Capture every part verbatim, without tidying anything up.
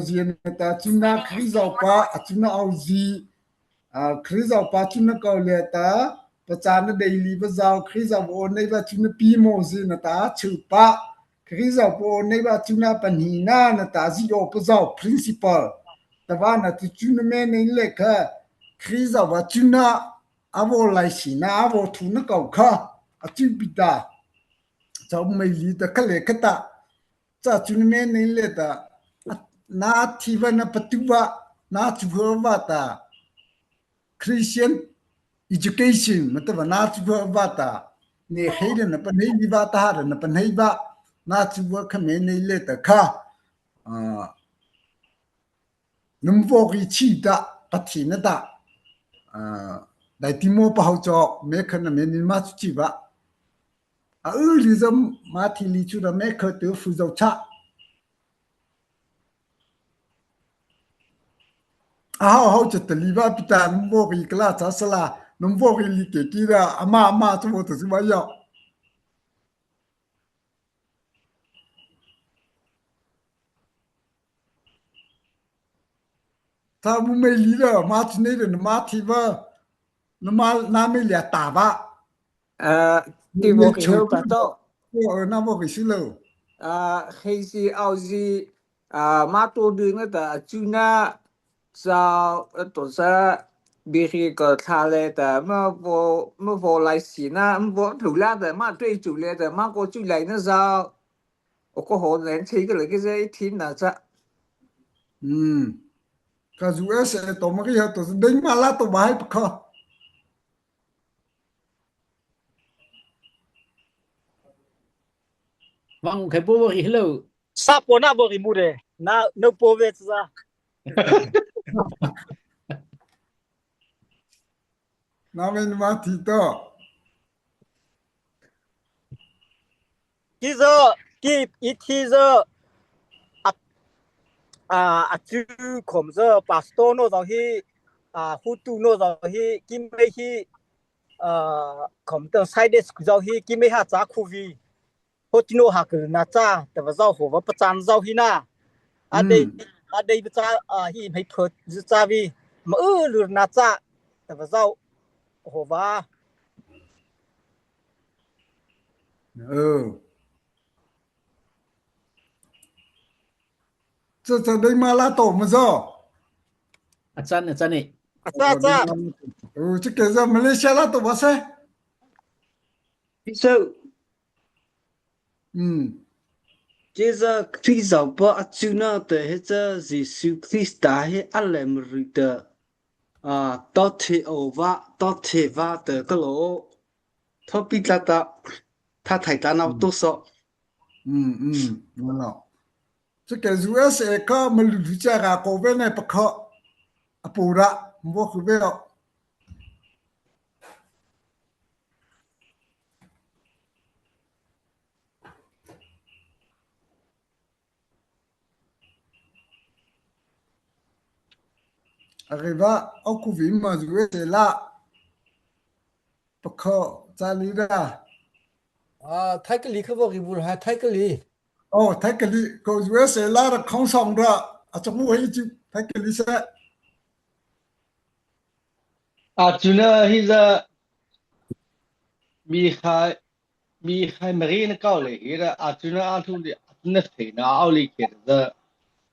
zy nata chuna Krizyhpa a chuna awzy, a, Krizyhpa chuna kô liata pachâna dei leipa zy, Krizyhpa awnanopa chuna pi mawzy nata chhihpa, Krizyhpa awnanopa chuna pahnina nata zy awpa zy principle tahpa nata chuna miano liata kha Krizyhpa chuna a vaw laisina a vaw thuna kô kha a chu pi ta. Châ mei li ta kha le kha ta. Châ chuna miano liata, na thipa na patu pa, na chu pa ta. Christian education, mata pa na chu pa ta. Ne hei na pa nei li pa ta ha na pa nei pa. Na chu pa kha miano liata kha. Ah, Nam vaw ri chi ta, pathina ta. Ah, daihti maw pa hawh châ, mei kha na mei ni ma chu chi pa. A u li zy ma thi li chu ta mei kha tu fu zy châ. A hawh hawh châ ta li pa pi ta, nam vaw ri kla châ sala, nam vaw ri li ke ki ta, ama ama chu vaw ta chu pa yo. Châ bu mei li la, ma chi nei la, na ma thi pa, na ma, na mei li a ta pa. Ah, ti vaw ri hawh pa to. Ko, eh, na vaw ri si lo. Ah, hei si awzy, ah, ma to du na ta, a chuna, Châ, a to sa, bi hi ko tha le ta, ma vaw, ma vaw laisina, ma vaw tu la ta, ma tui chu le ta, ma ko chu lai na zy. O ko ho len chi ka le ki zy thi na châ. Hmm. Ka U S A to ma ki ha to, dei ma la to ba hai pa kha. Vang khai po vaw ri lo. Sa po na vaw ri mu de. Na, no po ve sa. Na mei ma thi to. Ki zy, ki i thi zy. A, a, a chu khom zy, pastor no zy hi, a, hutu no zy hi, ki mei hi, a, khom ta side school zy hi, ki mei ha châ khu vi. Ho ti no ha ku na châ, tahpa zy ho va pachâna zy hi na. A dei, a dei pachâ, a hi mei pho zy châ vi. Ma u lu na châ, tahpa zy ho va. Oh. Châ châ dei ma la to ma zy. A châ na châ ni. A châ châ. Oh, chi ke zy Malaysia la to ba se. Pi so. Hmm. Kei zy Krizyhpa a chuna ta he cha Zisu Krista he a le ma ri ta. A, to the o va, to the va ta ka lo. Tho pi tla ta, tha thai tla na to so. Hmm, hmm, ma lo. Chi ke U S A ka ma lu lu cha ka ko ve na pa kha. A po ra, mo khu ve lo. A ri va, a ku vi ma zu e se la. Pa kho, cha li da. A, thai ka li kha vo ri vu ha, thai ka li. O, thai ka li, ko zu e se la ra khong song ra. A chong mu hei chu, thai ka li se. A chu na hi za, mi khai, mi khai Mari na kau le hi ra, a chu na a thu le, a chu na thei na au li ke za,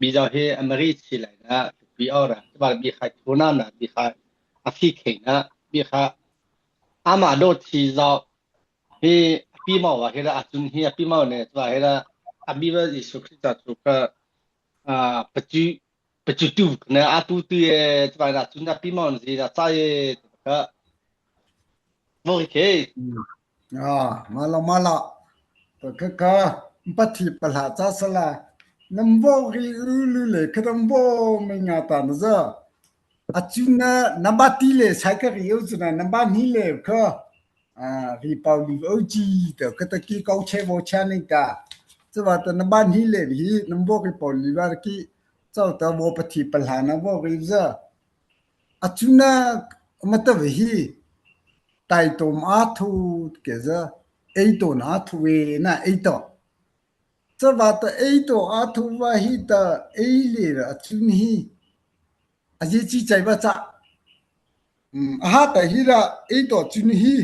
mi za he a Mari chi lai na, pi au ra, ba mi khai thu na na, mi khai a thi thei na, mi khai a ma do chi za, hi pi mau va hi ra, a chu hi a pi mau ne, ba hi ra, a mi ba Jisu Krista chu ka, a, pa chu, pa chu tu, na a tu tu e, ba na chu na pi mau zi na cha e, ka, vo ri ke. A, ma la, ma la. Pa ka ka, pa thi pa la cha sa la. Nam vo ri u lu le, ka nam vo me nga ta na za. A chu na, nam ba ti le, sai ka ri u chu na, nam ba ni le ka. A, ri pau li u chi, ta ka ta ki kau che vo cha ni ta. Chu va ta nam ba ni le hi, nam vo ri pau li va ki. Chau ta vo pa thi pa la na vo ri za. A chu na, ma ta ve hi. Tai to ma thu ke za. Ei to na thu ve na ei to. Chavâta ei tawh a thôh vâ hi ta, ei lei ra a chun hi, a zie chi chai vâ cha. Um, a ha ta hi ra, ei tawh chun hi,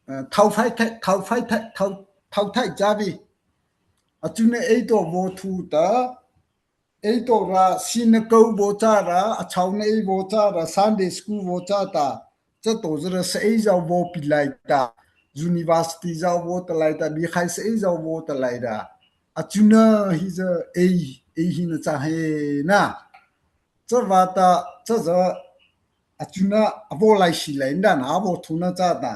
uh, thao phai thai, thao phai thai, thao, thao thai cha vei. A chun ei tawh vaw thôh ta, ei tawh ra, synagogue vaw cha ra, a chhao na ei vaw cha ra, Sunday school vaw cha ta, cha tawh za ra sa ei zao vaw pi lai ta, university zao vaw ta lai ta, bi khai sa ei zao vaw ta lai ra. A chuna hi za ei, ei hi na cha he na. Chavâta, cha za, a chuna a vaw lai si lai na, na a vaw thôh na cha ta.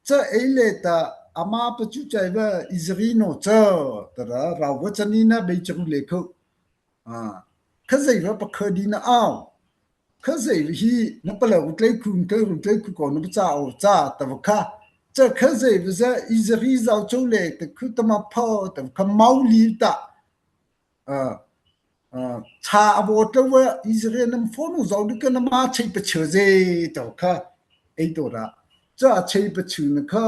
Cha ei lei ta, ama pachu chai vâ Israel no cha, ta ra, rao vâ cha ni na bei cha ru lei kho. Ah, Khazoh vâ pakha di na ao. Khazoh hi na pala u tlei khu, tlei khu, tlei khu ko na pa cha o cha ta va kha. Cha Khazoh vâ za Israel zao chô lei ta khu ta ma pho ta va kha mau li ta. Ah, ah, cha a vaw ta vâ Israel nam pho no zao di ka na ma chei pa chei ze ta va kha. Ei to ra. Cha a chei pa chei na kha.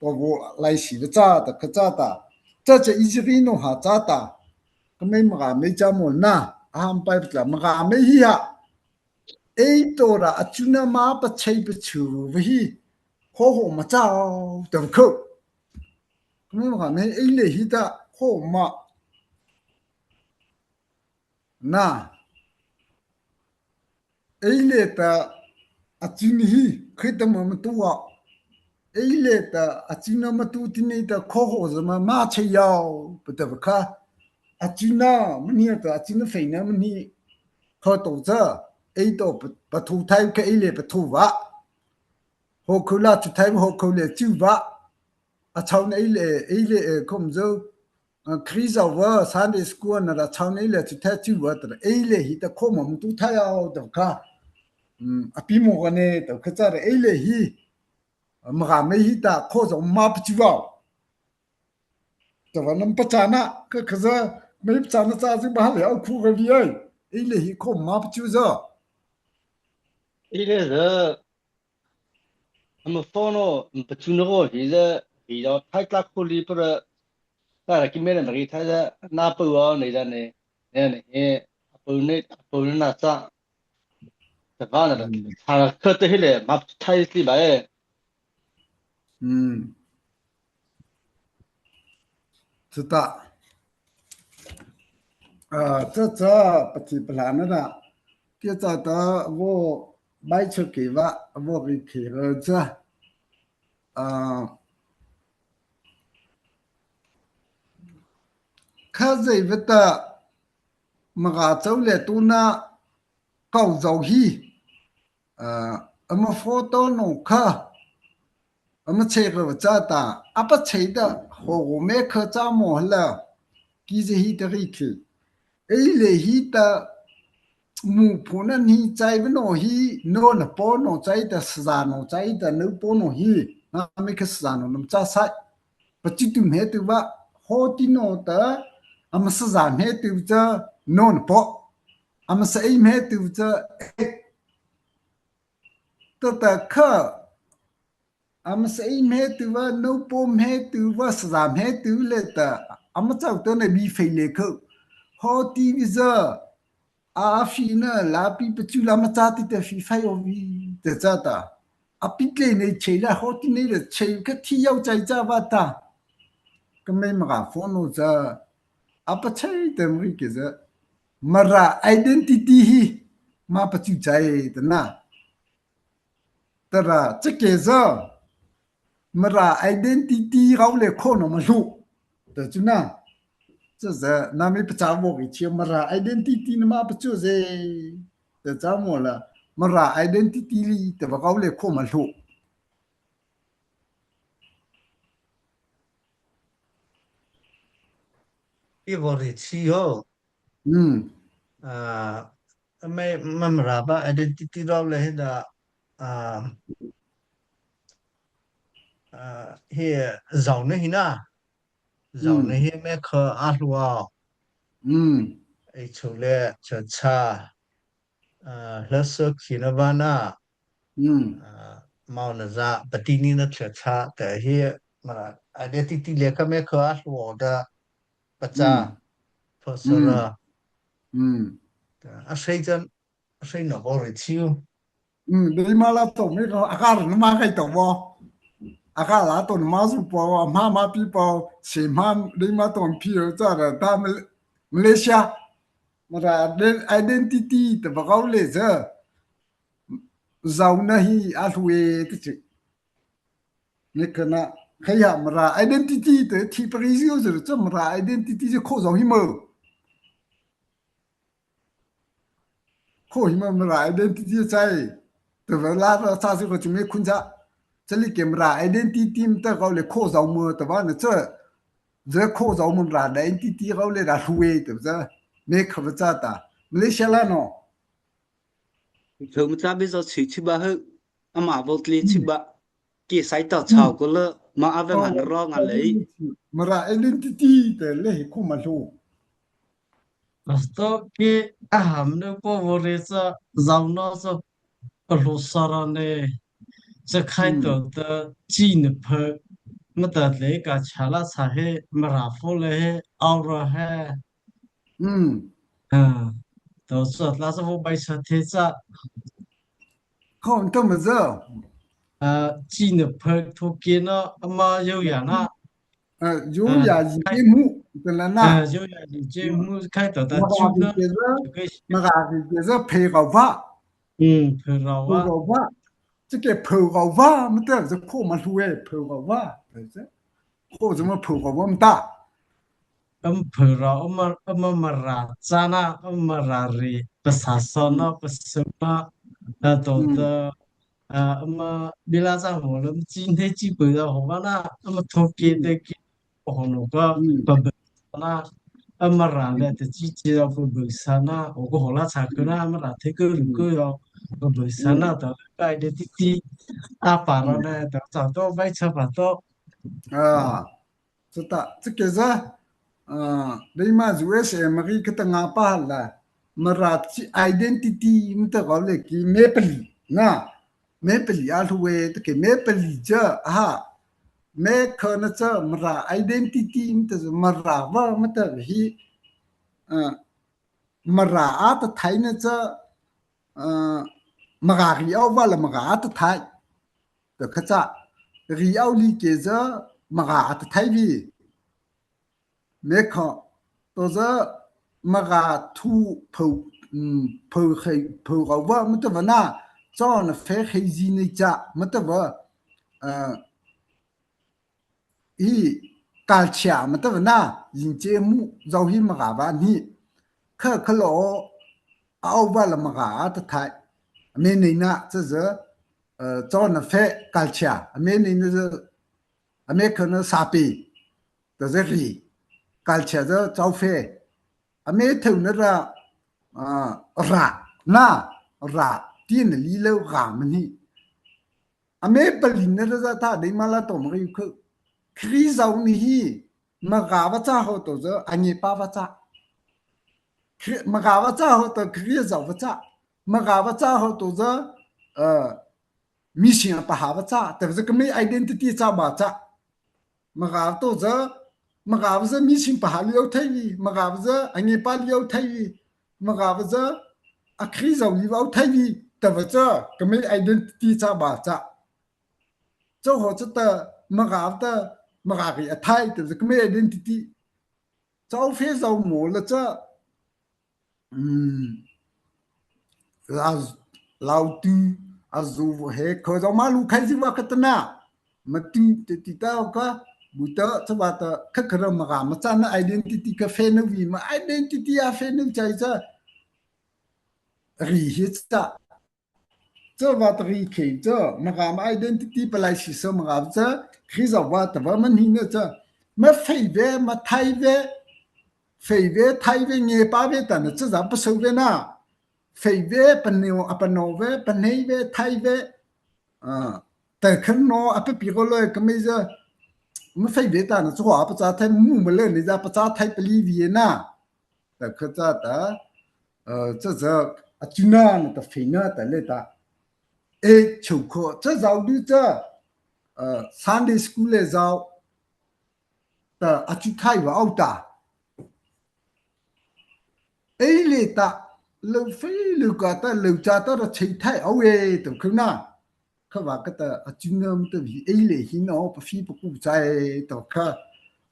Pa vaw lai si vâ cha ta kha cha ta. Cha cha Israel no ha cha ta. Ka mei ma ka mei cha mo na, a ham pai pa tla ma ka mei hi ha. Ei to ra a chuna ma pa chei pa chu va hi. Kho ho ma cha o, ta kho. Ka mei ma ka mei ei lei hi ta kho ma. Na. Ei lei ta a chuna hi, khita ma ma tu a. Ei lei ta a chuna ma tu ti nei ta kho ho za ma, ma chei yao, pa ta va kha. A chuna, ma ni ta, a chuna fei na ma ni. Kho to za, ei to pa, pa thu thai ka ei lei pa thu va. Ho khu la chu thai ho khu lei chu va. A chau na ei lei, ei lei, eh, khom zo. Ah, Khrist zao va, Sunday school na ra chau na ei lei chu thai chu va ta ra. Ei lei hi ta kho ma ma tu thai yao ta kha. Hmm, a pi mo ka ne, ta kha cha ra ei lei hi. Ah, ma ka mei hi ta kho zo ma pa chu va. Ta va nam pa cha na, ka kha za, mei pa cha na cha zi ba le au khu ka vi ai. Ei lei hi kho ma pa chu za. Ei lei za, ama pho no, ama pa chu na ko hi za, hi za, thai tla khu li pa ra, ta ra ki me na ma ri thai za, na pa wa nei za ne, ne ne, he, a pa ne, a pa ne na cha. Ta va na ra, Hmm. cha ra kha ta hi lei, ma pa chu thai li ba e. Hmm. Chata. Ah, cha cha, pa thi pa la na ra. Kia cha ta, vo, bai cho ke va, vo ri ke ra cha. Ah, Khazoh vâ ta, ma ka chau lei tu na, kau zao hi. Ah, ama photo no kha, ama chei ka va cha ta, a pa chei ta, ho go me kha cha mo ha la, ki ze hi ta ri khi. Ei lei hi ta, mu pho na ni chai va no hi, no na po no chai ta, sa za no chai ta, no po no hi, na me kha sa za no nam cha sai. Pa chi tu me tu va, ho ti no ta, ama sa za me tu cha, no na po. Ama sa ei me tu cha, ei. Ta ta kha, ama sa ei me tu va, no po me tu va, sa za me tu lei ta, ama chau ta na bi fei lei kho. Ho ti vi za, a fi na la pi pa chu la ma cha ti ta fi fai o vi ta cha ta. A pi tlei nei chei la ho ti nei la chei ka thi yau chai cha va ta. Ka mei ma ka pho no cha. A pa chei ta ma ri ke za. Mara identity hi. Ma pa chu chai ta na. Ta ra, cha ke za, Mara identity rao lei kho no ma lu. Ta chu na, cha za, na me pa cha vo ki chi Mara identity na ma pa chu ze. Ta cha mo la, Mara identity li ta va rao lei kho ma lu. I vo ri chi yo. Hmm. Ah, me, me Mara ba identity rao lei hi da, ah, ah, hi zao na hi na. Zao na hi me kha a hlua. Hmm. Ei chu lei cha cha. Ah, hla sa khi na va na. Hmm. Ah, mau na za, pa ti ni na cha cha, ta hi, Mara identity lei kha me kha a hlua da. pachâ, pastor, a sei chan, a sei na vaw rei chi u. Deimâ la to me ko a kar na ma kai to vaw, a kar la to na ma zu paw, a ma ma pi paw, se ma deimâ to pi u cha ra ta Malaysia. Mara identity ta ba kau le za. Zau na hi a hlue te chi. Ne kana kaya Mara identity te thi pa ri zi o zi cha Mara identity zi kho zau hi mo. Kho hi mo Mara identity chai. Te va la ra cha zi ko chi me khun cha. Chali ke Mara identity mta kau le kho zau mo te va ne cha. Ze kho zau mo Mara identity kau le ra hlue te za. Me kha va cha ta. Malaysia la no. Thei ma cha be zo chi chi ba he, ama vote le chi ba, ke sai ta chau ko le, ma ave ma na ro nga le. Mara identity te le he ko ma lo. Pastor ke a ham ne ko vo re sa, zau no sa, ko lo sa ra ne. Sa khai to ta chi ne phe, ma ta le ka cha la sa he, Mara fo le he, au ra he. To sa la sa vo bai sa the sa. Ko to ma zo. Chi ne phe tho ke na ama yo ya na. Yo ya yi ke mu ke la na. Yo ya yi ke mu khai to ta chu na. Ma ga ke za phe ga va. Phe ga va. Phe ga va. Chi ke phe ga va ma ta za ko ma hlue phe ga va. Ko za ma phe ga va ma ta. Ama phe ra, ama, ama Mara cha na, ama Mara ri, pasa sa na, pasa na, na to ta, ama bila cha ho le, chi ne chi phe ra ho ba na, ama tho ke te ke, ho no ka, pa be na, ama Mara le te chi chi ra pa be sa na, o ko ho la cha ko na, ama Mara the ko lu ko yo, pa be sa na, to ka identity, a pa ra na, to cha to, bai cha pa to. Chata, chakeza, ah, deima U S A America ta nga pa la, Mara chi identity mta ko le ki me pali, na, me pali a hlue ta ke me pali cha, ha, me kha na cha Mara identity mta Mara va mta hi, ah, Mara a ta thai na cha, ah, Mara ri au va la Mara a ta thai. Ta kha cha, ri au li ke za Mara a ta thai vi. Me kha, to za Mara thu pho, pho khai, pho rau va mta va na, cho na fe khai zi nei cha mta va, ah, hi culture mata va na, yin che mu, zau hi Mara va ni. Kha kha lo, au va la Mara ta thai. Ame nei na, cha za, eh, cho na fe culture. Ame nei na za, ame kha na sa pe. Ta za ri. Culture za chau fe. Ame thau na ra, ah, ra. Na, ra. Ti na li lo ra ma ni. Ame pali na za ta dei ma la to ma yu kho. Khri zau ni hi, Mara va cha ho to za, a nge pa va cha. Khri, Mara va cha ho to, khri zau va cha. Mara va cha ho to za, eh, mission pa ha va cha. Ta za ka me identity cha ba cha. Mara to za, Mara va za mission pa ha liau thai vi, Mara va za a nge pa liau thai vi, Mara va za a khri zau liau thai vi, ta va cha, ka me identity cha ba cha. Cho ho cha ta, Mara ta, Mara ri a thai, ta va za ka me identity. Chau fe zau mo la cha, um, la, lau tu, a zu he, kho zau ma lu khai zi va ka ta na. Ma tu, te ti ta ka, bu ta, cha va ta, kha kha ra Mara ma cha na identity ka fe na vi, ma identity a fe na chai cha. Ri hi cha. Cha va ta ri khei cha, Mara ma identity pa lai si sa Mara cha, khri zau va ta va ma ni na cha. Ma fei ve, ma thai ve, fei ve, thai ve, nge pa ve ta na cha za pa sau ve na. Fei ve, pa neo, a pa no ve, pa nei ve, thai ve. Ah, ta khan no, a pa pi ko lo ka me za. Ma fei ve ta na cha ho a pa cha thai mu ma le ni za pa cha thai pa li vi na. Ta kha cha ta, eh, cha za, a chu na na ta fei na ta le ta. E, chu kho, cha zau du cha, eh, Sunday school le zau. Ta, a chu thai va au ta. ei lei ta, lô phei lô ka ta lô cha ta ra chei thai aw e to khuna. Kha va kha ta a chuna ma ta vi ei lei hi no pa phi pa ku chai to kha.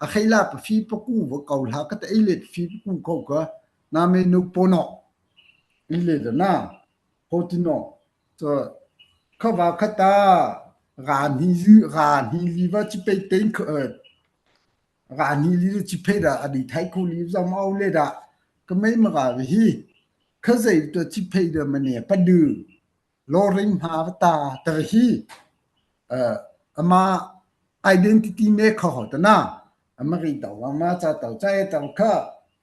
A khai la pa phi pa ku va kau la kha ta ei lei pa phi pa ku kau kha. Na me no po no. Ei lei da na. Ho ti no. To kha va kha ta ga ni yu, ga ni li va chi pe ten kha, eh, ga ni li chi pe da a di thai ku li za ma aw lei da. Ka mei ma ga vi hi. Kha zei to chi pe da ma ne pa du. Lawring hma vâta ta hi, eh, ama identity maker hawhta na, ama ri tawh ama cha tawh cha e tawh kha,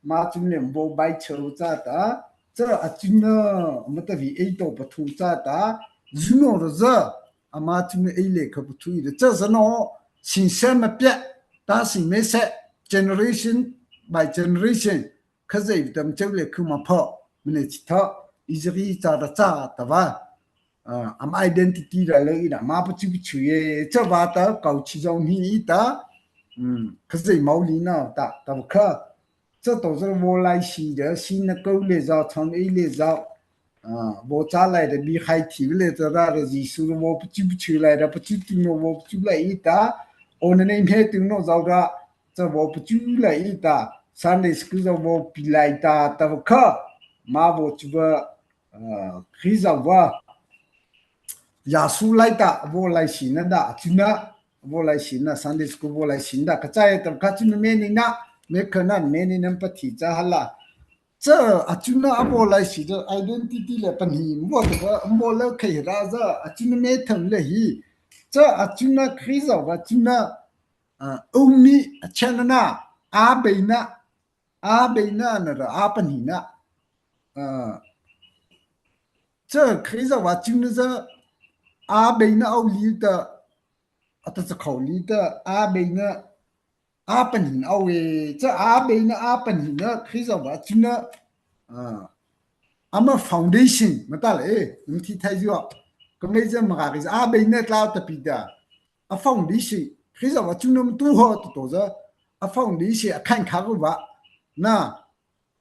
ama chun lem bo bai chho cha ta, cha a chuna, ama ta vi ei tawh pathu cha ta, zu no ra za, ama chun ei lei kha pathu i da cha za no, sin se ma pia, ta sin me se, generation by generation, Khazoh ta chô lei khu ma pho, mane chi tho, Israel cha ta cha ta va, ah, ama identity ra lei i da, ma pachu pachu e, cha va ta, kau chi zao ni i ta, um, khazoh mau li na ta, ta va kha, cha to za vo lai si da, si na kô lei zao, chon ei lei zao, ah, vo cha lai da, bi khai thi lei ta ra, ra Jisu vo pachu pachu lai da, pachu ti no vo pachu lai i ta, o na nei me ti no zao da, cha vo pachu lai i ta, Sunday school zao vo pi lai ta, ta va kha, ma vo chu va, ah, Khrih zao va, Yasu lai ta, vo lai si na da, chu na, vo lai si na, Sunday school vo lai si na, kha cha e ta va kha chu na me ni na, me kha na me ni na pa thi cha ha la. Cha a chu na a vo lai si da, identity lei pa ni, vo ta va, vo la khai ra za, a chu na me tham lei hi. Cha a chu na Khrih zao va chu na, ah, umi a chana na, a beina, a beina na ra, a panina. Ah, cha Khrih zao va chu na za, a beina au li ta, a ta cha khau li ta, a beina, a panina au e, cha a beina, a panina, Khrih zao va chu na, ah, ama foundation, ma ta lei, um thi thai zio. Ka mei za ma ga ri za, a beina tla ta pi da. A foundation, Khrih zao va chu na ma tu ho to to za. A foundation, a khan kha ro va. Na,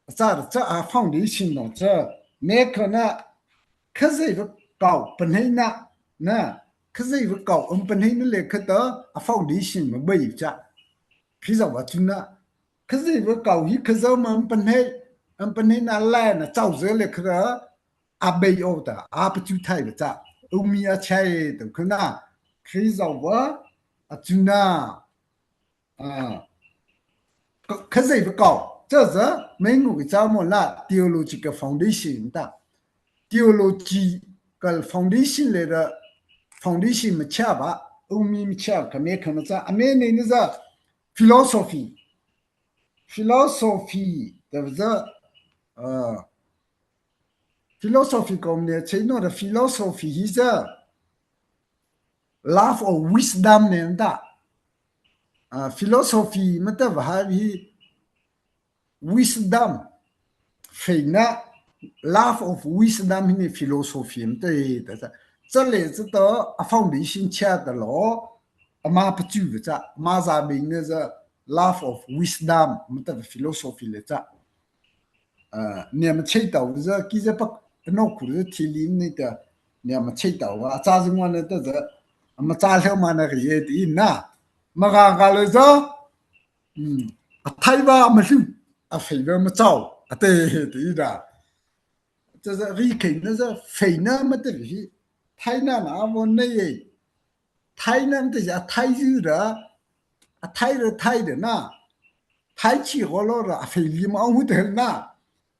a cha ra cha a foundation no cha. Me kha na, khazoh va kau pa nei na, na, khazoh va kau um pa nei na lei kha ta, a foundation ma bai cha. Khrih zao va chu na, khazoh va kau hi khazoh ma um pa nei, um pa nei na lai na chau za lei kha ra, a bei o ta, a pachu thai va cha. Umi a chai ta khu na, Khrih zao va, a chu na, ah, kha-, khazoh va kau, cha za, mei ngu ki cha mo la, theological foundation ta. Theological foundation lei da, foundation ma cha va, umi ma cha kha me kha na cha, a me nei na za, philosophy. Philosophy, ta za, ah, philosophy kawm ne, chei no da philosophy hi za, love of wisdom ne ta. Ah, philosophy ma ta va ha hi wisdom. Feina, love of wisdom hi ne philosophy ma ta e ta cha. Cha lei cha ta a foundation cha ta lo, ama pachu va cha, ma za beina za love of wisdom, ma ta philosophy lei cha. Ah, ne ma chei tau za, ki za pa, no khu za thi li ne ta, ne ma chei tau va, a cha zung wa ne ta za, ma cha lheu ma na ri e ti na. Ma ga ga lei za, um, a thai va ma hlu, a fei va ma chau, a te ti da. Cha za ri khei na za, feina ma ta ri hi, thai na na vo nei e. Thai na ma ta za, a thai zi ra, a thai ra, thai da na. Thai chi ho lo ra, a fei li ma hu te na.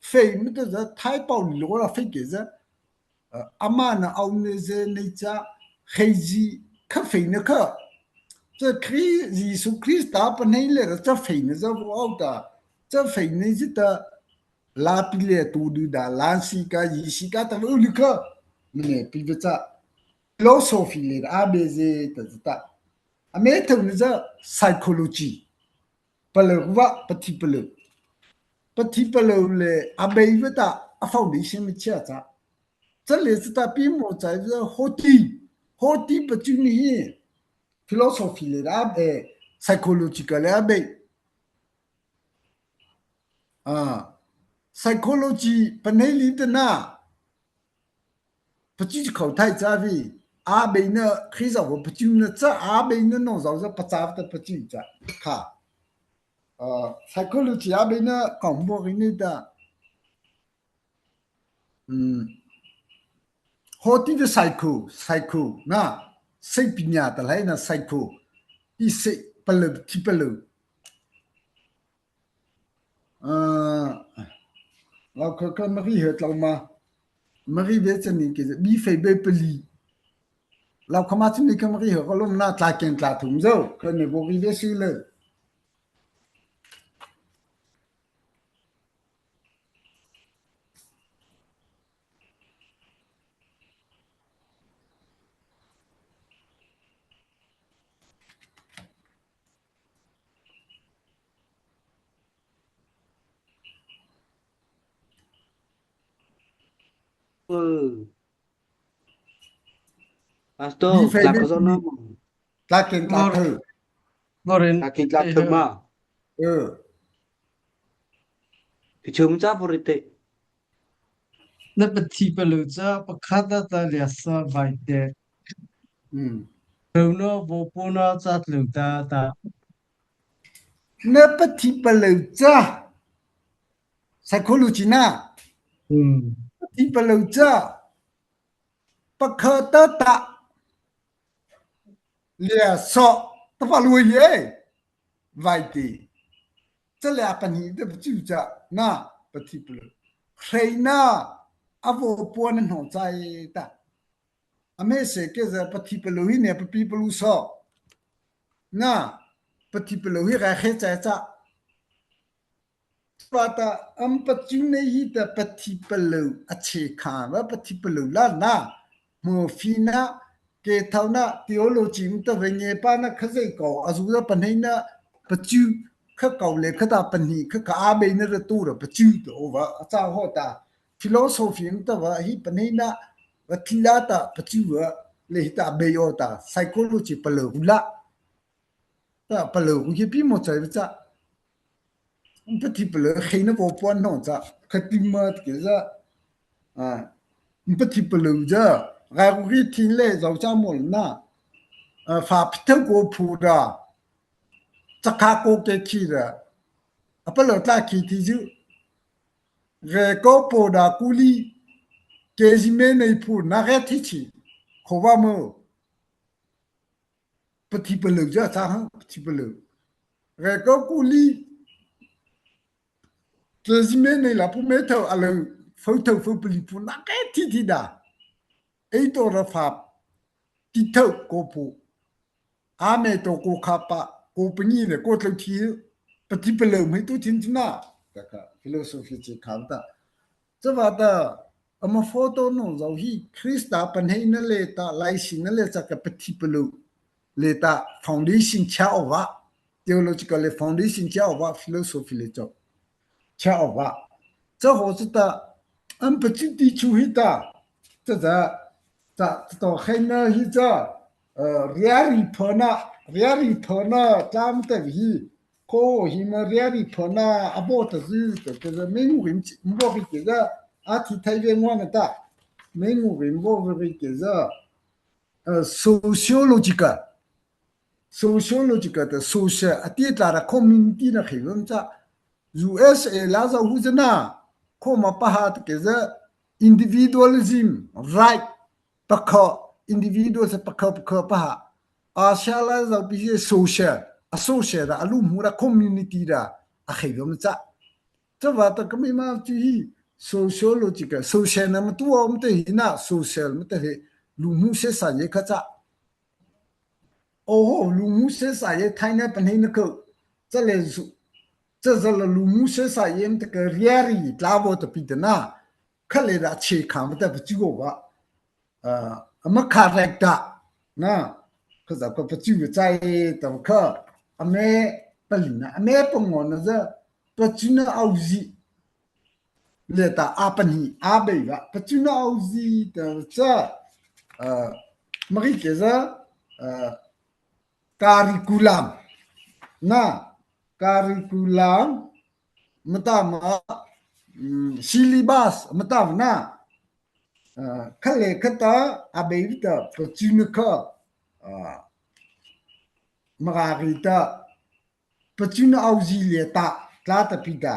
Fei ma ta za, thai pau li lo ra, fei ke za. Ah, ama na au ne ze nei cha, khei zi, kha feina kha. Cha Khrih, Jisu Khrista pa nei lei ra, cha feina za vo au ta. Cha feina zi ta, la pi lei tu du da, la si ka, yi si ka ta vo lu kha. Mane pi va cha. Philosophy lei ra, a be ze ta za ta. A me thau na za psychology. Palôh va, pathi palôh. Pathi palôh lei, a bei va ta, a foundation ma cha cha. Cha lei cha ta pi mo cha za hoti, hoti pachu ni hi. Philosophy lei ra, eh, psychological lei a bei. Ah. psychology pahno lei tei na, pachu khao thai cha vei, a bei na Krista vaw pachu na cha, a bei na no zao za pachâ ta pachu cha kha. Ah, psychology a bei na kawm bo ri ni ta. Hmm. Hawti ta psycho, psycho na, psy pinya ta lai na psycho. I psy palôh, thi palôh. Ah, lau kha kha Mari he tlau ma. Mari ve cha ni ke, bi fei be pali. Lau kha ma chu ni kha Mari he ko lom na tla ken tla thum zo. Kha ne bo ri ve su le. Ơ. Pastor, bi fei tla be ko zo pali. Na. Tla ken tla thum. Ngorin. Tla ken tla thum ma. Ơ. Ki chum cha puri te. Na pathi palôh cha pakha ta ta liasa vai te. Hmm. Rônah vaw pua na cha tlô ta ta. Na pathi palôh cha. Psychology na. Hmm. Pathi palôh cha. Pakha ta ta. Liasa ta va lui e. Vai te. Cha le a pahnie ta pachu cha na pathi palôh. Rei na a vaw pua na no cha e ta. A me se ke za pathi palôh hi ne papi palôh so. Na pathi palôh hi ra khe cha cha. Vâta ama pachu nei hi ta pathi palôh a chhie kha va pathi palôh la na. Mo fi na, ke thau na, theology mta ve nge pa na kha zei ko, a zu za pahnie na pachu, kha ko le kha ta pahnie, kha kha a bei na ra tu ra pachu to va, a cha ho ta. Philosophy mta va hi pahnie na, va thi la ta pachu va, le hi ta bei o ta, psychology palôh la. Ta palôh ko ki pi mo chai ba cha. Mpathi palôh khei na vaw pua no cha. Kha ti ma ke za. A, mpathi palôh za. Ga ko ki thin le zao cha mo na. A, fa pi thau ko phu ra. Cha kha ko ke khi ra. A palôh ta khi ti zu. Re ko po da ku li. Ke zi me nei phu na ke thi chi. Ko va mo. Pathi palôh za cha ha, pathi palôh. Re ko ku li. Ke zi me nei la pu me thau a le, fau thau fau pali pu na ke thi thi da. Ei to ra fa, ti thau ko pu. A me to ko kha pa, ko pa ni le, ko tlo thi, pathi palôh me tu thin thin na. Ta kha, philosophy chi kha ta. Cha va ta, ama photo no zao hi Krista pahnie na le ta, lai si na le cha ka pathi palôh le ta foundation cha o va, theological le foundation cha o va, philosophy le cha cha o va. Cha ho cha ta, ama pachu ti chu hi ta, cha cha, cha, cha to khai na hi cha, eh, ria ri pha na, ria ri pha na, tlam ta hi, Ko hi ma ria ri pha na a bo ta zi ta ke za, me ngu rim chi, mbo ri ke za, a thi thai ve ngwa na ta. Me ngu rim bo ri ke za. Eh, sociological. Sociological ta social, a ti ta ra community na khi lam cha. U S A la za hu za na. Ko ma pa ha ta ke za, individualism, right. Pakha, individual sa pakha, pakha pa ha. A sia la za pi social, a social da, a lu mu da community da, a khai do ma cha. Cha va ta ka mi ma chi hi, sociological, social na ma tu om te hi na, social ma te hi, lu mu se sa ye kha cha. Oho, lu mu se sa ye thai na pa nei na ko. Cha le zu. Cha za la lu mu se sa ye ma te ka ria ri, tla bo ta pi ta na. Kha le da che kha ma ta pa chi go ba. Ah, ama character, na, kha za ko pachu chai ta kha, ame pali na, ame pangaw na za, pachu na auzi, le ta a pani, a bei va, pachu na auzi ta cha, ah, mari ke za, ah, curriculum, na, curriculum, mata ma, mm, syllabus ama tah na, ah, khâ liata khata, Abeipa ta pachuna kha, ah, Mara ta, pachuna awh zy liata, tlâ ta pi ta.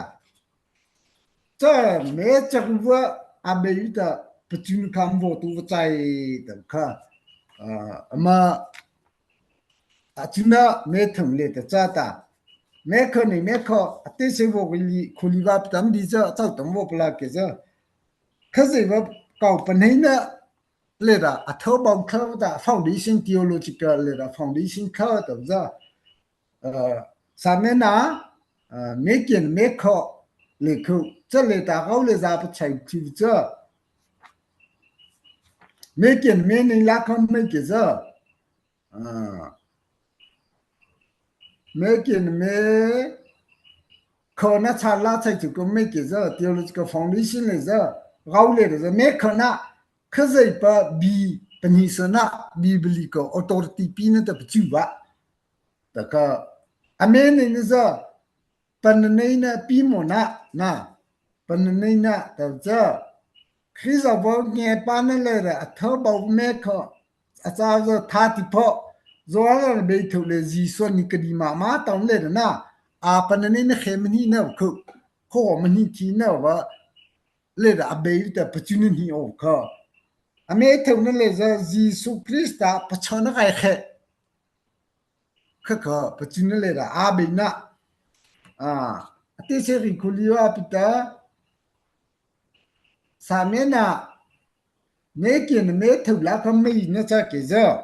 Cha, mei cha ku va, Abeipa ta pachuna kha ama vaw tu va chai ta kha. Ah, ama, a chuna mei thum liata chata. Mei kha ni, mei kha, a te se vaw li, khu li va pi ta ama di cha, chau tam vaw pala ke cha. Khazia va, kau pa nei na, liata, a thau bau kha ta, foundation theological liata, foundation kha ta cha. Ah, samena, ah, mei kien mei kha, le khu, cha liata kau le za pa chai khu cha. Mei kien mei nei la kha mei ke cha. Ah. Mei kien mei kha na cha la chai chu ko mei ke cha, theological foundation le cha, kau le cha, mei kha na, Khazia pa bi, pani sa na, biblical authority pi na ta pachu va. Ta kha, a mei nei na cha, pananei na pi mo na, na, pananei na ta cha. Krizyhpa ngiapâna liata, a thau bau mei kha, a cha za thati pho, Zawhana bie thôh le Zisu Nikawdima ma tao liata na, a pananei na khe mani na khu, kho mani thi na va, liata Abeipa ta pachuna ni o kha. A mei thôh na le cha Zisu Krista pachuna kai khe. Kha kha pachuna liata Abei na. Ah, a te se ri khu li va pi ta. Samena, mei kien mei thôh la kha mei na cha ke cha.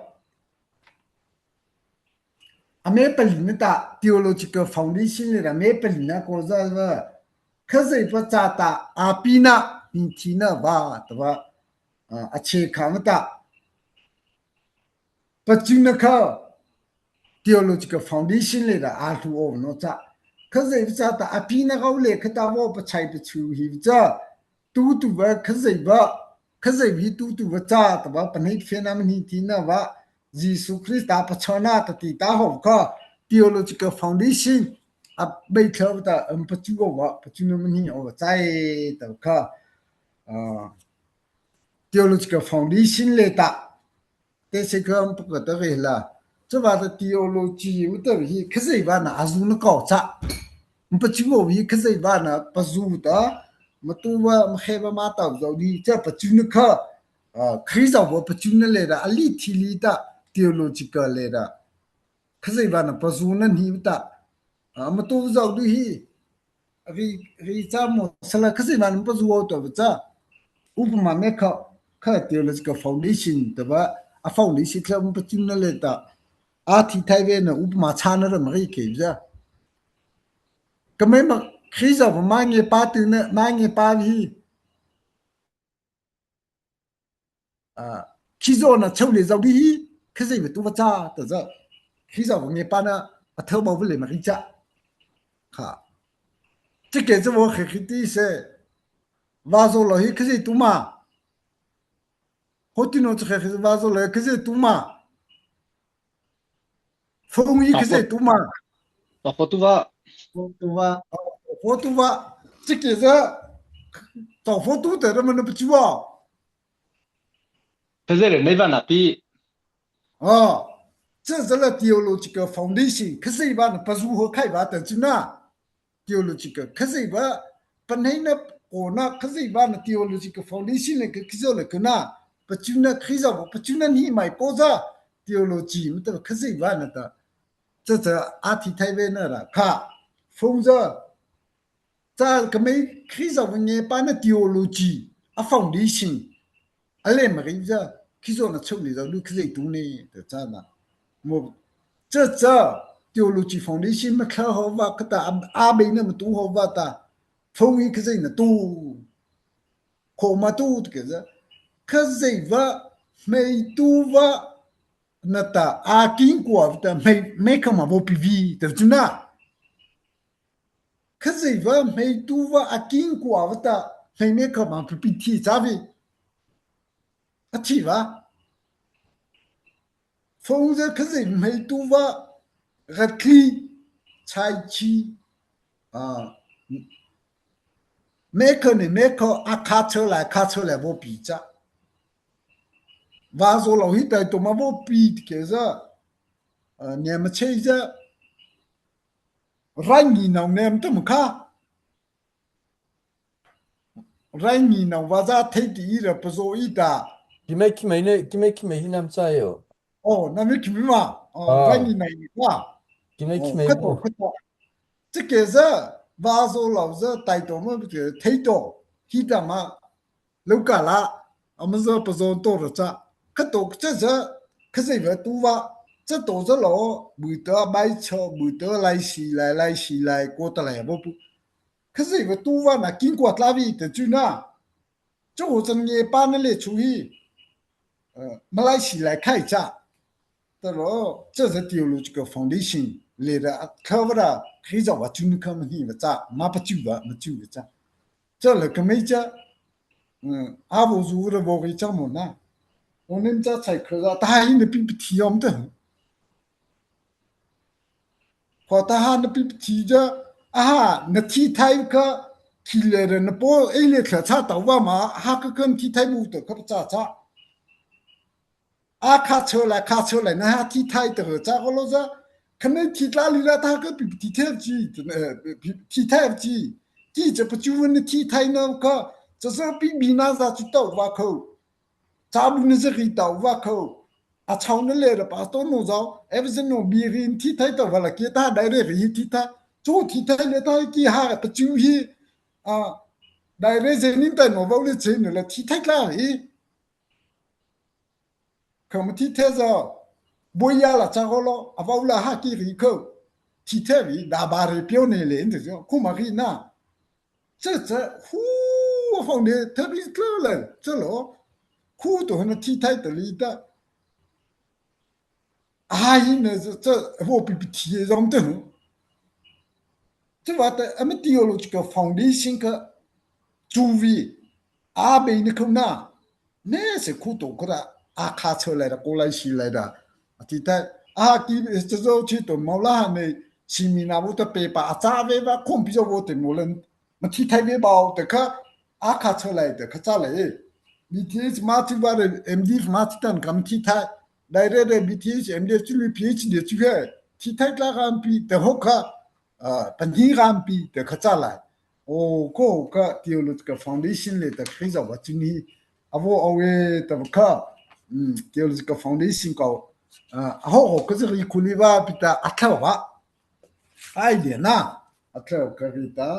A mei pali na ta theological foundation liata mei pali na ko cha va. Khazia pa cha ta a pi na, ni thi na va, ta va. Ah, a che kha na ta. Pachuna kha theological foundation liata a hlu o no cha. Khazia va cha ta a pi na kau le kha ta vaw pa chai pachu hi va cha. Tu tu va Khazia va, Khazia hi tu tu va cha ta va, panei fe na mani thi na va. Zisu Krista pachuna ta ti ta ho kha. Theological foundation, a bei thla ta, um, pachu o va, pachuna mani o va chai ta kha. Ah, theological foundation liata. Te se kha um pa ka ta ke la. Cha va ta theology u ta hi Khazia va na a zu na kau cha. Um pachu o hi Khazia va na pazu ta. Ma tu va, ma khe va ma ta zo di. Cha pachuna kha. Ah, Krizyhpa pachuna liata, a li thi li ta, theological liata. Khazia va na pazu na ni ta. Ah, ma tu zo di hi. Ri, ri cha mo sala Khazia va na pazu o ta va cha. Upama mei kha, kha theological foundation ta va, a foundation thla um pachuna liata. A thi thai ve na upama cha na ra ma ri ke cha. Ka mei ma, Krizyhpa ma ngiapâ tu na, ma ngiapâ hi. Ah, Krizyhpa na chô le zo di hi, Khazia va tu va cha ta cha. Krizyhpa ngiapâ na, a thau bau va le ma ri cha. Kha. Chi ke cha vaw khe khe ti se. Va zo lo hi Khazia tu ma. Ho ti no cha khe khe va zo lo hi Khazia tu ma. Phone hi Khazia tu ma. Pho tu va. Pho tu va. Pho tu va. Chi ke cha. Cha pho tu te ra ma na pachu va. Khazia le nei va na pi. Ah, cha cha la theological foundation, Khazia va na pazu ho khai va ta chu na. Theological, Khazia va, panei na ko na Khazia va na theological foundation le ke Krizyhpa le ke na. Pachuna Krizyhpa, pachuna ni mai ko cha. Theology, ma ta Khazia va na ta. Cha cha a thi thai ve na ra kha. Phone cha. Cha ka mei Krizyhpa ngiapâ na theology, a foundation. A le ma ri cha, Krizyhpa na chô le zo di Khazia tu ne, ta cha na. Mo, cha cha, theology foundation ma kha ho va kha ta, a, Abei na ma tu ho va ta. Phone hi Khazia na tu. Kho ma tu ta ke cha. Khazia va, mei tu va, na ta, a kin kua va ta, mei, mei kha ma vaw pi vi, ta chu na. Khazia va hmei tu va a kin kua va ta, hmei mei kha ma pi pi thi cha vi. A thi va. Phone cha Khazia hmei tu va, ga thi, chai chi, ah, Mekha ni mekha a kha chhao lai, kha chhao lai vaw pi cha. Vaw zo lo hi tai to ma vaw pi ti ke za. A, ne ma chei za. Rai ni nau ne ma tu ma kha. Rai ni nau va za thei ti i ra pa zo i ta. Ki mai ki mai ne, ki mai ki mai hi nam cha yo. O, na mi ki mi ma. O, rai ni nau ni va. Ki mai ki mai kha to, kha to. Chi ke za, va zo lo za, tai to ma thei to. Hi ta ma. Lo ka la, ama za pa zo to ra cha. Kha to cha za, kha zai va tu va. Cha to za lo, bu ta bai cha, bu ta lai si lai, lai si lai, ko ta lai bo pu. Kha zai va tu va na king kwa tla vi ta chu na. Cho ho chan nge pa na le chu hi. Eh, ma lai si lai khai cha. Ta lo, cha za theological foundation le da, kha va da, khi za va chu ni kha ma hi va cha, ma pa chu va, ma chu va cha. Cha la ka mai cha, eh, a vo zu ra vo ri cha mo na. O nem cha chai kha za, ta hi na pi pi thi yom ta. Kho ta ha na pi pi thi ja, a ha na thi thai kha, thi le ra na po, ei le thla cha ta va ma, ha kha kha na thi thai bu ta kha cha cha. A kha chhao lai, kha chhao lai, na ha thi thai ta cha ko lo za. Kha na thi tla li la ta kha pi pi thi thai chi, eh, pi, thi thai chi. Ti cha pa chu na thi thai na kha, cha sa pi bi na za chu ta va kho. Cha bu na za ri ta va kho. A chhao na le ra pa to no zao, e va za no bi ri thi thai ta va la ke ta dai re ri thi thai. Chu thi thai le ta ki ha pa chu hi. A, dai re ze nin ta no va le che no la thi thai tla hi. Kha ma thi thai za, bo ya la cha ko lo, a va la ha ki ri kho. Thi thai ri, da ba re pio ne le, nde zo, ku ma ri na. Cha cha, hu, a fong ne, tha ri tla le, cha lo. Hu to na thi thai ta li ta. A hi na cha, cha, vo pi pi thi zong te hu. Cha va ta, ama theological foundation kha, chu vi, a be ni kho na. Ne se khu to kra, a kha chhao lai da, ko lai si lai da. A thi thai, a ki, cha zo chi to, mau la ha ne, si mi na vo ta pe pa, a cha ve va, khom pi zo vo te mo len, ma thi thai ve ba o te kha, a kha chhao lai te kha cha lai. B T H ma chi va re, M D ma chi tan kam thi thai. Dai re re B T H, M D chi lu P H D chi ve. Thi thai tla kam pi te ho kha, a, pan thi kam pi te kha cha lai. O, ko kha theological foundation le ta Khrista va chu ni. A vo a ve ta kha, mm, theological foundation ko. A, a ho ho ka zi ri khu li va pi ta a thla va. Ai le na, a thla ka ri ta.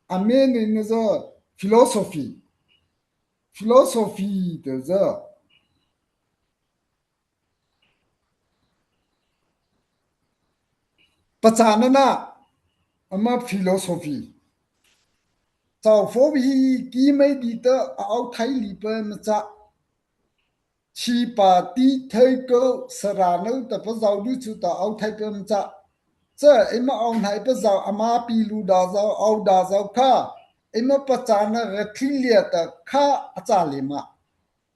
A me ne ne za philosophy. Philosophy te za. Pachâna na, ama philosophy. Chau fo hi ki mai di ta a au thai li pa ma cha. Chi pa ti thai ko sara no ta pa zau du chu ta au thai pa ma cha. Cha eima au nai pa zau ama pi lu da zau au da zau kha. Eima pachâna ga thi lia ta kha a cha le ma.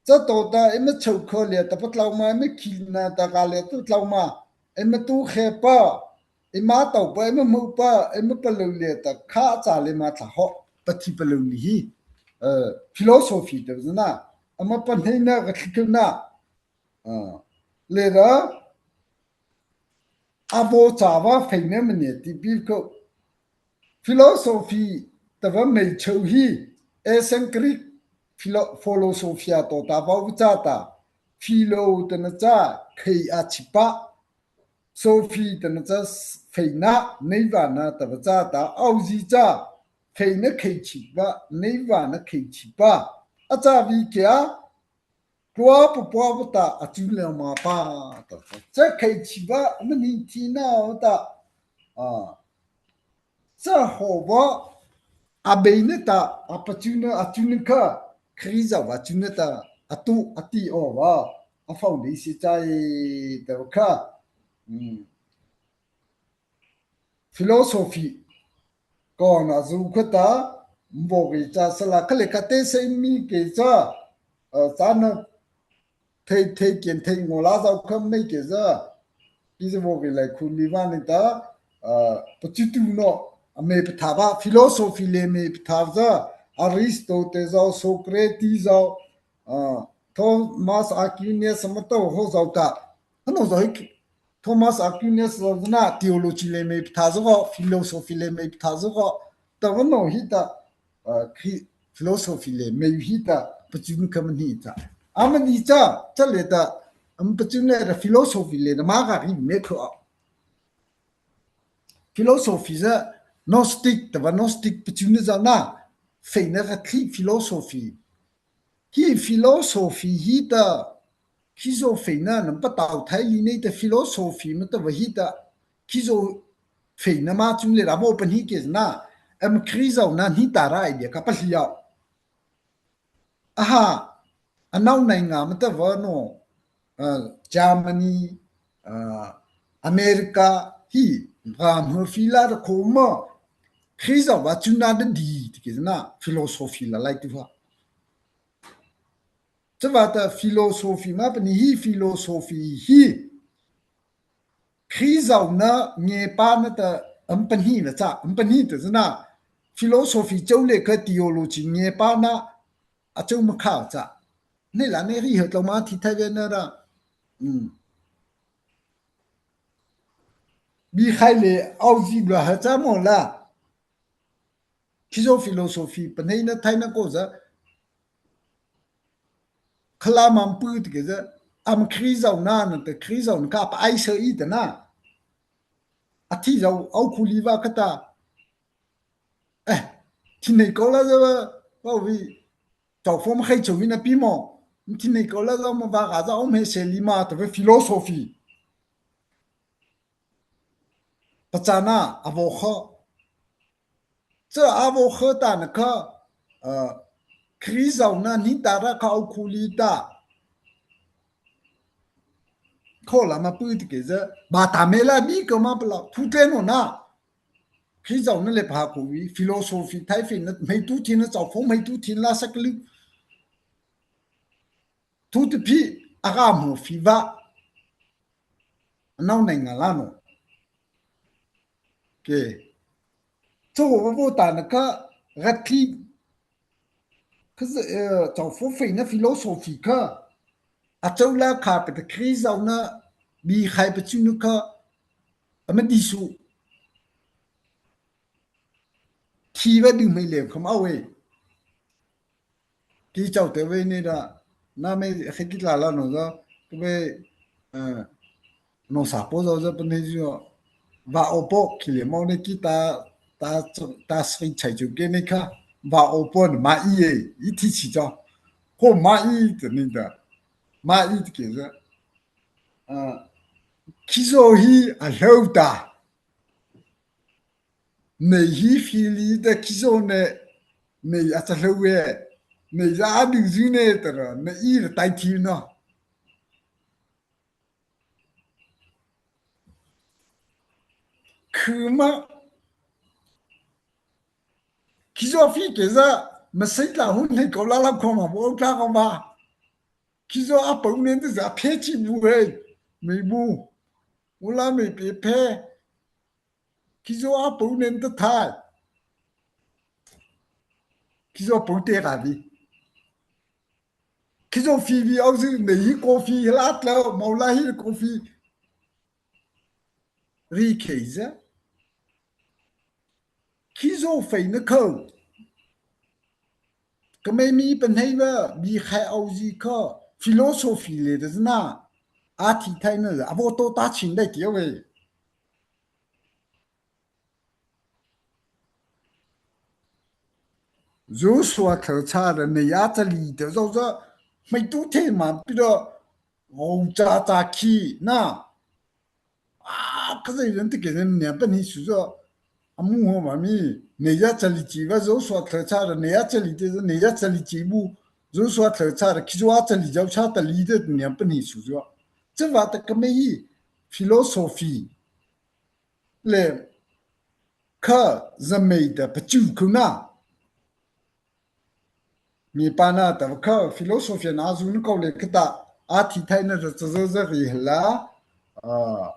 Cha to ta, eima chô kho lia ta pa tlao ma, eima khina ta ka lia ta tlao ma, eima tu khe pa, eima tao pa, eima mo pa, eima palôh lia ta kha cha le ma tla ho, pa thi palôh ni hi, eh, philosophy ta zana, ama pa nei na ka thi na, ah, le da, a vo cha va fei ne ma ne ti pi ko. Philosophy ta va mei chô hi, ancient Greek philo-, philosophia to ta va u cha ta. Philo ta na cha khei a chi pa. Sophy ta na cha s-, fei na, nei va na ta va cha ta. Au zi cha, fei na khei chi pa, nei va na khei chi pa. A cha vi kia, Tua pa pua pa ta a chu le ma pa ta. Cha khei chi va ma ni ti na ta. A. Cha ho va a bei ne ta a pa chu na a chu ne kha. Khrista va chu ne ta a tu a ti o va. A foundation cha e ta kha. Hmm. Philosophy. Kona zu khata, mbo ki cha sala, kale kate se mi ke cha, eh, cha na thei, thei kien thei ngo la zau kha mei ke cha, ki za mbo ki lai khu ni va ni ta, eh, pa chu tu no, a mei pa tha va, philosophy le mei pa tha za, Aristotle zao, Socrates zao, ah, Thomas Aquinas ama tao ho zao ta. Ano zao hi Thomas Aquinas zao na theology le mei ptha zo ko, philosophy le mei ptha zo ko. Ta vano hi ta, ah, khi-, philosophy le mei hi ta, pachun kha mani ta. Ama ni cha, cha le ta, ama pachun le ta philosophy le ta ma ka ri me kho. Philosophy za Gnostic, ta va Gnostic pachun za na, feina ka khi philosophy. Hi philosophy hi ta, khizaw feina nama patao thai li nei ta philosophy ma ta va hi ta, khizaw feina ma chung le ra mo pan hi ke na, ama Krizaw na ni ta ra idea ka pa hli yao. Aha, anao nai nga ma ta va no, ah, Germany, ah, America, hi, ga mo fi la da ko ma, Krizaw va chung na da di, ti ke na, philosophy la lai tu va. Cha va ta philosophy ma pa ni hi philosophy hi. Krizaw na nge pa na ta am pa ni na cha, am pa ni ta zana. Philosophy chau le ka theology nge pa na a chau ma kha cha. Nei la nei ri ha tlo ma thi thai ve na ra. Hmm. Bi khai le au zi bla ha cha mo la. Khizaw philosophy pa nei na thai na ko za. Khala mam pu ti ke za. Am Krizaw na na ta Krizaw na ka pa ai sa i ta na. A thi zaw au khu li va ka ta. Eh, thi nei ko la za va, va vi. Chau fo ma khai chau vi na pi mo. Thi nei ko la za ma va ka za om he se li ma ta va philosophy. Pachana a vaw kha. Cha a vaw kha ta na kha, ah, Krizaw na ni ta ra kha au khu li ta. Kho la ma pu ti ke za, ba ta me la bi ko ma pa la, thu te no na. Krizaw na le pa ko vi, philosophy, thai phi na, mei tu thi na, chau fo mei tu thi na, la sa ka lu. Thu te phi, a ga mo phi va. Anao nai nga la no. Ke. Cho vo vo ta na ka, ga thi, Ka za, eh, chau fo fei na philosophy kha. A chau la kha pe ta Krizaw na bi khai pa chu nu kha. A ma di su. Thi va du mei le kham a ve. Ki chau te ve ne da. Na me khe ki la la no za. Ka ve, eh, no sa po zo za pa ne zu va o po ki le mo ne ki ta, ta, ta sri chai chu ke ne kha, va o po ne ma i e, i thi chi cho. Ko ma i te ne da. Ma i te ke za. Ah, ki zo hi a lo ta. Nei hi fi li ta ki zo ne, nei a cha lo e. Nei za a du zu ne ta ra, nei i ra tai thi no. Khuma. Kizo a phi ke za, ma sei tla hun hei ko la la ko ma bo tla ko ma. Kizo a pau nen te za phe chi bu hei. Mei bu. U la mei pe phe. Kizo a pau nen te thai. Kizo pau te ka di. Kizo phi vi au zi nei hi ko phi hi la tla, mau la hi ko phi. Ri kei za. Kizo fei na ko. Ka mei mi pa nei va, bi khai au zi ko. Philosophy le da zna. A thi thai na za. A bo to ta chin dai ti ve. Joshua thla cha da nei a cha li te zo za, mai tu the ma pi da, o cha cha ki na. A, ka zai ran te ke ran ne pa ni su zo. A mu ho ma mi, nei a cha li chi va Joshua thla cha da nei a cha li te za, nei a cha li chi bu. Joshua thla cha da ki zo a cha li zo cha ta li te ne pa ni su zo. Cha va ta ka mei philosophy. Le, kha za mei ta pa chu khu na. Mi pa na ta kha philosophy na zu na ko le kha ta, a thi thai na ta cha za za ri la. Ah,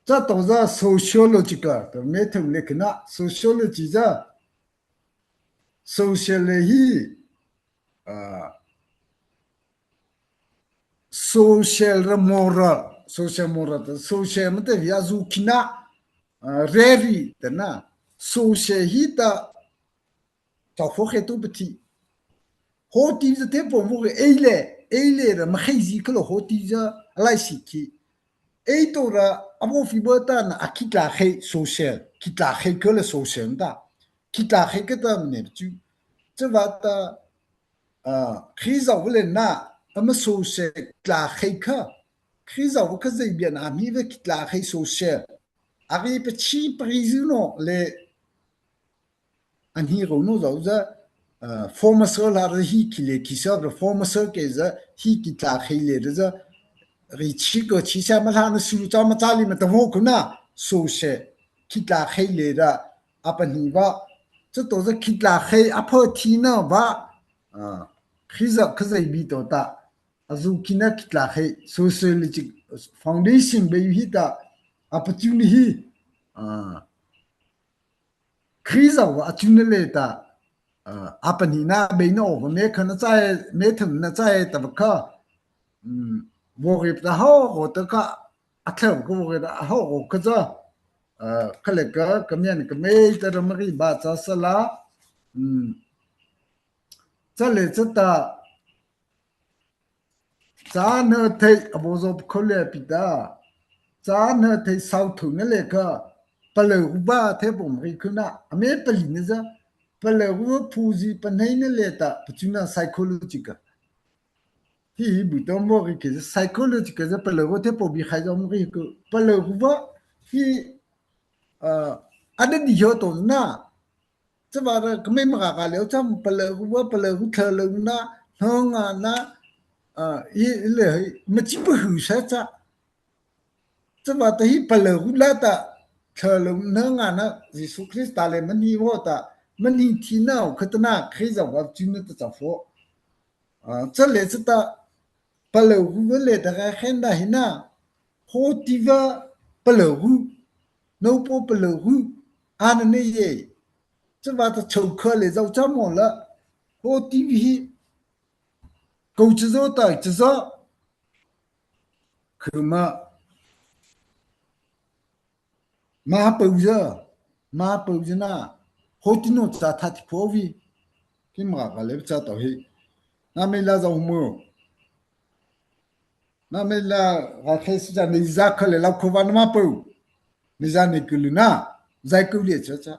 cha to za sociological, ta me thu le kha na, sociology za. social he, ah, social ra moral, social moral ta, social ma ta via zu kina, ah, reri ta na, social he ta, ta ho he tu pati. Ho ti za te po mo ke ei le, ei le ra ma hei zi ka lo ho ti za, a lai si ki. Ei to ra, a mo fi bo ta na, a ki tla hei social, ki tla hei ka le social ta. Ki tla hei ka ta ne chu. Cha va ta, ah, khi za vo le na, a ma social tla hei ka. Khi za vo ka zai bia na, mi ve ki tla hei social. A ri pa chi pa ri zu no le, a ni ro no za za, ah, former sir la ra hi ki le ki sa ra former sir ke za hi ki tla hei le ra za, ri chi ko chi sa ma la na su cha ma cha li ma ta vo ko na, so se, ki tla hei le ra, a pa ni va, cha to za ki tla hei a pa ti na va, ah, khi za ka zai bi to ta, a zu ki na ki tla hei, so se le chi foundation be hi ta, a pa chu ni hi, ah, Krizyhpa a chuna liata, ah, a pahnina beina awpa, mia kha na chai, mia thum na chai tahpa kha, um, vaw reih ta hawh kha ta kha, a thlahpa kha vaw reih ta hawh kha cha, ah, kha le kha, ka mia na ka mei ta ra ma ri ba cha sala, um, cha le cha ta, Cha na thei a vaw zo pa kho le pi ta. Cha na thei sau thu na le kha. Palôh ru ba the pom ri khu na. A mia pali na za. Palôh ru phu zi pa nei na le ta. Pa chu na psychological. Hi hi bu tom bo ri ke za psychological za palôh ru the pom bi khai zo ri khu. Palôh ru ba hi, ah, a da di yo to na. Chavâta keima mara ka lei cha, palôh ru va, palôh ru thlalôh na, hnangana, ah, ei lei, ma chi pahu sa cha. Chavâta hi palôh ru la ta, thlalôh hnangana, Zisu Krista lei mani vaw ta, mani thina, khatana, Krizyhpa chuna ta cha pho. Ah, cha le cha ta, palôh ru va le ta ka khen da hi na, ho ti va palôh ru, no po palôh ru, a na ne ye. Chavâta chô kha le zao cha mo la, ho ti vi hi, ko cha zo ta cha zo, khu ma, ma pau za, ma pau za na, ho ti no cha tha ti pho vi, ki ma ka le cha to hi, na me la zao mo. Na me la, ka khe si cha ne za kha le la kho va na ma pau. Ne za ne ku lu na, zai ku le cha cha.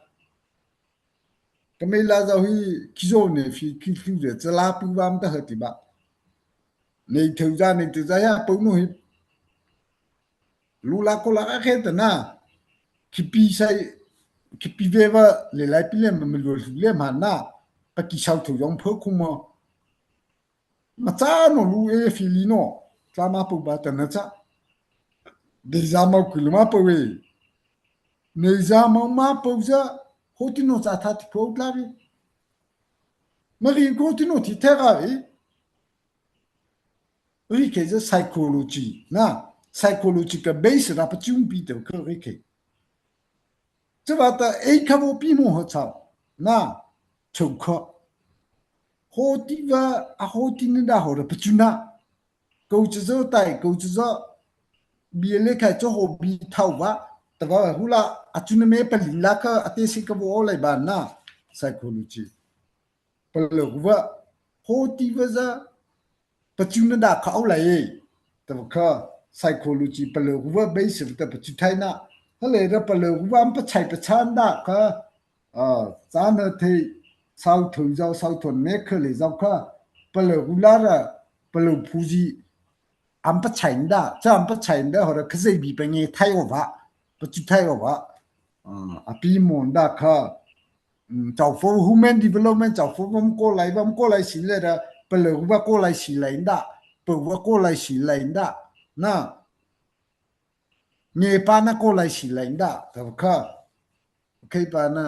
Ka me la za hi ki zo ne fi ki fi le cha la pu va ma ta ha ti ba. Ne thu za ne thu za ya pau no hi. Lu la ko la ka khe ta na. Ki pi sai, ki pi ve va le lai pi le ma me lu le ma na. Pa ki sau thu yong pho khu ma. Ma cha no lu e fi li no, tla ma pau ba ta na cha. Dei za mau ku lu ma pau e. Nei za mau ma pau za, ho ti no cha tha ti pho tla ri. Ma ri ko ti no ti the ka ri. Ri ke za psychology, na. Psychology ka base ra pa chun pi te ka ri ke. Chavâta ei kha vaw pi mo ha cha, na, chô kha. Ho ti va, a ho ti na da ho ra pa chu na. Ko cha zo tai, ko cha zo. Bi le khai cho ho bi thau va. Ta va hu la, a chu na me pa lin la kha, a te si ka vaw lai ba na. Psychology. Palôh ru va, ho ti va za, pa chu na da kha au lai e. Ta va kha, psychology palôh ru va base ta pa chu thai na. Ha le ra palôh ru va am pa chai pa chan da kha, ah, cha na thei, sau thu zao, sau thu me kha le zao kha. Palôh ru la ra, palôh phu zi, am pa chai da, cha am pa chai da, ho ra kha zai bi pa nge thai o va, pa chu thai o va. Ah, a pi mo da kha. Um, chau pho human development, chau pho va ko lai, va ko lai si le ra, palôh va ko lai si lai da, pô va ko lai si lai da, na, me pa na ko lai si lai da, ta kha, kei pa na,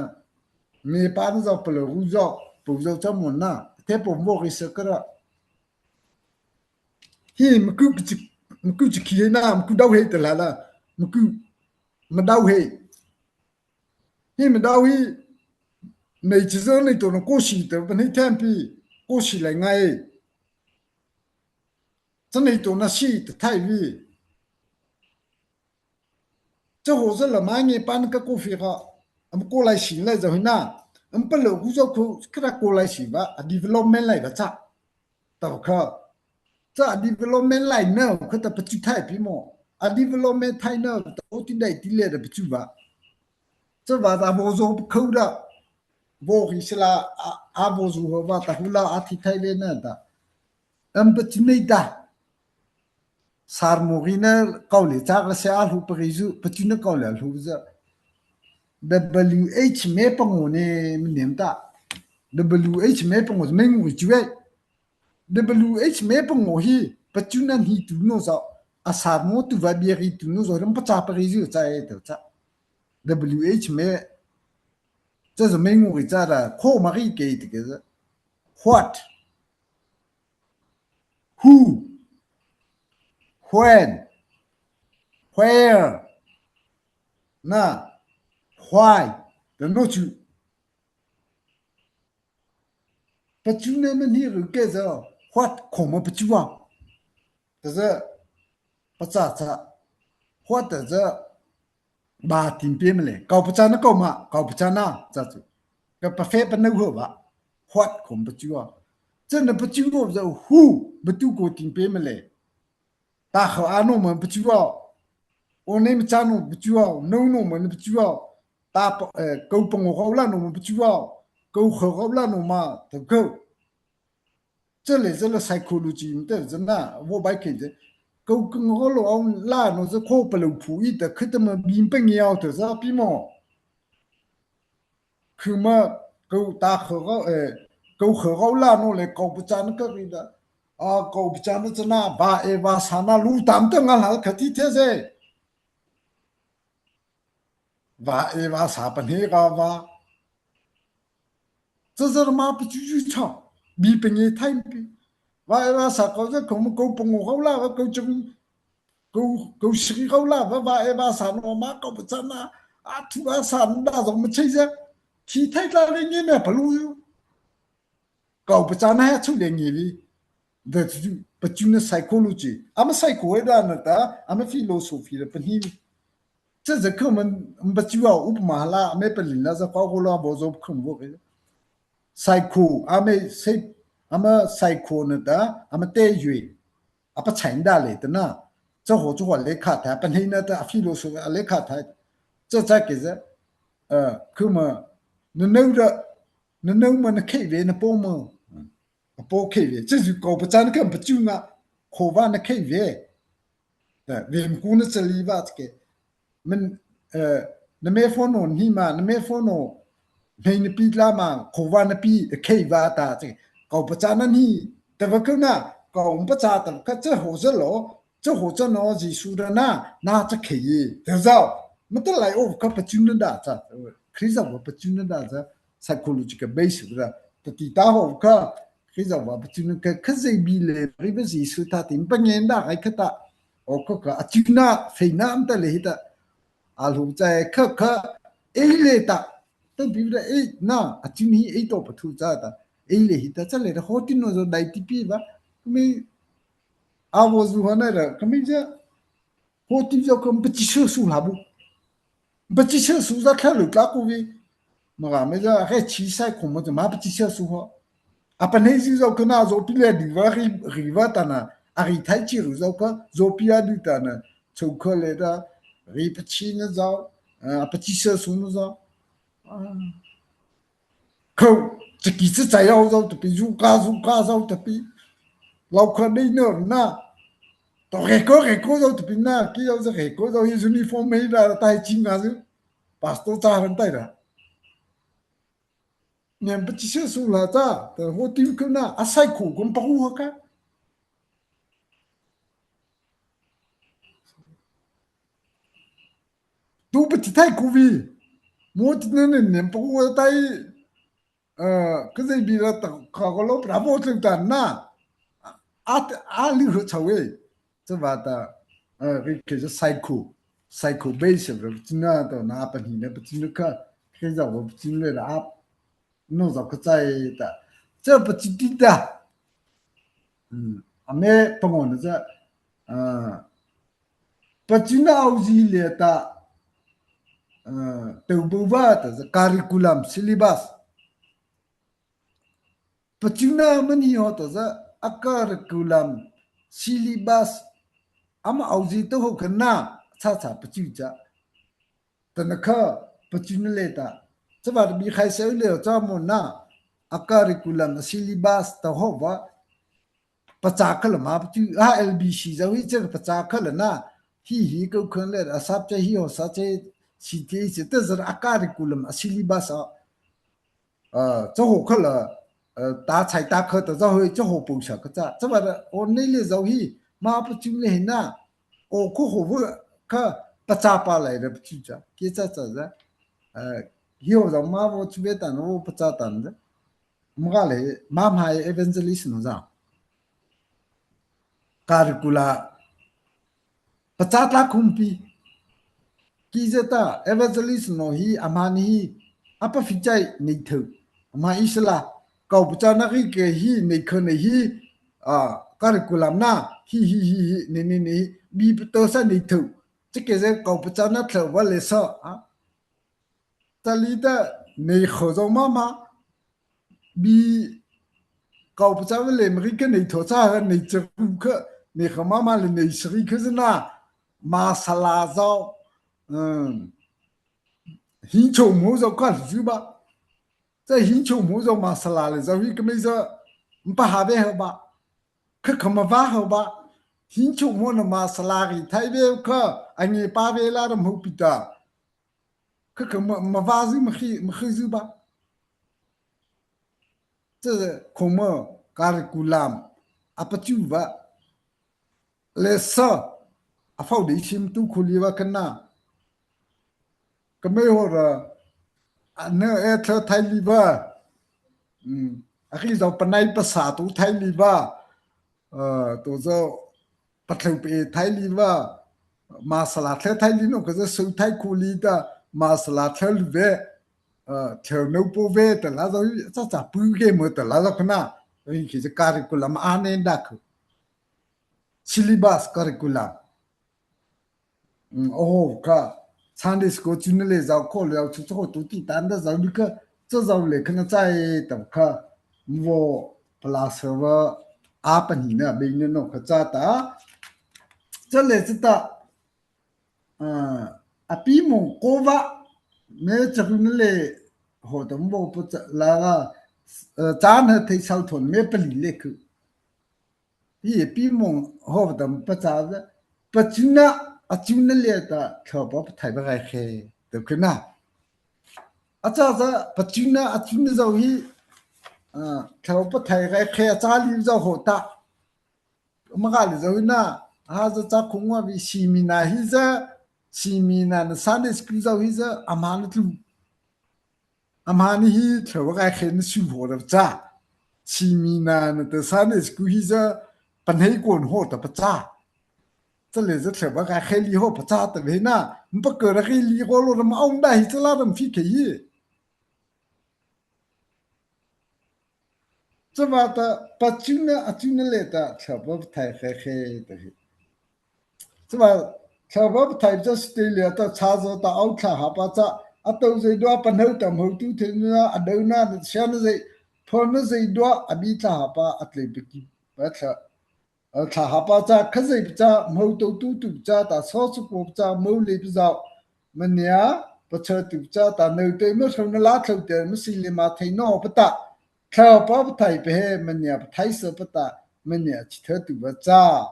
me pa na zao palôh ru zao, pô zao cha mo na, te pô mo ri sa ka ra. Hi, ma ku chi, ma ku chi ki na, ma ku dau he ta la la, ma ku, ma dau he. Hi ma dau hi, Nei chi za nei to na ko si ta pa nei than pi, ko si lai ngai. Cha nei to na si ta thai vi. Cha ho za la ma nge pan ka ko fi ka. Am ko lai si lai za hina. Am pa lo ku za ko kra ko lai si ba, a development lai ba cha. Ta kha. Cha development lai na, kha ta pachu thai pi mo. A development thai na, ta o ti dai ti le da pachu ba. Cha ba ta bo zo khau da. Bo ri sila a, a bo zu ho ba ta hula a thi thai le na da. Am pachu nei da. Sar mo ri na kau le cha ka se a hlu pa ri zu, pachu na kau le a hlu za. W H me pa ngo ne, mi nem ta. W H me pa ngo, me ngo ri chu e. W H me pa ngo hi, pachu na hi tu no za, a sar mo tu va bia ri tu no za, ram pa cha pa ri zu cha e ta cha. W H me, cha za me ngo ri cha da, ko ma ri ke ti ke za. What? Who? When? Where? Na? Why? The no chu. Pachu na ma ni ru ke za, what ko ma pachu a. Ta za, pa cha cha. What ta za, ba tin pe ma le. Kau pa cha na kau ma, kau pa cha na, cha chu. Ka pa fe pa na ho ba. What ko ma pachu a. Cha na pachu ho za, who, ba tu ko tin pe ma le. Ta kha a no ma pachu a. O ne ma cha no pachu a. No no ma na pachu a. Ta pa, eh, kau pa ngo kau la no ma pachu a. Kau kha kau la no ma, ta kau. Cha le cha la psychology ma ta za na, vo bai ke za. Kau ka ngo lo au la no za ko pa lo phu i ta kha ta ma bin pa ngi au ta za pi mo. Khu ma, kau ta kha kau, eh, kau kha kau la no le kau pa cha na ka ri da. A kau pa cha na cha na, ba e ba sa na lu tam ta nga la kha ti the ze. Va e va sa pa ne ka va. Cha za ma pa chu chu cha. Bi pa nge thai pi. Va e va sa kau za kau ma kau pa ngo kau la va kau chang. Kau, kau sri kau la va va e va sa no ma kau pa cha na. A thu va sa na da zo ma chai za. Thi thai ta le nge me pa lu yu. Kau pa cha na ha chu le ngi vi. Da chu pa chu na psychology. Ama psycho e da na ta, ama philosophy da pa ni vi. Cha za kha man, pa chu a upama la, ama pa lin la za kau ko la bo zo khum bo ke. Psycho, ama se, ama psycho na ta, ama te yue. A pa chai da le ta na. Cha ho chu ho le kha ta, pa ni na ta, a philosophy a le kha ta. Cha cha ke za, eh, khum ma, na nau da, na nau ma na khei ve, na po ma. A po khei ve. Cha zu kau pa cha na kha pa chu nga, kho va na khei ve. Eh, ve mku na cha li va ke. Men, eh, na me phone no ni ma, na me phone no. Nei na pi la ma, kho va na pi, khei va ta che. Kau pa cha na ni, ta va kau na, kau pa cha ta ka cha ho za lo, cha ho cha no Jisu da na, na cha khei ye. Ta za, ma ta lai o ka pa chu na da cha. Khrista va pa chu na da cha. Psychological base ra. Ta ti ta ho ka, Khrista va pa chu na ka, ka zei bi le, ri va Jisu ta ti, pa ngen da, ai ka ta. O ka ka, a chu na, fei na, am ta le hi ta. A lu cha, ka ka, ei le ta. Ta bi da, ei, na, a chu ni, ei to pa thu cha ta. Ei le hi ta, cha le da, ho ti no zo dai ti pi va. Mi, a vo zu ha na ra, ka mi ja. Ho ti zo ka, pa chi su su la bu. Ba chi sa su za thla lu tla ku vi. Ma ga me za he chi sai ko ma za ma ba chi sa su ho. A pa nei zi zo ka na zo pi le di va ri, ri va ta na. A ri thai chi ru zo ka zo pi a di ta na. Cho ka le da ri pa chi na zo. A pa chi sa su na zo. Khô, cha ki cha cha yao zao ta pi, zu ka zu ka zao ta pi. Lau kha dei nor na. To reko reko zao ta pi na, ki zao za reko zao hi uniform mei ra ta hi chi nga zu. Pastor cha ran tai ra. Niam pa chi sa su la cha, ta ho tim ko na, a sai ko kon pa hu ha ka. Tu pa ti thai ku vi. Mo ti na ne nem pa ku tai. Eh, ka zei bi ra ta ka ko lo pra vo tlu ta na. A, a li ho cha we. Cha va ta, eh, ri ke cha sai ku. Sai ku be se ra ti na to na pa ni na pa ti na ka. Ke za vo ti na ra ap. no zao kha chai ta. Cha pachuna ta. Hmm. Ama pangawh na cha. Ah. Pachuna awzy liata. Ah. Tao bua ta cha curriculum syllabus. Pachuna mani hawhta cha a curriculum syllabus ama awzy to hawh kha na, cha cha pachu cha. Tahna kha pachuna liata. Chavâta bie khai sa u liata cha mo na. A curriculum a syllabus ta hawh va. Pachâ kha la ma pachu. A L B C zao hi cha pachâ kha la na. Hi hi ko khan le a sap cha hi hawh sa cha. Si te si te zara a curriculum a syllabus a. Ah, cha hawh kha la, ah, ta chai ta kha ta cha hawh cha hawh pua sa kha cha. Chavâta o nei le zao hi, ma pachuna hi na. O kha hawh va kha pachâ pa lai ra pachu cha. Kei cha cha za. Ah, hi hawh zao ma vaw chu ve ta na vaw pachâ ta na. Ma ka le, ma ma evangelist no za. Curriculum. Pachâ ta khumpi. Kei za ta, evangelist no hi, ama ni hi, a pa fi chai nei thei. Ama Isala, kô pachâna ri ke hi, nei kha nei hi, ah, curriculum na, hi, hi, hi, hi, nei, nei, nei, bie pa to sa nei thei. Cha kei za kô pachâna thei va le sa, ah. Cha liata nei kha zao ma ma. Bie kô pachâ va le ma ri kha nei thei cha ha nei cha ru kha nei kha ma ma le nei sari kha zana. Masala zao. Hmm. Hin chô mo zao ka zu ba. Cha hin chô mo zao masala le zao hi kha mei za. Mpa ha ve ha ba. Kha kha ma va ha ba. Hin chô mo na masala ri thai ve kha. A nge pa ve la ra mo pi ta. Kha kha ma, ma va zu ma khi, ma khi zu ba. Cha kho ma curriculum. A pachu va. Le sa. A foundation tu khuli va kha na. Kha mei hawh ra. A na e thla thai li va. Hmm. A khi zao panai pasa tu thai li va. Ah, to zao pathlau pe thai li va, masala thla thai li no kha za su thai khuli ta, masala thla lu ve, ah, thla no po ve ta la zao, cha cha pu ke mo ta la zao kha na, ri kei za curriculum a ne da kha. Syllabus curriculum. Hmm, o kha, Sunday school chu na le zao kho le zao chu chu tu ti tan da zao ni kha, cha zao le kha na chai ta kha, mo pala sa va, a pa ni na be ni no kha cha ta, cha le cha ta, ah, a pi mo ko va, me cha ku na le, ho ta mo pa cha la va, eh, cha na thei sau thon me pa li le khu. Hi pi mong ho ta pachâ za, pachuna, achuna liata Thlahpa Pathaih va rai khe, tah kha na. A châ za, pachuna, achuna zao hi, ah, Thlahpa Pathaih rai khe, a châ li zao ho ta. Ma ka li zao hi na, ha za cha khung wa vi seminar hi za, seminar na Sunday school zao hi za, ama na tlu. Ama ni hi Thlahpa rai khe na su ho ra cha. Seminar na ta Sunday school hi za panhei kon ho ta pachâ. Cha le za Thlahpa rai khe li ho pachâ ta ve na. Mpa ka ra khe li ho lo ra ma ong da hi cha la ra ma fi khe hi. Chavâta pachuna, achuna liata Thlahpa Pathaih khe khe ta hi. Chavâta Thlahpa Pathaih cha Australia ta châ zo ta, o Thlahpa cha, a to zydua, panao ta hmo tu thei na, a do na, na sia na zy, pho na zydua, a bi Thlahpa, a tlei pa ki, pa thla, a Thlahpa cha, Khazohpa cha, hmo to tu tu cha, ta so su ko cha, hmo lei pa zao, mania, pachâ tu cha, ta no te, ma thlô na la thlô te, ma si le ma thei no pa ta, Thlahpa Pathaih pa he, mania pathaih sa pa ta, mania chi tha tu va cha.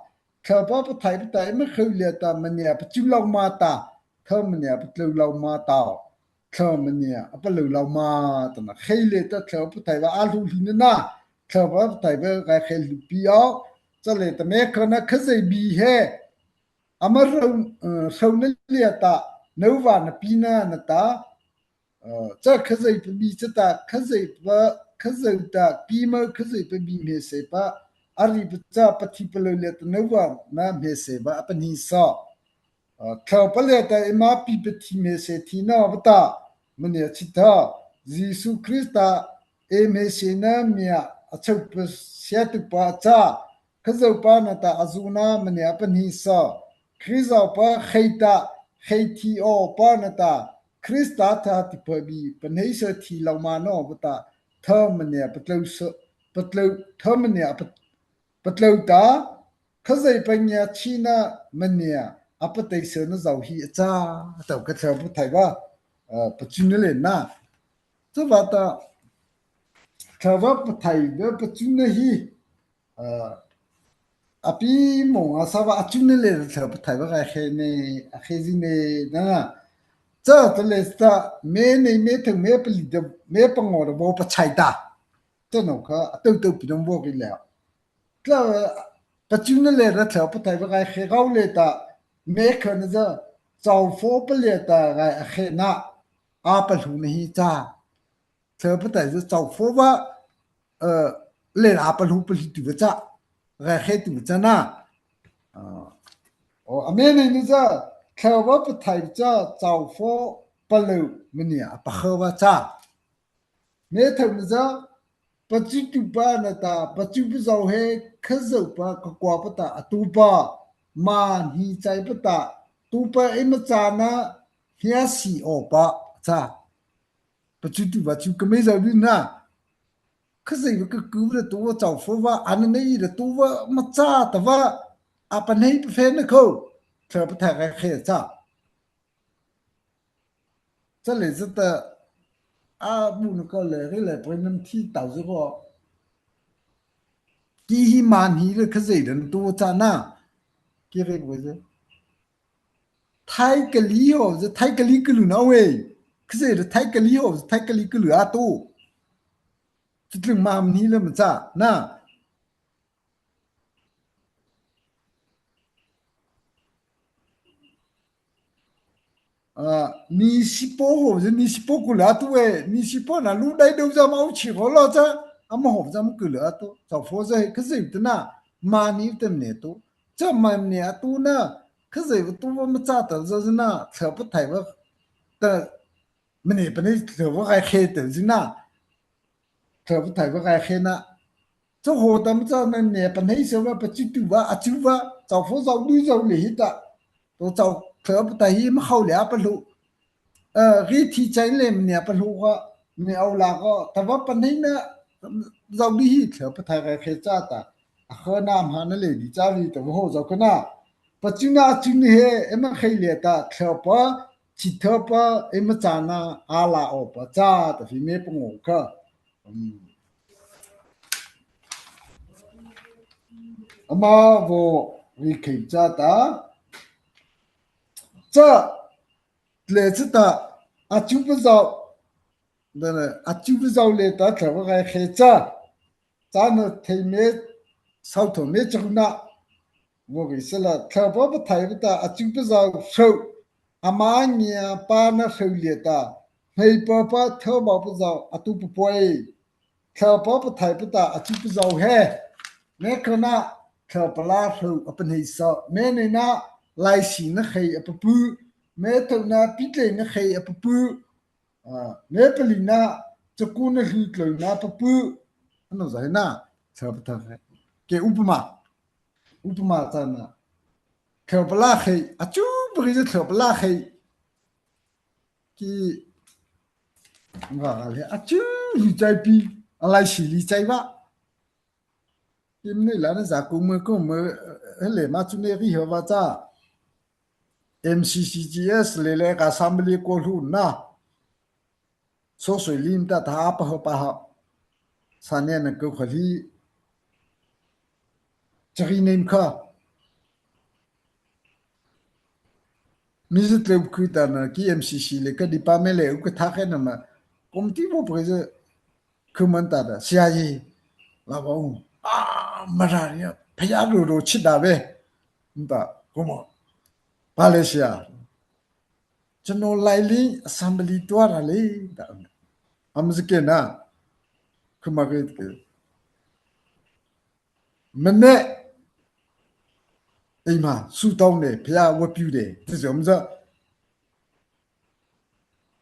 Thlahpa Pathaih pa ta, eima khao liata mania pachu lô ma ta, tha mania patlô lô ma ta, tha mania a palô lô ma ta na, khei liata Thlahpa Pathaih va a hlu hli na na, Thlahpa Pathaih va rai khe hlu pi aw, cha liata me kha na Khazoh bi he, ama rao, eh, rao na liata, no va na pi na na ta, Cha Khazohpa bi cha ta, Khazohpa, Khazoh ta, pi ma Khazohpa bi hmeiseihpa, a ri pa cha, pathi palôh liata no va na hmeiseihpa a pahnie sa. Thlahpa liata eima pi pathi hmeiseih thina pa ta, mania chi tha, Zisu Krista, hmeiseihna miah a chhopa siatuhpa a châ. Khazohpa nata a zona maniah a pahneisa, Krizyhpa kheihta kheithi awpa nata Krista thaphapa bie pahneisa thi lymâ nawpa ta tha maniah patlôsa, patlô, tha maniah pa, patlô ta, Khazohpa ngiachhiena maniah a patheisana zy hih a châ, tahpa kha Thlahpa Pathaihpa, ah, pachuna lei na. Chavâta Thlahpa Pathaihpa pachuna hih, ah, a pi mawh a sapa a chuna lei Thlahpa Pathaihpa kha a khe ne, a khe zy ne na. Cha ta lei ta, mei nei mei thei mei pali ta, mei pangaw ta vaw pachai ta. Tano kha a tao tao pi dam vaw ki lei. Tla, pachuna lei ta Thlahpa Pathaihpa kha a khe kho lei ta, mei khana zy, chawfawpa lei ta kha a khe na, a palôh na hih cha. Thlahpa Pathaihpa zy chawfawpa, eh, lei a palôh palih tuh cha, kha a khe tuh cha na. Ah, o, a mei nei na zy, Thlahpa Pathaihpa zy chawfaw palôh maniah a pakha pa cha. Mei thôhna zy, pachutuhpa nata pachupa zy he Khazohpa kakuapa ta a taopa, mâ hnei chaipa ta taopa eima châna hia sie awpa cha. Pachutuhpa chu keimo zy bie na. Khazohpa kakuapa ta taopa chawfawpa, a na nei ta taopa machâ tahpa, a pahnei paphana kho, Thlahpa Pathaihpa kha a khe cha. Cha lei cha ta, a bu na kha lei, kei lei poi nam thi tao zy ko. Ki hi mâ hnei lei Khazohpa ta na taopa cha na. Ki rei poi zy. Thai kali haw zy, thai kali kalu na we. Khazohpa ta thai kali haw zy, thai kali kalu a tao. Cha tlyng mâ hnei lei machâ na. Ah, nisipo haw zy, nisipo kalu a tao e, nisipo na lu dei do zy ma u chi haw la cha, ama haw zy ma kalu a tao, chawfawzy he Khazohpa ta na, mâ hnei ta mei tao, cha mâ mei a tao na, Khazohpa taopa machâ ta zy na, Thlahpa Pathaihpa ta, mei nei pahnei Thlahpa kha a khe ta zy na. Thlahpa Pathaihpa kha a khe na. Cha haw ta machâ na ne, pahneisa pa, pachutuhpa, a chupa, chawfaw zy du zy lei hih ta. To chaw Thlahpa Pathaihpa hi ma khao lei a palôh. Eh, ri thi chai lei mei a palôh kha, mei a u la kha, tahpa pahneina zy du hih Thlahpa Pathaihpa kha a khe cha ta. A kha na ma na lei di cha ri ta haw zy kha na. Pachuna a chuna he, eima khei lei ta, Thlahpa, chi tahpa, eima châna, a la awpa cha, tahpa mei pangaw kha. Um. Ama vaw ri khei cha ta. Cha, lei cha ta, a chupa zy, dana, a chupa zy lei ta, Thlahpa kha a khe cha. Chana thei mei, saw tho mei cha ku na. Vaw ri sala, Thlahpa Pathaihpa ta a chupa zy hro, ama ngiapâna hro lei ta, hmeiseihpa thaopa zy a tao papua. Thlahpa Pathaihpa ta a chupa zy he, mei khana, Thlahpa la hro a pahneisa, mei neina, laiseihna khei a papua, mei thôhna pitleina khei a papua, ah, mei palihna, chakona hluhtlôna papua. Ano zy he na, Thlahpa Pathaihpa kei upama, upama chana, Thlahpa la khei, a chupa kei zy Thlahpa la khei. Ki, nga le, a chu hluh chai pi, a laiseih hluh chai pa. Eima nei la na za ku ma ku ma, eh, lei ma chu ne ri haw pa cha. M C C G S lei lei ka assembly ko hlu na. Sawsawih lim ta ta pa haw pa haw. Sa ne na ko kha hli. Chari nem kha. Mister Tleu khu ta na ki M C C lei ka department lei u ka tha khe na ma. Committee vaw pa kei zy khu man ta da. Sia yi. La ba u. Ah, Mara ri ya. Phaya ro ro chi da ve. Nta, kuma. Palesia. Chano lai li assembly tua ra le. Da. Am zy kei na. Kuma kei kei. Mene. Eima, su tong ne, phaya wa piu de. Ti zy am zy.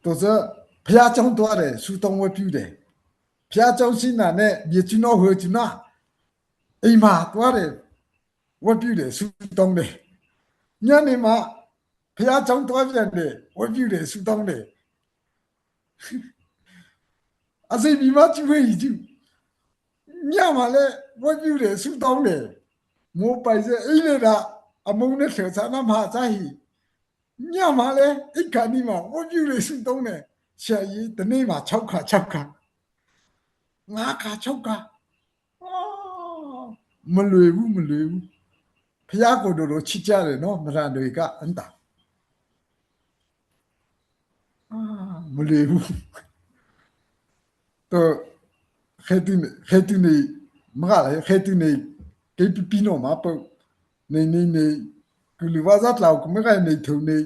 To zy, phaya chong tua de, su tong wa piu de. Pia chau si na ne, bia chu no hu chu na. Ei ma tua de, wa piu de su tong de. Nya ne ma, pia chau tua de ne, wa piu de su tong de. A sei bi ma chu wei chu. Nya ma le, wa piu de su tong de. Mo pai se, ei le da, a mo ne se sa na ma sa hi. Nya ma le, ei ka ni ma, wa piu de su tong de. Sia yi, te ne ma, chau ka, chau ka. Nga ka chau ka. Ah, ma lui u, ma lui u. Pia ko do do chi cha le no, ma ra do ka, an ta. Ah, ma lui u. To, khe tu ne, khe tu ne, ma ka le, khe tu ne, ke pi pi no ma po. Ne, ne, ne, ku lu wa za tlau ku ma ka ne tho ne,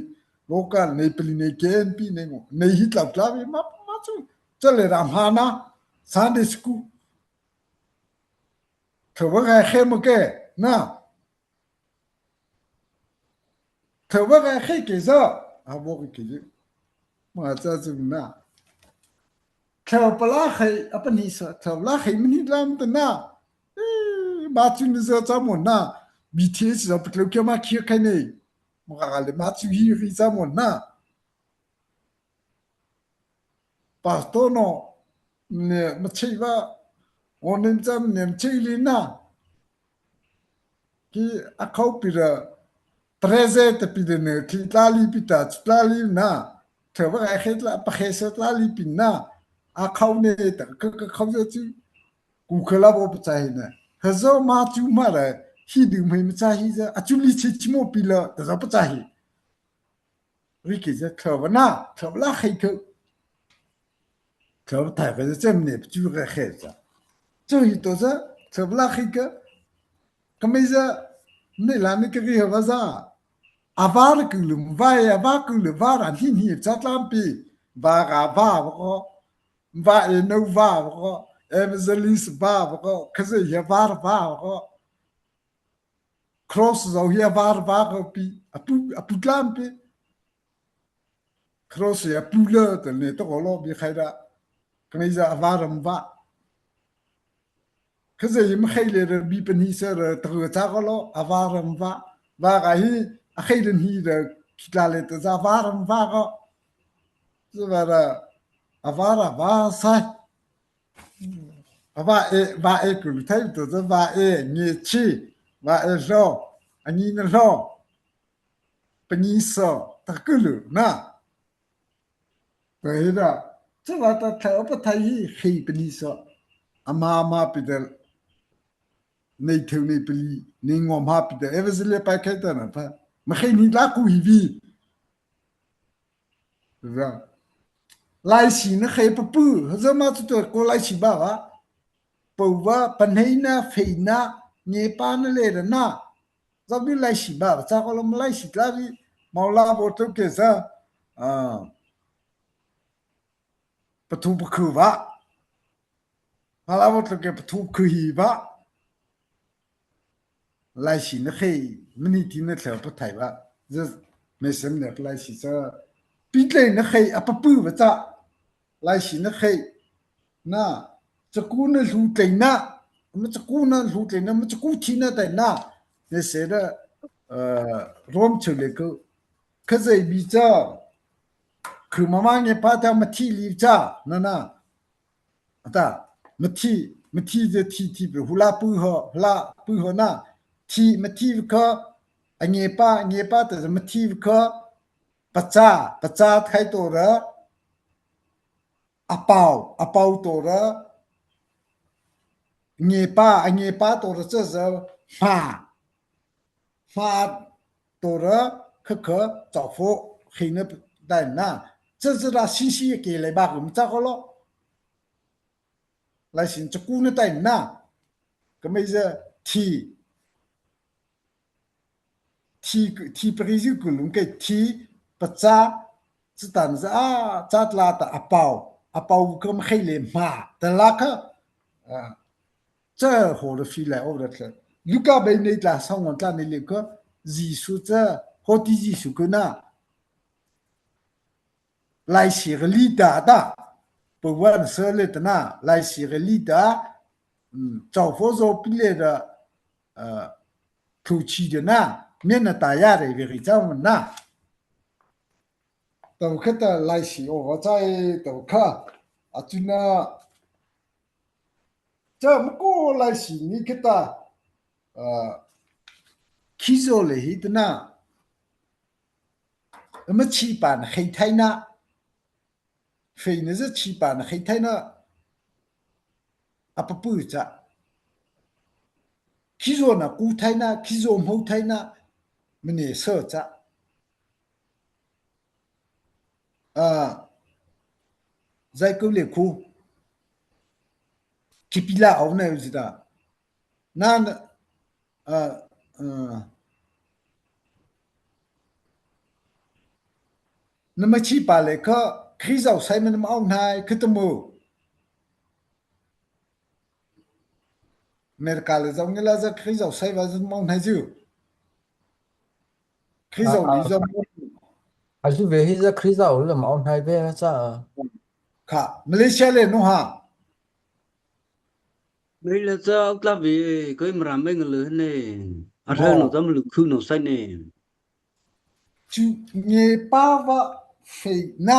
lo ka ne, pali ne, ke en pi ne ngo. Ne hi tlau tlau ma, ma chu. Cha le ra ma na, Sunday school. Thei va khai khe ma ke, na. Thei va khai khe ke za. A bo ke ke. Ma cha chu na. Thei pa la khai, a pa ni sa, thei la khai ma ni lam ta na. Eh, ma chu ni za cha mo na. B T S za pa tlo ke ma khia khai ne. Ma ka le ma chu hi ri cha mo na. Pastor no, ne, ma chei va, o ne cha ne ma chei li na. Ki a khau pi ra, present pi de ne, ki tla li pi ta, chu tla li na. Thei va khai khe tla, pa khe sa tla li pi na. A khau ne ta, ka, ka khau za chu. Ku kha la bo pa cha hi na. Ha zo ma chu ma ra, hi du mai ma cha hi za, a chu li chi chi mo pi la, ta za pa cha hi. Ri ke za thei va na, thei va la khai kha. Thei va thai kha za chem ne, pa chu kha khai za. Chu hi to za, thei va la khai kha. Ka mai za, ne la ne ka ri ha va za. A va ra ku lu, va e, a va ku lu, va ra ni ni cha tlam pi. Va ga va va ko. Va e no va va ko. Evangelist va va ko. Ka za ya va ra va va ko. Cross zo hi a var va ko pi, a pu, a pu tlam pi. Cross hi a pu le te ne to ko lo bi khai da. Ka nei za a var am va. Ka za hi ma khai le re bi pa ni sa re te ko cha ko lo, a var am va. Va ka hi, a khai le ni re ki tla le te za a var am va ko. Za va re, a var a va sai. A va e, va e ku lu thai to za va e nge chi, va e lo, a ni na lo, pa ni so, ta ku lu na. Pa hi da, cha va ta tha pa thai hi, hi pa ni so. A ma ma pi da, nei theu nei pa li, nei ngom ha pi da, e va zi le pa khai ta na pa. Ma khai ni la ku hi vi. Za. Laisi na khai pa pu, ha za ma chu to ko laisi ba va. Pau va, pa nei na, fei na, nge pa na le ra na. Za bi laisi ba, cha ko lo ma laisi tla bi, mau la bo to ke za. Ah. Pa thu pa khu va. Hala bo tlo ke pa thu khu hi ba. Laisi na khai, mani ti na thla pa thai ba. Za, me sem ne pa laisi sa. Pi tlai na khai, a pa pu ba cha. Laisi na khai. Na, cha ku na hlu tlai na. Ma cha ku na hlu tlai na, ma cha ku thi na tai na. Ne se da, eh, rom chu le ko. Ka zai bi cha. Khu ma ma nge pa ta ma thi li cha. Na na. Ata, ma thi, ma thi ze thi thi pe, hula pu ho, hula pu ho na, thi, ma thi ve kha, a nge pa, nge pa ta ze ma thi ve kha, pa cha, pa cha thai to ra, a pau, a pau to ra, nge pa, a nge pa to ra cha ze, hma, hma to ra, kha kha, cha pho, khi na dai na, cha ze ra si si ke lai ba kum cha ko lo. Laisin cha ku na tai na. Ka mai za thi. Thi, thi pa ri zi ku lung ke thi pa cha. Cha tan za a, cha tla ta a pau. A pau ka ma khai le hma. Ta la kha. A, cha ho ra fi lai o ra tla. Luka bai nei tla sa ngon tla nei le ka. Jisu cha. Ho ti Jisu ku na. Laisi ka li ta ta. pôh vâna sala tah na, laiseih rili ta, um, châ pho zo pi lei ta, uh, tlu chi tah na, miana ta ya rei ve ri châ na. Tao khata laiseih o va chai tao kha, a chu na, cha mako laiseih ni khata, uh, khizaw lei hi tah na, ama chi pa na khei thai na, fei na za chi pa na khei thai na, a pa pu cha. Khizaw na ku thai na, khizaw mho thai na, mane sa cha. Ah, zai ko le ku. Kipila au na yu zita. Na, na, ah, ah. Nama chi pa le kha, khizaw sai ma nama au nai, khata mo. America le zong ngi la za khizaw sai va zun mong hai ziu. Khizaw ni zong. A zu ve hi za khizaw le mong hai ve cha. Kha, Malaysia le no ha. Mei le cha au tla ve, koi mra mei ngi le ne. A thai no zam lu khu no sai ne. Chu nge pa va fei na,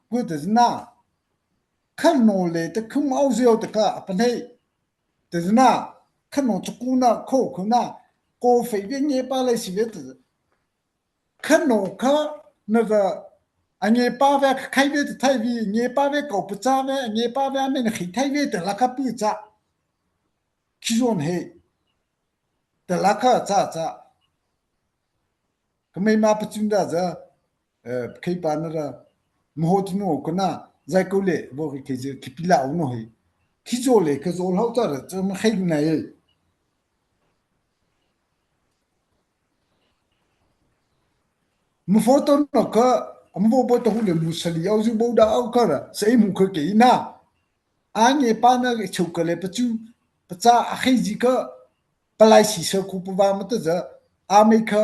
ku te na. Kha no le te khum au zio te ka, a pa nei. Te na, kha no chu ku na, ko ku na, ko fei ve nge pa le si ve te. Kha no kha, na va, a nge pa ve kha khai ve te thai vi, nge pa ve ko pu cha ve, a nge pa ve a me na khai thai ve te la ka pu cha. Khizaw he. Te la ka cha cha. Ka mei ma pa chun da za, eh, khei pa na ra, mo ho tu no ko na, zai ko le, bo ki khei ze, ki pila u no he. Khizaw le, ka zaw lau cha ra, cha ma khei na he. Mo photo no ka, a mo bo ta hu le, mo sali au zu bo da au ka ra, sa i mo ka ke na. A nge pa na chau ka le pa chu, pa cha a khei zi ka, pa lai si sa ku pa va ma ta za, a mei ka,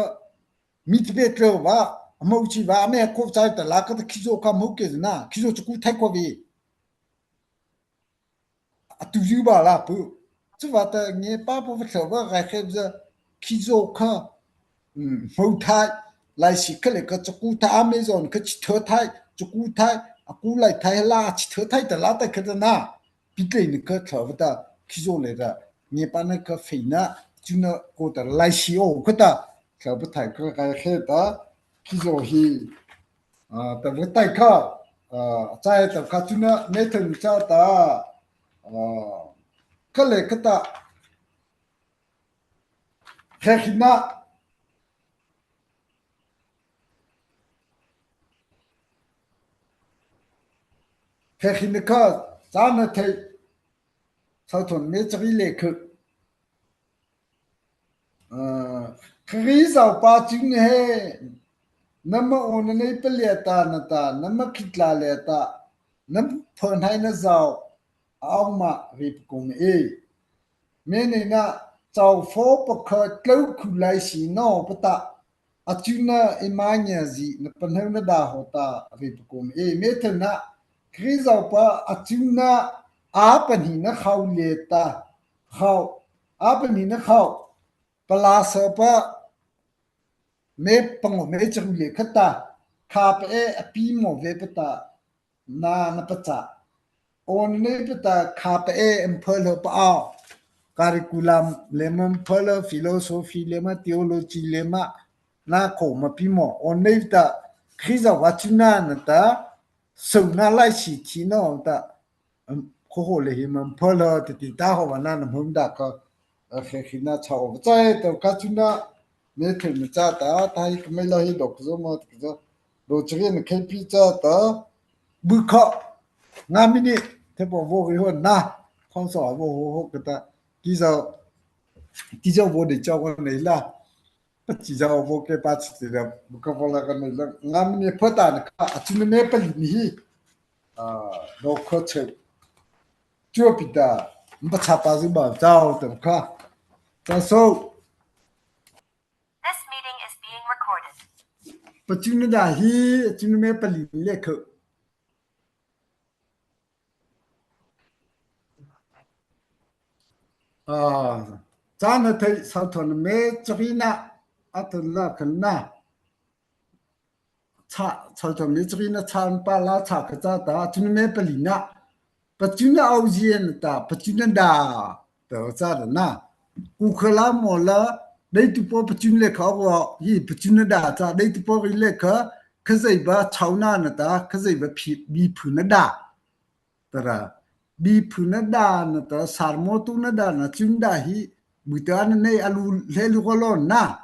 mi ti be tlo va, a mo chi va, a mei a ko cha ta la ka ta khizaw ka mo ke na, khizaw chu ku thai ko ve. A tu yu ba la pu. Chu va ta nge pa pu va thlo va gai khe za khizaw kha, um, hmo thai, lai si kha le ka chaku thai, Amazon ka chi thai, chaku thai, a ku lai thai la chi thai ta la ta kha ta na. Pi tlei ni ka thlo va ta khizaw le ra. Nge pa na ka fei na, chu na ko ta lai si o ka ta. Thlo va thai ka gai khe ta khizaw hi. Ah, ta va tai kha, ah, chai ta kha chu na me thei cha ta, ah, ka le ka ta, khe khi na, khe khi na kha, cha na thei, sau thon me chari le khu. Ah, Khazohpa chun he, nama awnaneipa liata nata, nama khitla liata, na phahnai na zao, a aw ma reipa kaw ma ei. Mei nei na, chau pho pakha tlô khu lai si no pata, a chu na eima ngia zi na pahno na da haw ta reipa kaw ma ei. Mei thei na, Khazohpa a chu na a pahnina khao liata, khao, a pahnina khao, palâsapa, me pangaw me charu le khata, khâpa ei a pi maw ve pata, na na pachâ. Awnaneipa ta khâpa ei a phalâ pa aw, curriculum le ma phalâ, philosophy le ma, theology le ma, na kho ma pi maw, awnaneipa ta, Khazohpa chu na nata, so na lai si thi no ta, Am, kho ho le hi ma phalâ, ti ti ta ho va na na hmô da ka, a, khe khi na chau va chai ta ka chu na, me thei ma cha ta, ta hi ka mei la hi dok zo ma, dok zo, dok chiri na khe pi cha ta, bu kha, nga mi ni, te bo vo ri ho na, khong so vo ho ho ka ta, ki zo, ki zo vo de chau ka nei la, pa chi zo vo ke pa chi ti da, bu kha vo la ka nei la, nga mi ni pha ta na ka, a chu na me pa li ni hi. Ah, no kho che. Chua pi ta, mpa cha pa zi ba zao ta kha. Ta so. This meeting is being recorded. Pa chu na da hi, chu na me pa li le kho. A, châna thei Sawthana mei chariena, a thana khana. Cha, Sawthana mei chariena châ palâ cha kha chata, chuna mei palihna. Pachuna awzie nata, pachuna dâh, ta chata na. Ku kha la mo la, deita paw pachuna lei kha aw, hi pachuna dâh cha, deita paw ri lei kha, Khazohpa chhôhna nata, Khazohpa phi, bie phuhna dâh. Tara, bie phuhna dâh nata, sermon tuna dâh na, chuna dâh hi, bie ta na nei a lu, le lu ko lo na.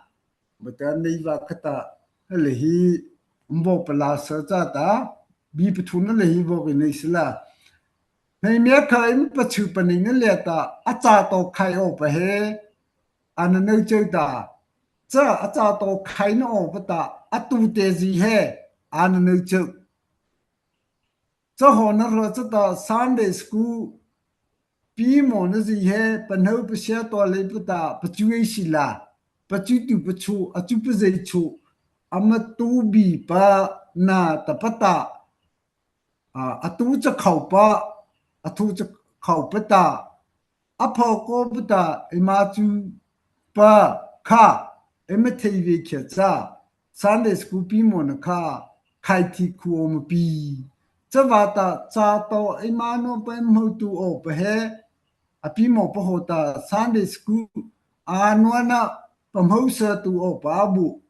Bie ta nei va kha ta, le hi, mbo palâ sa chata, bie pathuna le hi bo ki nei sala. Nei mia kha eima pachu paneina liata, a cha to khai awpa he, a na nô chô ta. Cha a cha to khaina awpa ta, a tu te zi he, a na nô chô. Cha hawhna ra chata Sunday school, pi mawhna zi he, panô pasia to leipa ta, pachu ei sala, pachu tu pachu, a chu pazei chu, ama tu bie pa na ta pa ta, a, a tu cha khao pa, a tu cha khao pa ta, a pho ko pa ta, eima chu pa kha, eima thei ve khia cha, Sunday school pi mawhna kha, khai thi khu aw ma pi. Chavâta, cha to eima nô pa eima hmô tu awpa he, a pi mawh pa hawhta, Sunday school, a nô na, pahmôsa tu awpa a bu.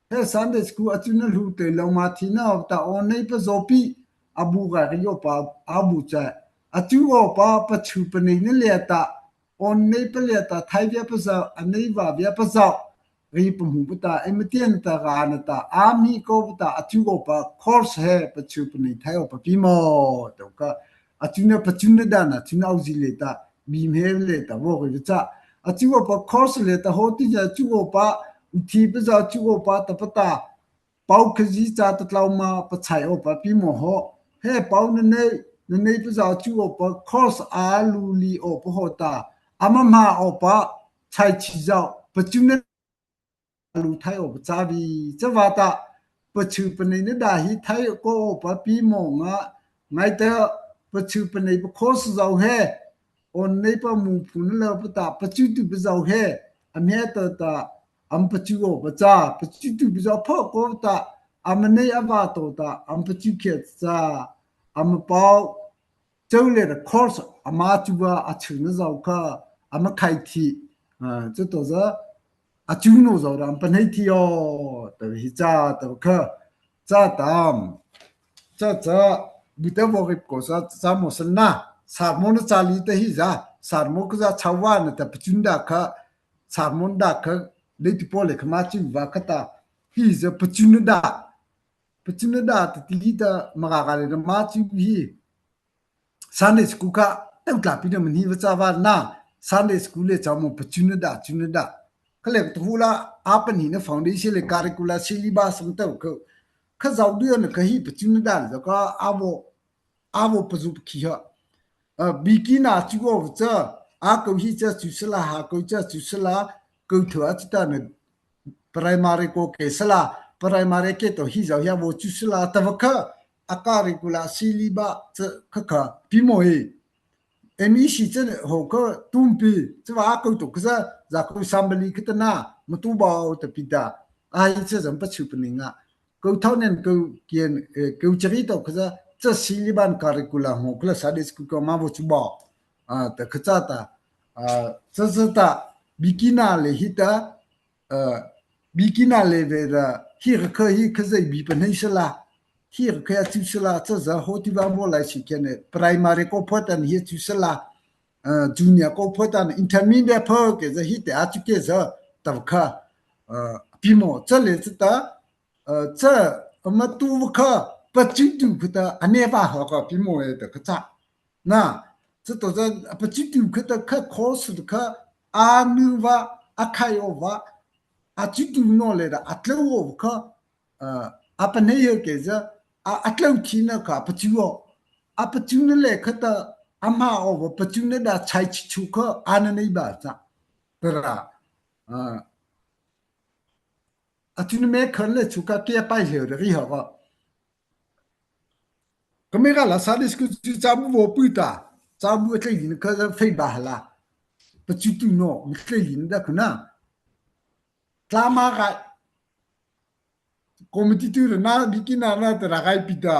He Sunday school a chuna hluh tei lo ma thina awpa ta, awnanopa zawpi, a bu ga ri awpa, a bu cha. A chu awpa, pachu paneina liata, awnanopa liata, thai via pa zao, a nei va via pa zao. Ri pahmô pa ta, eima tiana ta, ga na ta, a mi ko pa ta, a chu awpa, course he, pachu panei thai awpa pi mawh, to kha. A chuna pachuna dâh na, chuna awzie lei ta, bie mei lei ta, bo ki cha. A chu awpa course lei ta, hawti za chu awpa, u thi pa za chu awpa, ta pa ta, pao khazi cha ta tlao ma, pachai awpa pi mawh haw. He pao na nei, na nei pa za chu awpa, course a lu li awpa hawhta, ama ma awpa, chai chi zao, pachuna lu thai awpa cha vi, chavâta, pachu paneina dâh hi thai ko awpa pi mawh nga, ngaita, pachu panei pa course zao he, awnanopa mu phuna lo pa ta, pachu tu pa zao he, a mia to ta, ama pachu awpa cha, pachu tu pa zao pho ko ta, ama nei a va to ta, ama pachu khia cha, ama pao, chô lei ra course ama chu va a chuna zao kha, ama khai thi, a, cha to za, a chu no zao ra ama panei thi aw, ta hi cha, ta kha, cha tam, cha cha, bie ta bo ki ko sa, cha mawh sa na, sermon na cha li ta hi za, sermon kha za chhao va na ta pachuna dâh kha, sermon dâh kha, deita paw lei kha ma chu va kha ta, hi za pachuna dâh, pachuna dâh ta ti hi ta, ma ga ga lei na ma chu hi. Sunday school kha, tao tla pi na mani va cha va na, Sunday school lei cha mo pachuna dâh, chuna dâh. Kha lei ka tu hu la, a pani na foundation lei curricula syllabus ma tao kha. Kha zao dua na kha hi pachuna dâh lei kha, a bo, a bo pazu pakhi ha. A, beginner chu awpa cha, a ko hi cha chu sala, ha ko cha chu sala, ko thua chu ta na, primary ko ke sala, primary ke to hi zao hia bo chu sala, ta va kha, a curricula syllabus cha kha kha, pi mawh he. M E C cha ho kha tum pi, cha va a ko to kha za, za ko assembly kha ta na, ma tu bao ta pi ta. A hi cha zam pachu panei nga. Ko thao nen ko kian, eh, ko chari to kha za, cha syllabus curricula ho kha la Sunday school ko ma bo chu bao. A, ta kha cha ta. A, cha cha ta, beginner lei hi ta, a, beginner level ra, hi kha kha hi kha zai bi pa nei sala, hi kha kha chu sala, cha za ho ti va mo lai si kian e, primary ko pho ta ni hi chu sala, a, junior ko pho ta ni, intermediate pho ke za hi te a chu ke za, ta kha, a, pi mawh cha lei cha ta, a, cha, ama tu va kha, pachu tu kha ta, a ne va ha kha pi mawh e ta kha cha. Na, cha to za, a pachu tu kha ta kha course ta kha, a nu va, a khai aw va, a chu tu no lei ra, a tlô aw va kha, a, a panei ha ke za, a, a tlô thi na kha, a pachu aw. A pachuna lei kha ta, ama aw va, pachuna dâh chai chi chu kha, a na nei ba cha. Tara, a, a chuna mei khan lei chu kha ke pai he ra ri ha va. Ka mei ka la Sunday school chu cha bu vo pu ta, cha bu a tlei din kha za fei ba ha la. pachutuh no, mi tlei lin da khuna. Tlama ka, committee tu na, bikina na, ta ra kai pi ta.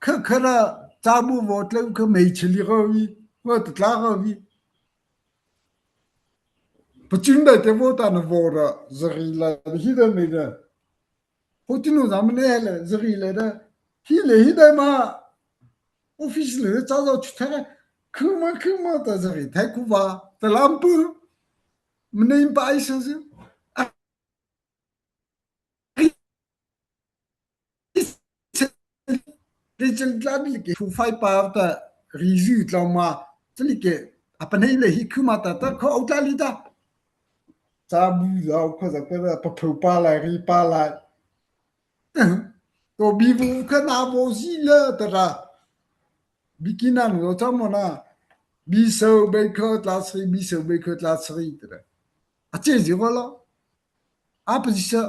Kha, kha ra, cha bu vo tlei kha mei chili ka vi, vo ta tla ka vi. Pachun da te vo ta na vo ra, zari la, hi da mei da. Hotinu zâ mâ ne le, zari le da. Hi le hi da ma. Office le cha zao chu thai. Khuma, khuma ta zari thai khu va. Ta lam pu. Mâ ne pa ai sa sa. Rachel tla ni ke, fu fai pa ta, ri zu tla ma. Chali ke, a pa nei le hi khuma ta, ta kho au tla li ta. Cha bu zao kho za ka ra, pa phu pa la, ri pa la. To bi bu kha na bo zi la ta ra. Bikina no cha mo na. Bi so bei kha tla sri, bi so bei kha tla sri ta ra. A che zi ko lo. A pa zi sa,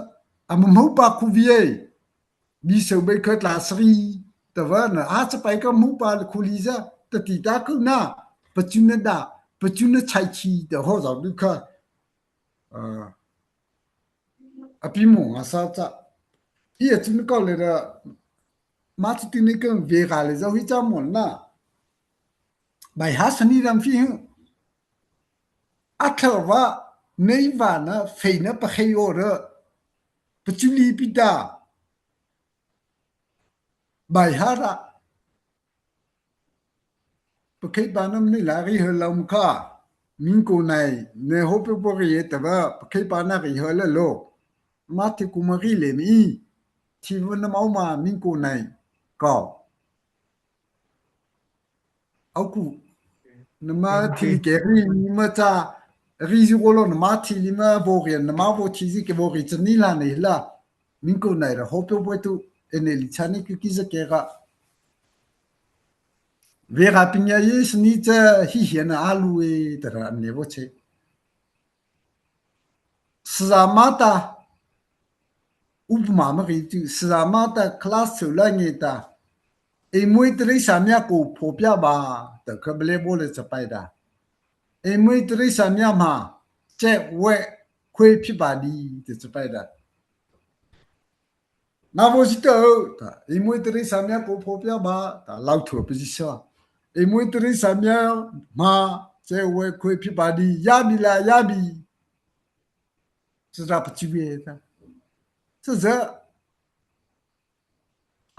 a mo mo pa khu vi e. Bi so bei kha tla sri. Ta va na, a cha pai ka mo pa khu li za. Ta ti ta khu na. Pachuna da, pachuna chai chi ta ho za du kha. A pi mo nga sa cha. I a chun ko le da. Ma chu ti ni ka ve ka le za hi cha mo na. Bai ha sa ni ram fi hu. A thla va, nei va na, fei na pa khei o ra. Pachuli pi ta. Bai ha ra. Pakhei pa na mani la ri ha lau mkha. Min ko nai, ne ho pe po ri e ta va, pakhei pa na ri ha la lo. Ma thi ku ma ri le mi. Thi va na mau ma min ko nai. Kau. Au ku. Na ma thi ke ri ni ma cha. Ri zi ko lo na ma thi li ma vo ri, na ma vo thi zi ke vo ri cha ni la nei la. Min ko nai ra ho pe po tu. E ne li cha ni ki ki za ke ra. Vei ka pinya ye sini cha hi hian a lu e ta ra ne vo che. Sza mata upma ma ki tu sza mata class chu la nge ta. E mui tri sa mya ko pho pya ba ta ka ble bo le cha pai da. E mui tri sa mya ma che we khwe phi ba di te cha pai da. Na vo zi ta, ta, e mui tri sa mya ko pho pya ba, ta, lau thu pi zi sa. E mui tri sa mya ma, che we khwe phi ba di, ya bi la, ya bi. Sza pa chi bi ta. Sza.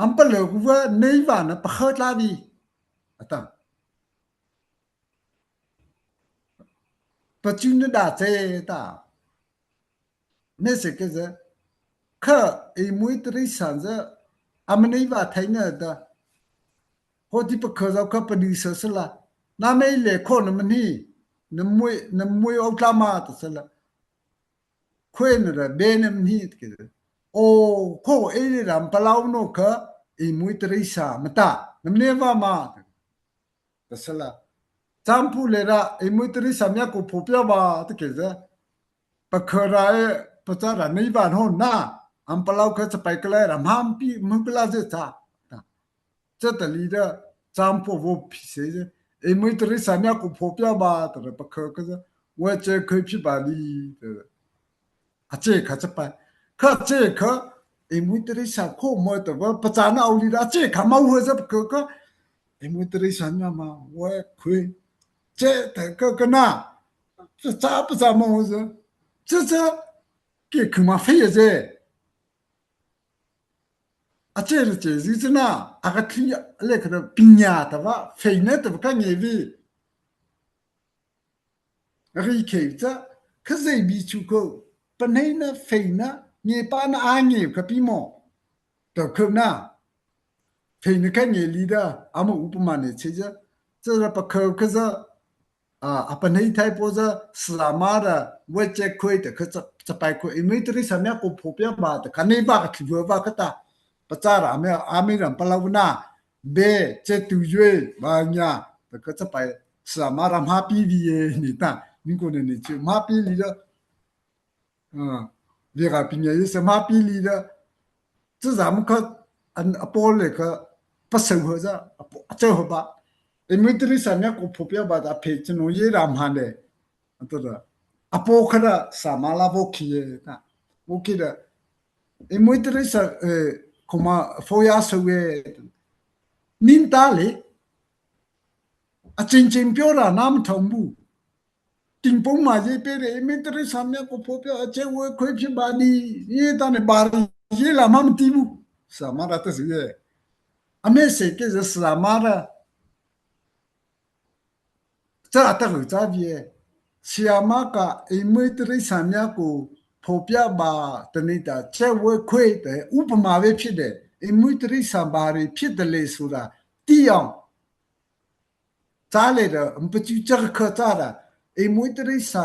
Am pa le ku va, nei va na pa kha tla bi. Ata. Pachuna da che ta. Ne se ke ze. Kha e mui tri sa ze. Am nei va thai na da. Ho ti pa kha zao kha pa di sa sa la. Na mei le kho na mani. Na mui, na mui au tla ma ta sa la. Khwe na ra be na mani ke ze. O kho e le ram pa lau no kha. E mui tri sa ma ta. Na mani va ma. Ta sa la. Champu le ra, e mui tri sa mya ko pho pya ba, ta ke ze. Pa kha ra e, pa cha ra nei ba no na. Am pa lau kha cha pai ka la ra, ma pi, mu ka la ze cha. Ta. Cha ta li da, champu vo phi se ze. E mui tri sa mya ko pho pya ba, ta ra pa kha ka ze. Wa che khwe phi ba li, ta. A che kha cha pai. Kha che kha, e mui tri sa kho mo ta va, pa cha na au li da, che kha mau ha za pa kha kha. E mui tri sa na ma, wa khwe. Che ta ka ka na. Cha cha pa cha mau za. Cha cha. Ke khu ma fe ya ze. A che le che zi cha na. A ka thi le kha da pinya ta va, fe na ta va ka nge vi. Ri khei cha, kha zei bi chu ko, pa nei na, fei na, nge pa na a nge ka pi mo. Ta kha na, fei na ka nge li da, a mo upama ne che za, cha ra pa kha kha za, a, a pa nei thai po za, sla ma ra, we che khwe ta kha cha, cha pai ko, e mui tri sa mya ko pho pya ba, ta ka nei ba ka thi va ba ka ta, pa cha ra me, a me ram pa lau na, be, che tu yue, ba nya, ta ka cha pai, sa ma ra ma pi vi ye, ni ta, min ko ne ni chu, ma pi li da. Ah, vi ga pi nya ye sa ma pi li da. Cha za mu kha, an a po le kha, pa sa hu za, a po, a cha hu ba. E mui tri sa nya ko pho pya ba da phe chu no ye ra ma le. Ata ta, a po kha ta, sa ma la vo ki e ta. Vo ki ta, e mui tari sa, e, kho ma fo ya so e. Nin ta le, a chin chin pyo ra nam thong bu. Ting pong ma ye pe re, e mui tari sa mia ko pho pyo, a che wo khoi phi ba di, ye ta ne ba ri, ye la ma ti bu. Sa ma ra ta si ye. A me se ke za sa ma ra. Cha ta ru cha vie. Siama ka e mui tari sa mia ko pho pya ba ta ni ta che wo khoi te upama ve phi de. E mui tari sa ba ri phi de le su ra. Ti yang. Cha le de, mpa chu cha ka cha da. E mui tari sa.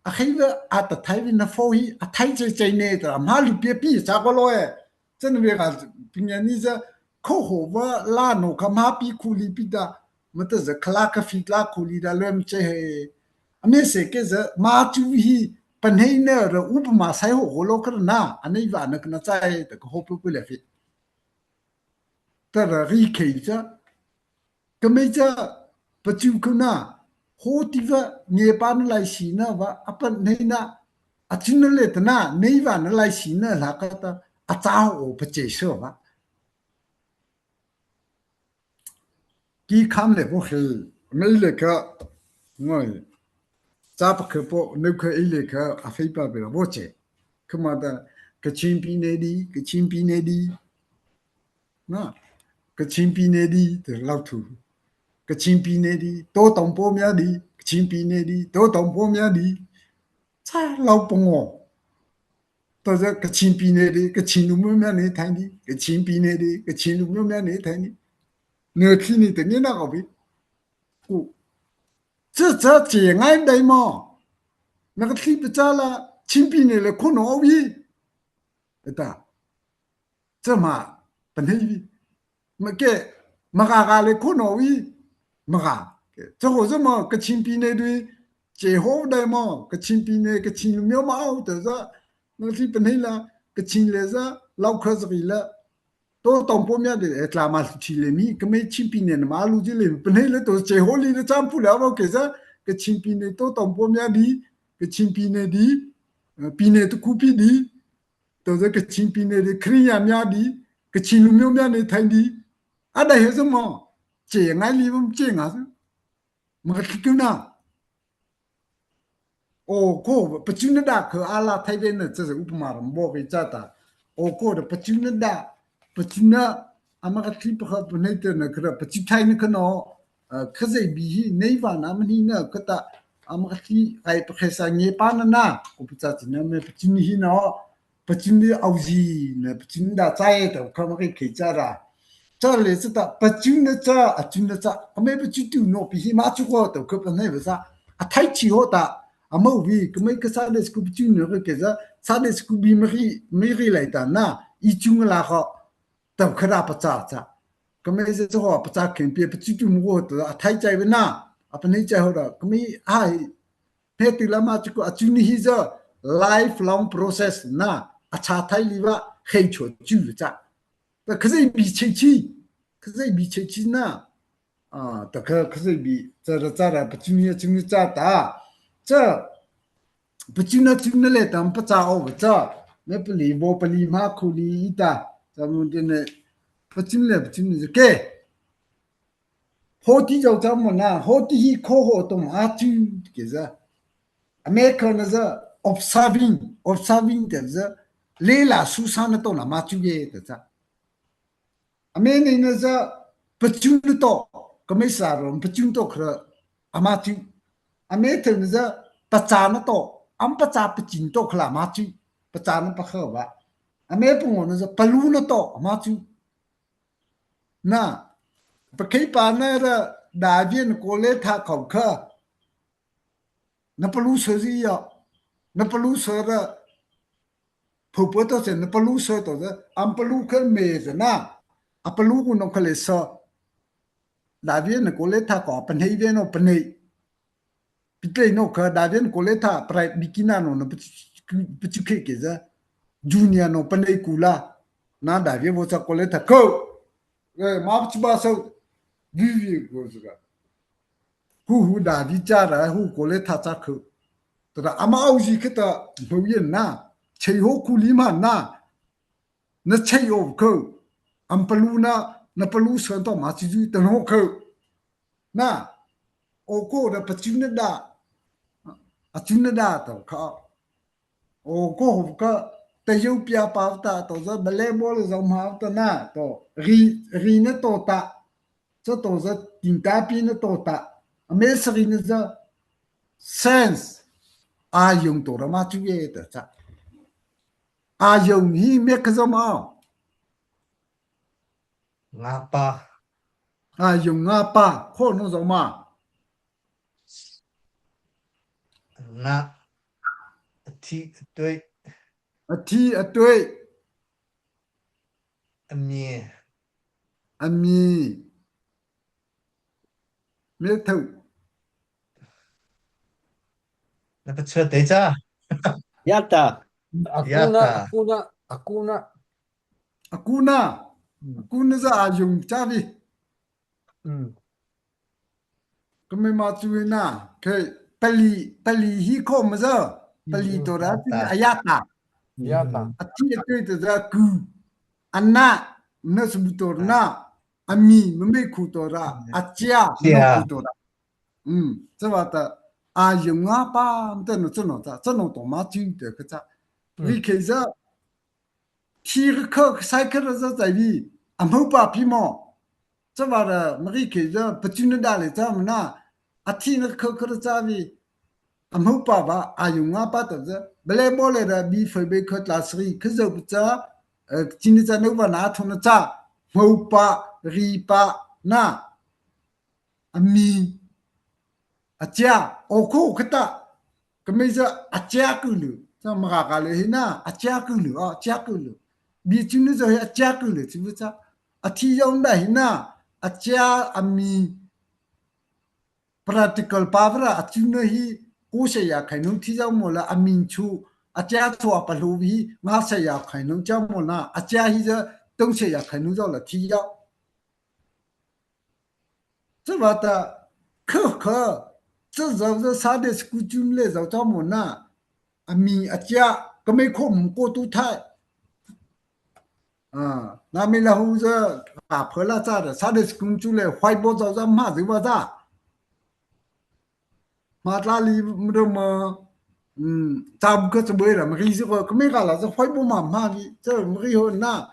A khai ve a ta thai ve na fo hi, a thai che che ne ta. Ma lu pia pi cha ko lo e. Cha na ve ka pi nya ni za. Kho ho va la no ka ma pi khu li pi da. Ma ta za kha la ka fi la khu li da lem che he. A me se ke za, ma chu hi, pa nei na ra upama sai ho ho lo ka na. A nei va na ka na cha e, ta ka ho pu pu le fi. Ta ra ri khei cha. Ka mei cha, pa chu khu na, ho ti va, nge pa na lai si na va, a pa nei na, a chu na le ta na, nei va na lai si na la ka ta, a cha ho pa che so va. Ki kham le vo he, mei le ka, ngoi, cha pa kha po, neu kha ei le ka, a fei pa be la vo che. Kha ma ta, ka chin pi ne di, ka chin pi ne di. Na, ka chin pi ne di, te lau thu. Ka chin pi ne di, to tong po mia di, ka chin pi ne di, to tong po mia di. Cha lau po ngo. Ta za ka chin pi ne di, ka chin lu myo mia ne thai ni, ka chin pi ne di, ka chin lu myo mia ne thai ni. Ne thi ni te ni na ko bi. Ku. Cha cha che ngai dai mo. Na ka thi pa cha la, chin pi ne le ko no wi. Ta. Cha ma, pa nei wi. Ma ke, ma ga ga le ko no wi. Ma ga. Ke, cha ho za mo, ka chin pi ne dui. Che ho dai mo, ka chin pi ne, ka chin lu myo ma au ta za. Na thi pa nei la, ka chin le za, lau kha za ri la. To tong po mia de, e tla ma thi le mi, ka mei chin pi ne na ma lu ji le, pa nei le to che ho li le cham pu le vo ke za, ka chin pi ne to tong po mia di, ka chin pi ne di, eh, pi ne to ku pi di. To za ka chin pi ne di, khri ya mia di, ka chin lu myo mia ne thai di. A da he za mo, che ngai li bam che nga za. Ma ka thi ku na. O ko, pa chu na da kha a la thai ve na cha za upama ram bo ve cha ta. O ko da pa chu na da, pa chu na, a ma ka thi pa kha pa nei te na kha da, pa chu thai na kha no, eh, kha zai bi hi, nei va na ma ni na kha ta, a ma ka thi ai pa kha sa nge pa na na, ko pa cha chi na me pa chu ni hi no, pa chu ni au zi na, pa chu na da cha e ta, kha ma ka khi cha ra. Cha le cha ta, pa chu na cha, a chu na cha, ka me pa chu tu no pi hi ma chu ko ta, kha pa nei va cha, a thai chi ho ta, a mo vi, ka me ka sa de sku pa chu na ka ke za, sa de sku bi ma ri, ma ri lai ta na, i chu nga la ko, ta kha ra pa cha cha. Ka me za cha ho pa cha khen pi, pa chu tu mo ko ta, a thai chai ve na, a pa nei chai ho ra, ka me ai, he ti la ma chu ko, a chu ni hi za, lifelong process na, a cha thai li va, he cho chu cha. Ta Khazoh bie chei chi, Khazoh bie chei chi na, a, ta kha, Khazoh bie, cha ra, cha ra, pachuna, chuna cha ta, cha, pachuna, chuna le ta, pachâ awpa cha, na pali, vaw pali ma khuli ta, cha mu te ne, pachuna le, pachuna cha ke. Hawti zao cha mu na, hawti hi kho ho to ma chu, ke za. America na za, observing, observing te za, lela susa na to na ma chu ye, te za. Amene na za, pachuna to, kamaisa ro, pachuna to khra, ama chu. Ame the na za, pachâna to, ama pachâ pachuna to khra ma chu, pachâna pakha ba. Ame pangaw na za, paluna to, ama chu. Na, pakhei pa na ra, David na kole tha khau kha. Na palu sa zi ya. Na palu sa ra. Phupa to se, na palu sa to za. Am palu kha me za na. A palu ku no kha le sa. David na kole tha ko, panei ve no panei. Pitlei no kha, David na kole tha, prai bikina no, na pachu, pachu khe ke za. Junior no panei kula. Na David vaw cha kole tha ko. Eh, ma pachu ba sa. Vivi ko za. Hu hu David cha ra, hu kole tha cha kho. Tada ama awh zy khata, hmô yie na, chei haw ku li ma na, na chei awh khao, ama palôh na, na palôh sawzy to ma chi zy ta no khao. Na, o ko da pa chu na da, a chu na da to kha. O ko ho ka, ta yo pia pa ta to za, ba le bo le za ma ta na, to, ri, ri na to ta. Cha to za tin ta pi na to ta. A me sa ri na za sense. A yong to ra ma chu ye ta cha. A yong hi me ka za ma. Nga pa. A yong nga pa. Ko no za ma. Nga. A thi a tui. A thi a tui. A mi. A mi. Me thau. Na pa chua te cha. Yata. Akuna, yata. Akuna, akuna. Akuna. Hmm. Akuna za a yong cha vi. Hmm. Kame ma chu na, ke pali, pali hi ko ma za. Pali to ra, a yata. Yata. A thi a tui to za ku. A na, na su bu to na. A mi, ma me ku to ra. A chia, ma ku to ra. Hmm. Cha va ta, a yong nga pa, ma ta no, cha no, cha, cha no to ma chu te ka cha. Ri ke za, thi ka kha, sai ka ra za zai vi, a mo pa pi mo. Cha va ra, ma ri ke za, pa chu na da le cha ma na, a thi na kha kha ra cha vi, a mo pa va, a yong nga pa ta za, ba le bo le ra, bi fai be kha tla sri, kha za bu cha, eh, chi na cha no va na, tho na cha, mo pa, ri pa, na. A mi, a chia, o ko ka ta, ka me za a chia ku lu, cha ma ka ka le hi na, a chia ku lu, a chia ku lu. Bi chu na za hi a chia ku lu, chi bu cha. A thi yong da hi na, a chia, a mi, practical pa va ra, a chu na hi, ko se ya khai no thi yong mo la, a mi chu, a chia chu a pa lu hi, nga se ya khai no cha mo na, a chia hi za, tong se ya khai no za la thi yong. Cha va ta, kha kha, cha zao za Sunday school chu le zao cha mo na, a mi a chia, ka me ko mo ko tu thai. Ah, na me la hu za, a pha la cha da, Sunday school chu le, whiteboard zao za ma zi va za. Ma tla li mdo ma, um, cha bu ka cha boi ra, ma ri zi ko, ka me ka la za hoi bo ma ma li, cha ma ri ho na,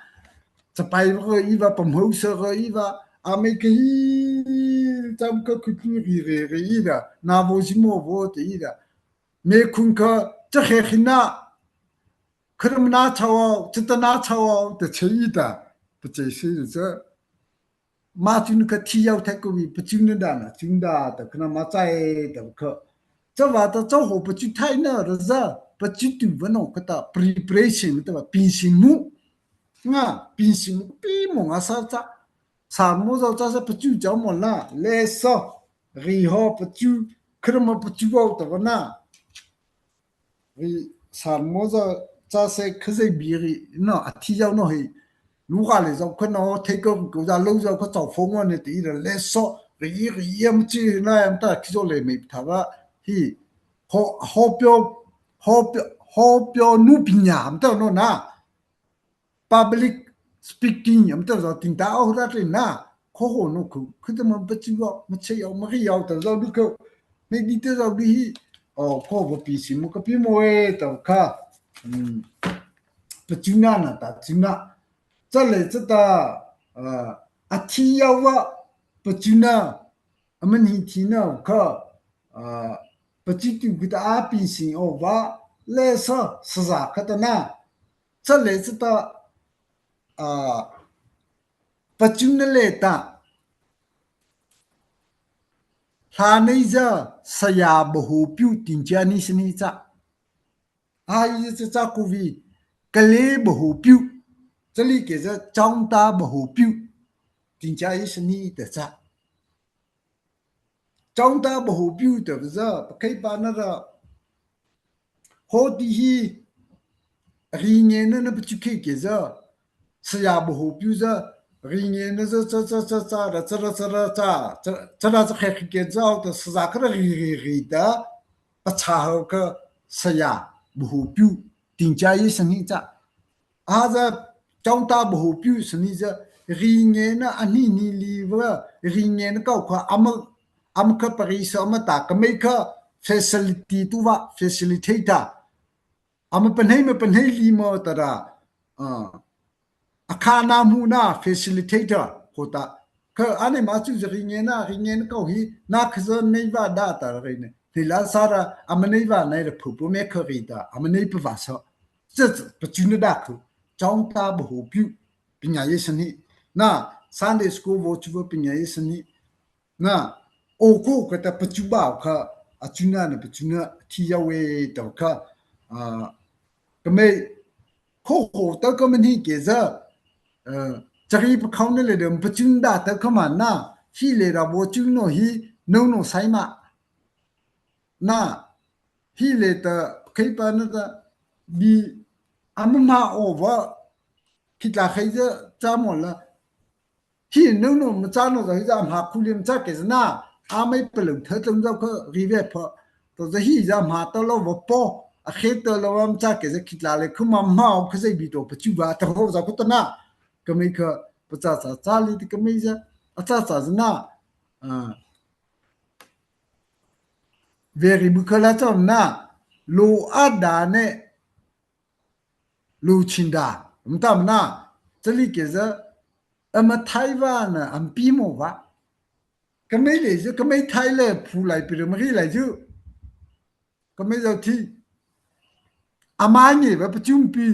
cha pai ko i va, pa mo sa ko i va, a me ka hi, cha bu ka ku tu ri ri ri i da, na vo zi mo vo te i da. Me kun ka, cha he khi na, kha ra ma na cha wa, cha ta na cha wa, te che i da, pa che si cha. Ma chu na ka thi yao thai ko vi, pa chu na da na, chu da ta, ka na ma chai ta ka. Cha va ta, cha ho pa chu thai na ra za, pa chu tu va no ka ta, preparation ta va, pin sin mu. Nga, pin sin mu, pi mo nga sa cha. Sa mo za cha sa pa chu cha mo na, le so, ri ho pa chu, kha ra ma pa chu va ta va na. Ri sa mo za cha se kha zai bi ri no a thi yao no hi. Lu ka le zao kha no thei ko ko za lo zao kha chao fo ngo ne ti ra le so ri ri yam chi na yam ta ki zo le me tha va hi. Ho, ho pyo, ho pyo, ho pyo nu pi nya am ta no na. Public speaking, am ta zao tin ta au ra te na, ko ho no ko, ko ta ma pa chi wa, ma che yao, ma ri yao ta zao du ko, me di ta zao du hi, o, ko bo pi si mo ka pi mo e, ta ka, um, pa chu na na ta chu na, cha le cha ta, a, a thi yao wa, pa chu na, a man hi thi na ka, a, pa chu tu ku ta a pi si o wa, le sa, sa za ka ta na, cha le cha ta, a, pa chu na le ta. Hla nei za saya bahu piu tin cha ni sini cha. A i cha cha ku vi kale bahu piu. Cha li ke za chaung ta bahu piu. Tin cha i sini ta cha. Chaung ta bahu piu ta za, pa kai pa na ra. Ho ti hi, ri nge na na pa chu ke ke za. Saya bahu piu za, ri nge na za, cha, cha, cha, cha, ra, cha, ra, cha, ra, cha, cha, cha, ra, cha, khe, khe, ke za, ta, sa za ka ra, ri, ri, ri, ta. Pa cha ho ka, saya, bahu piu, tingcha ye sani cha. Aza, chawngta bahu piu sani cha, ri nge na ani ni li va, ri nge na kau kha, ama, ama kha pari sa ama ta, kha mei kha facility tu va, facilitator. Ama panei ma panei li ma ta ra, ah, a kha na mu na facilitator ko ta. Kha ane ma chu za ri nge na, ri nge na kau hi, na kha za nei va da ta ra ne. Ni la sa ra, ama nei va nei ra phu phu me kha ri ta, ama nei pa va sa. Za, za, pa chu na da khu. Chawngta bahu piu, pinya ye sani. Na, Sunday school vo chu va pinya ye sani. Na, o ko kha ta pachu ba kha, a chu na na pachu na thi ya we ta kha, ah, kha mei, kho kho ta kha mani ke za, eh, chari pa khau na le de pachu da ta kha ma na, hi le ra vo chu no hi, no no sai ma. Na, hi le ta, khei pa na ta, bi, ama ma o va, khi ta khei za, cha mo la, Hi no no ma cha no za hi za ama khu lim cha ke za na, a mai pa lo tha tlong za kha ri ve pha. To za hi za ama ta lo va po, a khe ta lo va ma cha ke za khi tla le khu ma ma o kha za bi to pa chu ba ta ho za khu ta na. Kha mei kha pa cha cha cha li ti kha mei za, a cha cha za na. Ah. Very bu kha la cha na. Lo a da ne. Lu chin da, mtam na, chali ke za, ama thai va na, am pi mo va. Kha mei le za, kha mei thai le, phu lai pi re ma ri lai zu. Kha mei za thi. Ama nge va pa chung pi.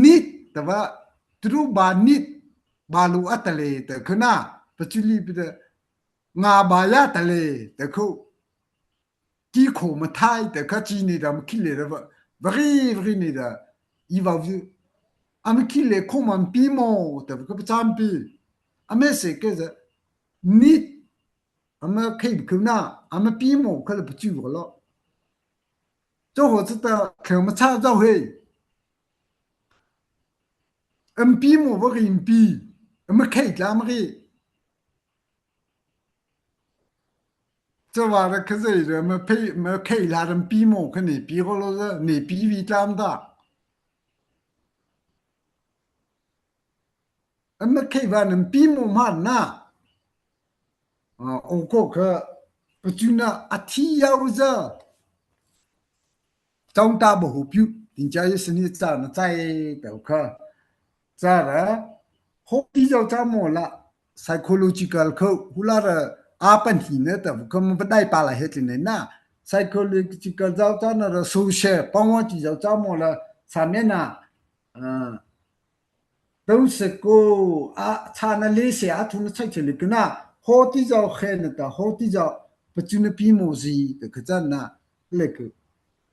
Nit, ta va, tru ba nit, ba lu a ta le, ta kha na, pa chu li pi ta, nga ba ya ta le, ta khu. Ti kho ma thai ta kha chi ni da ma khi le da va, va ri, va ri ni da, i va vu. A ma khi le kho ma pi mo, ta va kha pa cham pi. A me se ke za, ni, a ma khei bu khu na, a ma pi mo kha le pa chi va lo. Cho ho cha ta, khe ma cha za he. A ma pi mo va ri pi, a ma khei tla ma ri. Cha va ra kha zai ra ma phei, ma khei la ram pi mo kha ne pi ko lo za, ne pi vi tlam ta. A ma khei va nam pi mo ma na. Ah, o ko kha, pa chu na a thi yau za. Chawngta bahu piu, tingcha ye sani cha na chai ta kha. Cha ra, ho ti zau cha mo la, psychological kho, hu la ra, a pan hi na ta kha ma pa dai pa la he ti ne na. Psychological zau cha na ra, social, pa wa ti zau cha mo la, sa me na. Ah. Tau se ko a chana le se a thuna chai chai le kena, ho ti zau khe na ta, ho ti zau, pa chu na pi mo zi, ta kha chan na, le ku.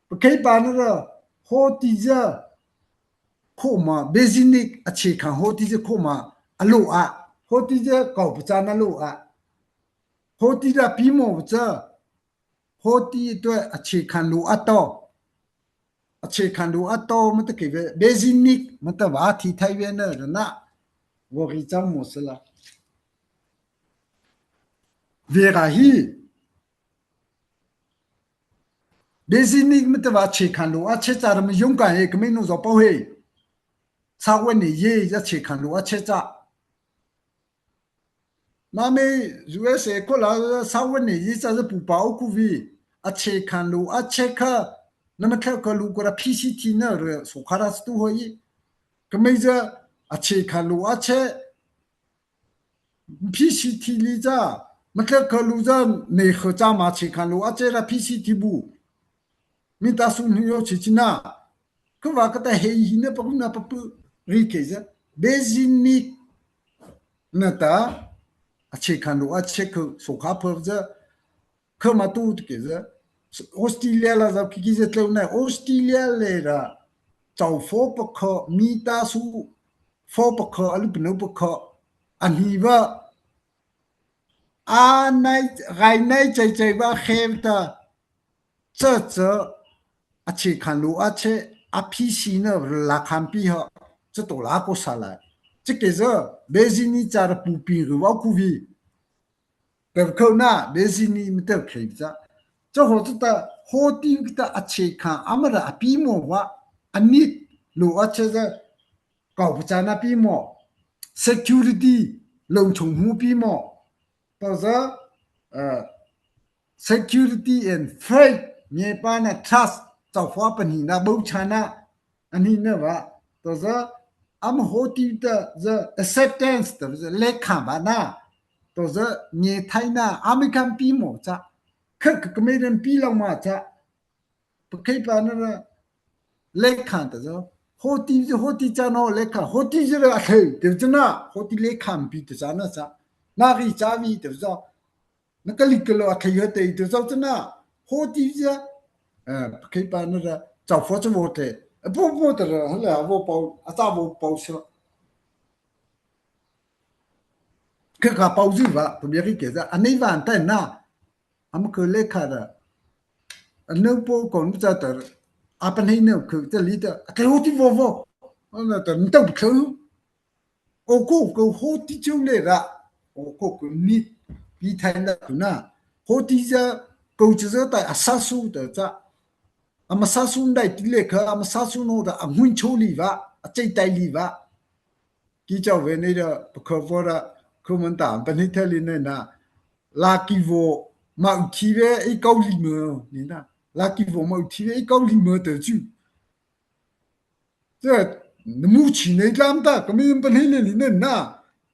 Pa kei pa na ra, ho ti za, kho ma, basic need a che khan, ho ti za kho ma, a lo a, ho ti za kau pa cha na lo a, ho ti za pi mo pa cha, Hawti tawh a chhikhan lu a taw. A chhikhan lu a taw mah ta kei ve, basic need mah ta va thi thai ve na, na. Worry chang mo sala. Vera hi. Basic need mah ta va chhikhan lu a chhe cha ra ma yung ka he, ka mei nu zo pau he. Sa wa ni ye ya chhikhan lu a chhe cha. Mami U S A ko la sa wa ni yi cha za pu pa o ku vi. A chhikhan lu a chhe kha. Na ma thla ka lu ko ra P C T na re so kha ra stu ho yi. Ka mei za a chhikhan lu a chhe. P C T li za. Ma thla ka lu za ne kha cha ma chhikhan lu a chhe ra P C T bu. Mi ta su ni yo chi chi na. Kha va ka ta he hi na pa ku na pa pu ri ke za. Basic need na ta a chhikhan lu a chhe kha so kha pa za. Kha ma tu ke za. Australia la za ki ki za tlo na. Australia le ra. Chau fo pa kha mi ta su fo pa kha a lu pa no pa kha. A ni va. A nai, gai nai chai chai va khe ta. Cha cha, a chhikhan lu a chhe, a P C na la khan pi ha, cha to la ko sa lai. Cha ke za, basic need cha ra pu pi ru va ku vi. Tah khona, bezi ni mata khei za. Cha hawh cha ta, hawti ta a chei kha, ama ra a pi maw va, a ni lo a chei za, kau pa cha na pi maw, security, lo chung hu pi maw. Tah za, eh, security and faith, nye pa na trust, chau fa pa ni na bau cha na, a ni na va. Tah za, ama hawti ta za acceptance, ta za lekha ba na. Tah za, nye thai na, ama kan pi maw cha. Kha ka ka me ren pi lang ma cha. Pakhei pa na ra, lekha ta za. Hawti za, hawti cha no lekha, hawti za ra a thei, te za na, hawti lekha pi ta za na cha. Na ri cha vi, te za. Na ka li ka lo a thei ha te, te za cha na. Hawti za. Eh, pakhei pa na ra, chau fa cha vo te. Eh, po po ta ra, ha la vo pau, a cha vo pau sa. Ka ka pau zi va, pa bia ki ke za, a nei va an tai na. Ama ka lekha ra. A nau po kon cha ta, a pa nei nau ka ta li ta, a ka hawti vo vo. Ana ta, nta bu ka. O ko ko hawti cheu le ra. O ko ko ni, pi thai na ku na. Hawti za, ko cha za ta, a sa su ta cha. Ama sa su ndai ti le kha, ama sa su no ta, a ngun cheu li va, a chei tai li va. Ki chau ve nei ra, pa kha vo ra, ko man ta, pa nei thai li nei na. La ki vo, ma u thi ve, ei kau li ma, nei na. La ki vo, ma u thi ve, ei kau li ma ta chu. Cha, na mu chi nei lam ta, ka mi pa nei le li nei na.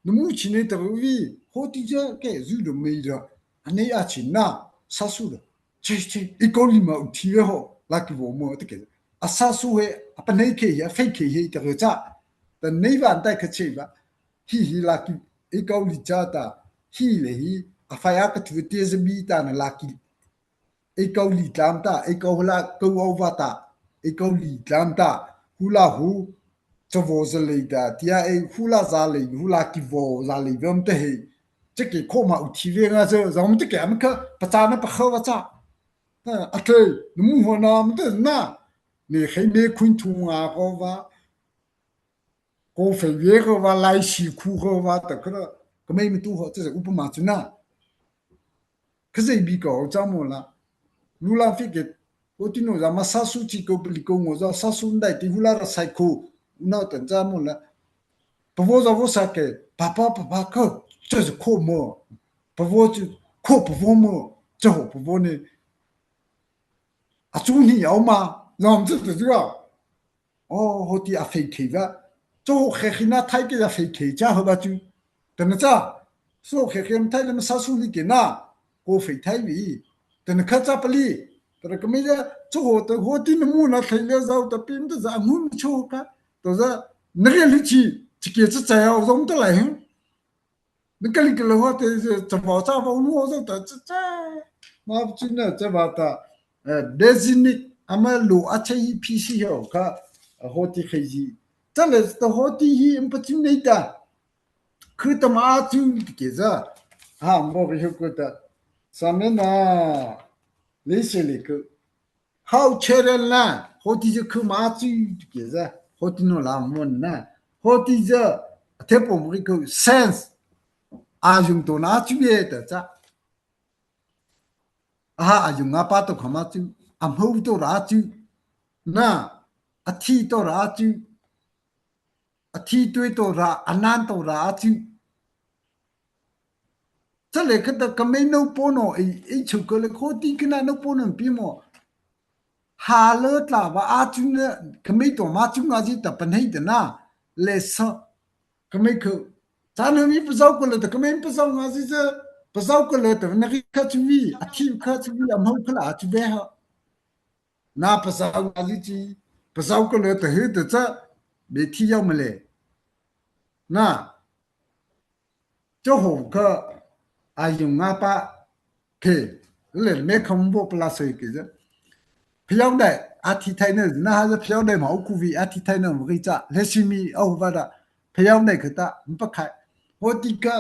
Na mu chi nei ta vi, hawti za ke zu do mei ra. A nei a chi na, sa su ra. Chi, chi, ei kau li ma u thi ve ho, la ki vo ma ta ke. A sa su he, a pa nei ke he, a fei ke he ta ke cha. Ta nei va an tai ka che va. Hi hi la ki, ei kau li cha ta. Hi le hi, a fai a ka tu te za bi ta na la ki. Ei kau li tlam ta, ei kau la kau au va ta, ei kau li tlam ta, hu la hu, cha vo za lei ta, tia ei hu la za lei, hu la ki vo za lei vam te he. Cha ke ko ma u thi ve nga za, za um te ke am ka, pa cha na pa kha va cha. Ha, a te, na mu ho na am te na, ne khei me khun thu nga ko va, ko fei ve ko va, lai si khu ko va, ta kha, ka mei mi tu ho, cha za u pa ma chu na. Khazia bi ko cha mo la. Lu la fi ke, ko ti no za ma sa su chi ko pli ko ngo za sa su ndai ti hu la ra sai ko. Na ta cha mo la. Pa vo za vo sa ke, pa pa pa pa ko, cha za ko mo. Pa vo chi, ko pa vo mo, cha ho pa vo ne. A chu ni yau ma, za mo cha ta chu a. O, hawti a fei khei va. Cho hawh khe khe na thai ke a fei khei cha hawh ba chu. Tana cha. So khe khe thai le ma sa su li ke na. Ko fei thai vi. Tana kha cha pa li. Tana ka me ya. Cho hawh ta hawti na mu na thai le zau ta pim ta za ngun cho ka. To za. Na ke li chi. Chi ke cha cha ya zong ta lai hin. Na ka li ka lo ha te, cha va cha va nu ho zo ta cha cha. Ma chi na cha va ta, eh, basic ama lo a cha hi phi si ho ka, eh, hawti khai zi. Cha le ta hawti hi am pa chi nei ta. Khu ta ma chu ti ke za. Ha, mo ke ho ko ta. Sa me na. Le se le ko. Hau cheren la, hawti za khu ma chu ti ke za, hawti no la mon na, hawti za, a the po mo ko sense, a yung to na chu ye ta cha. A ha a yung a pa to kha ma chu, a mho to ra chu, na, a thi to ra chu, a thi tui to ra, a nan to ra chu. Cha le kha ta ka mei no po no, ei, ei chu ko le hawti kha na no po no pi mo. Ha le tla va a chu na, ka mei to ma chu nga zi ta pa nei ta na, le sa, ka mei ko. Cha no mi pa zau ko le ta, ka mei pa zau nga zi za, pa zau ko le ta, na ki kha chu vi, a thi kha chu vi, a mho kha la chu ve ha. Na pa zau nga zi chi, pa zau ko le ta he ta cha, be thi yau ma le. Na, cho ho kha, a yung nga pa, ke, le me kham bo pa la soi ke za. Pha yau dai, a thi thai na, na ha za pha yau dai ma u ku vi, a thi thai na mo ke cha, le si mi au va da, pha yau dai kha ta, mpa khai. Hawti kha,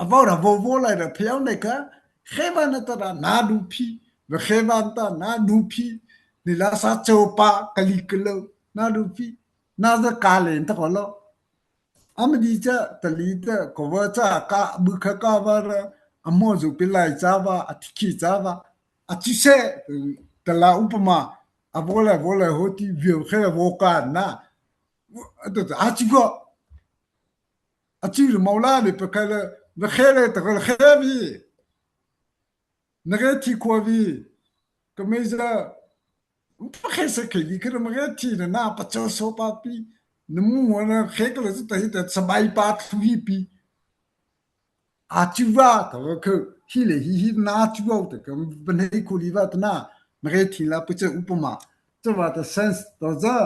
A vaw ra vaw vaw lai ra pha yau nei kha, khe va na ta ra na du phi, va khe va ta na du phi, ni la sa cho pa ka li ka lo, na du phi, na za ka le ta ko lo. Ama di cha, tali ta, ko va cha ka, bu kha ka va ra, amo zu pi lai cha va, a thi khi cha va, a chi se, tala upama, a vo la, vo la, ho ti, vio khe la, vo ka na. A to, a chi ko. A chi le mau la le, pe kha le, ve khe le, ta le khe vi. Na khe thi ko vi. Ka me za, Pakhe sa khe li khe ma khe thi na na pa cho so pa pi. Na mu wa na khe ka la sa ta hi ta sa bai pa thu hi pi. A chu va ta va khe hi le hi hi na chu va ta ka ba nei ko li va ta na. Ma khe thi la pa cha upama. Cha va ta sense ta za.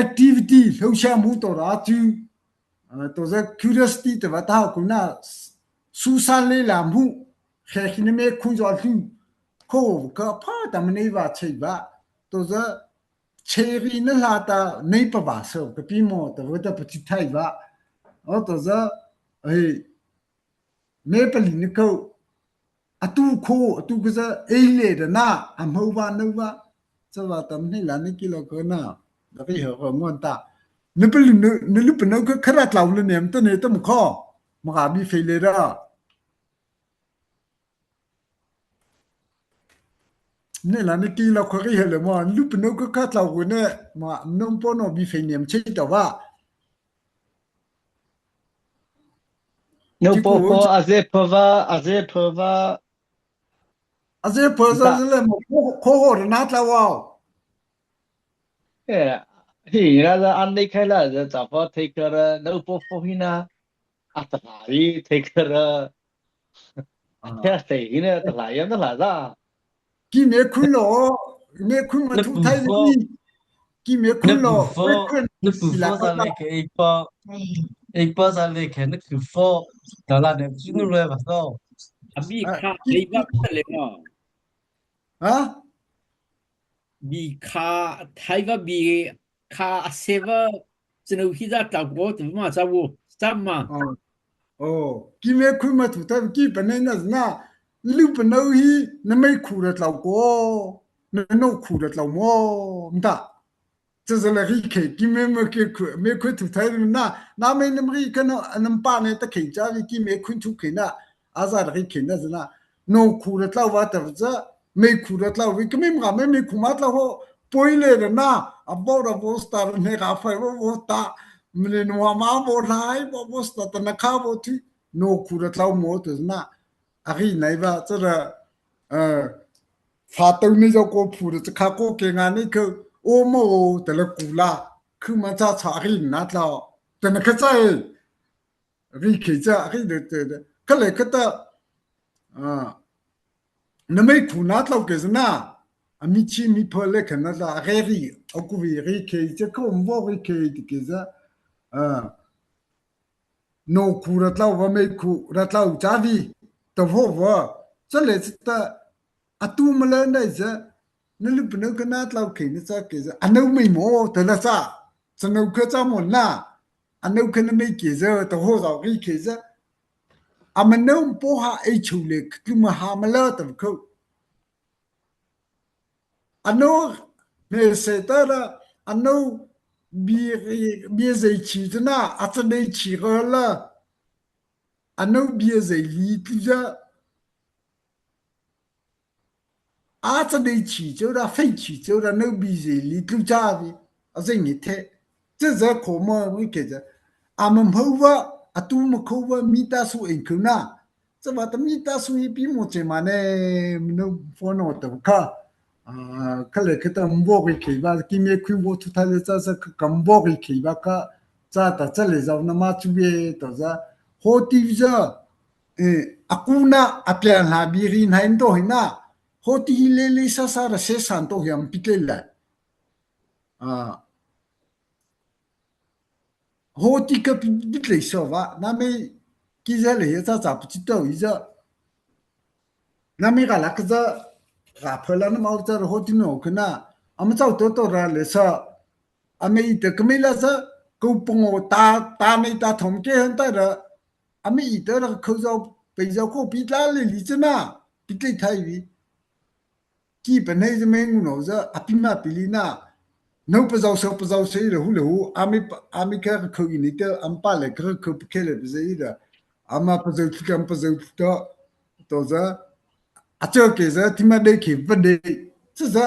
Activity, hlosâ mu to ra chu, ah, to za curiosity te va ta ko na, su sa le la mu, khe khi na me khu zo hlu, ko ka pha ta ma nei va chei va, to za chei ri na la ta nei pa va so, ka pi mo ta va ta pa chi thai va, o to za, ei, me pa li ni ko, a tu kho, a tu ka za, ei le da na, a mo va no va, cha va tam nei la ni ki lo ko na, da pi ho ko ngon ta. Ni pa li ni, ni lu pa no ka kha ra tlau le nem ta ne ta mo kho, ma ga bi fei le da. Nei la ni ki lo ko ri he le mo, lu pa no ka kha tlau ko ne, ma no po no bi fei nem chei ta va. No po po, a ze po va, a ze po va. A ze po za le mo, ko, ko ho na tla wa. Eh, hi na za an nei khai la za ta po take care, no po po hi na. A ta la ri take care. A te te hi na ta la ya ta la za. Ki me khun lo, me khun ma thu thai ni. Ki me khun lo, me khun. Na pu fo sa le ke ei pa. Ei pa sa le ke na pu fo. Ta la ne chu nu le ba so. A bi kha, ei ba le mo. Ha? Bi kha, thai va bi kha a se va. Sino hi za ta ko, tu ma sa wo, sa ma. Oh, ki me khun ma thu thai ki pa nei na na. Lu pa no hi, na me khu ra tlau ko. Na no khu ra tlau mo. Mta. Cha za la ri khe, ki me ma ke khu, me khu thu thai na, na me na ri ka no, na pa ne ta khe cha ri ki me khu thu khe na, a za ri khe na za na. No khu ra tlau va ta za, me khu ra tlau vi, ka me ma me, me khu ma tlau ho, poi le ra na, a bo ra bo sta ra ne ka fai bo bo ta, me ne no ma bo lai, bo bo sta ta na kha bo thi, no khu ra tlau mo ta za na. A ri nai va, cha ra, eh, fa tau ni zo ko phu de, cha kha ko ke nga ni ko, o mo, ta la ku la, khu ma cha cha a ri na tlau, ta na kha cha e, ri khe cha, a ri de, de, de, ka le ka ta, ah, na me khu na tlau ke za na, a mi chi mi pho le khe na tlau, a ri ri, a ku vi ri khe cha ko mo ri khe ti ke za, ah, No khu ra tlau va me khu ra tlau cha vi. Ta vo va. Cha le cha ta. A tu ma la nai cha. Na lu pa no ka na tlau khe na cha ke cha. A no me mo ta la cha. Cha no kha cha mo na. A no kha na me ke cha. Ta vo zau ri ke cha. A ma no po ha ei chu le. Ku ma ha ma la ta kho. Ano, me se ta ra, ano, bi, bi zei chi ta na, a cha nei chi ra la. Ano bi zei li tu ja. A cha nei chi cho ra, fei chi cho ra, no bi zei li tu ja vi. A zei ni the. Cha za ko ma wi ke ja. A ma mho va, a tu ma kho va, mi ta su en ko na. Cha va ta mi ta su hi pi mo che ma ne, mi no fo no ta kha. Ah, kha le kha ta mbo ri khe va, ki me khu vo thu tha le cha sa kha, kha mbo ri khe va kha, cha ta cha le zau na ma chu ve ta za. Ho ti vi za, eh, a ku na, a pia na bi ri na in to hi na. Ho ti hi le le sa sa ra se san to hi am pi ke la. Ah. Ho ti ka pi, pi tlei so va, na me ki za le ya cha cha pu chi to i za. Na me ka la ka za, ka pha la na mau cha ho ti no ka na. A ma chau to to ra le sa. A me i ta ka me la sa, ko pu ngo ta, ta me ta thom ke han ta ra. A me i ta ra ko zo, pe zo ko pi tla le li cha na. Pi tlei thai vi. Ki pa nei za me ngu no za, a pi ma pi li na. Nô pazao sa pazao sa ei la hu la hu, ami, ami kha khô ei ni ta, ama pa le kha khô pakhe le pazao ei la. Ama pazao tu kha ama pazao tu ta, to za, a châ ke za, ti ma dei ke va dei. Cha za,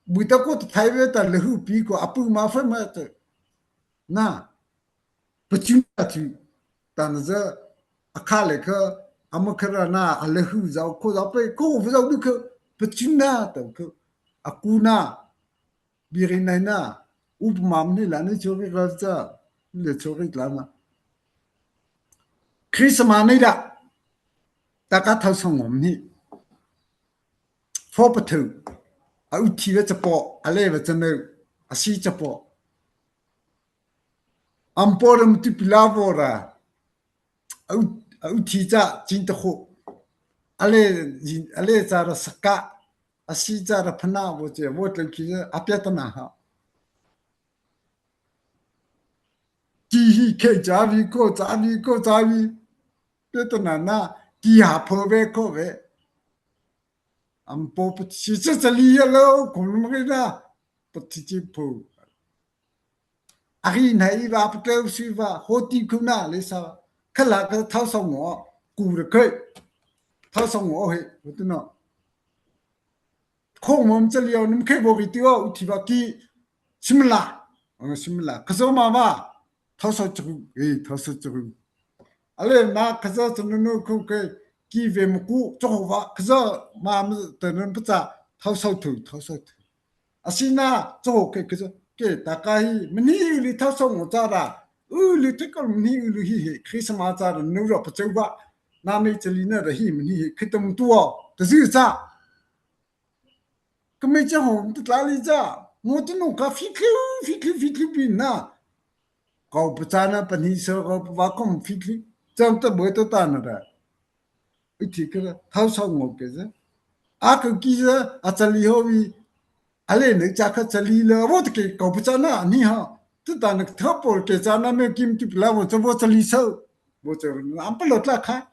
bu ta ko ta thai ve ta la hu pi ko, a pu ma fa ma ta. Na, pachuna tu, ta na za, a kha le kha, ama kha ra na, a la hu zao ko zao pe, ko va zao du kha, pachuna ta kha, a ku na, Biri nai na, upama mani la ni chori ka cha, le chori la na. Christmas ni la, ta ka thao sa ngom ni. Pho pa thao, a u thi ve cha po, a le ve cha nô, a si cha po. Ama pô ra matu pi la vo ra. A u, a u thi cha, chin ta kho. A le, a le cha ra saka. A si cha ra phana vo che, vo tlao khi cha, a pia ta na ha. Ti hi khe cha vi ko, cha vi ko, cha vi. Pia ta na na, ti ha pho ve ko ve. Ama pô pa thi cha cha li ya lo, ko ma ke na. Pa thi chi pho. A ri na i va, pa tlao si va, ho ti ku na le sa. Kha la ka thao sa ngo, ku ra khe. Thao sa ngo he, ko tu na. Kho mo cha li o, num khe vo ri ti o, u thi va ki, simla. Ang simla. Ka so ma va. Thao sa chu, eh, thao sa chu. A le na ka sa chu nu nu ku ke, ki ve mo ku, chu ho va, ka sa ma ma ta nun pa cha, thao sa thu, thao sa thu. A si na, chu ho ke, ka sa, ke, ta ka hi, mani li thao sa ngo cha ra. U li te ka mani li hi he, Christmas cha ra, nu ra pa cheu va. Na me cha li na ra hi, mani he, khi ta mo tu o, ta zi cha. Ka me cha ho, ta tla li cha. Mo ti no ka fi kliu, fi kliu, fi kliu pi na. Kô pachâna pani sa kô pava kô fitli. Cham ta boi to ta na ra. I thi ka ra. Thao sa ngo ke za. A ka ki za, a chali ho vi. A le ne cha ka chali la. Vo ta ke kô pachâna ni ha. Tu ta na tha por ke cha na me kim ti pla vo cha vo chali sa. Vo cha na am pa lo tla kha.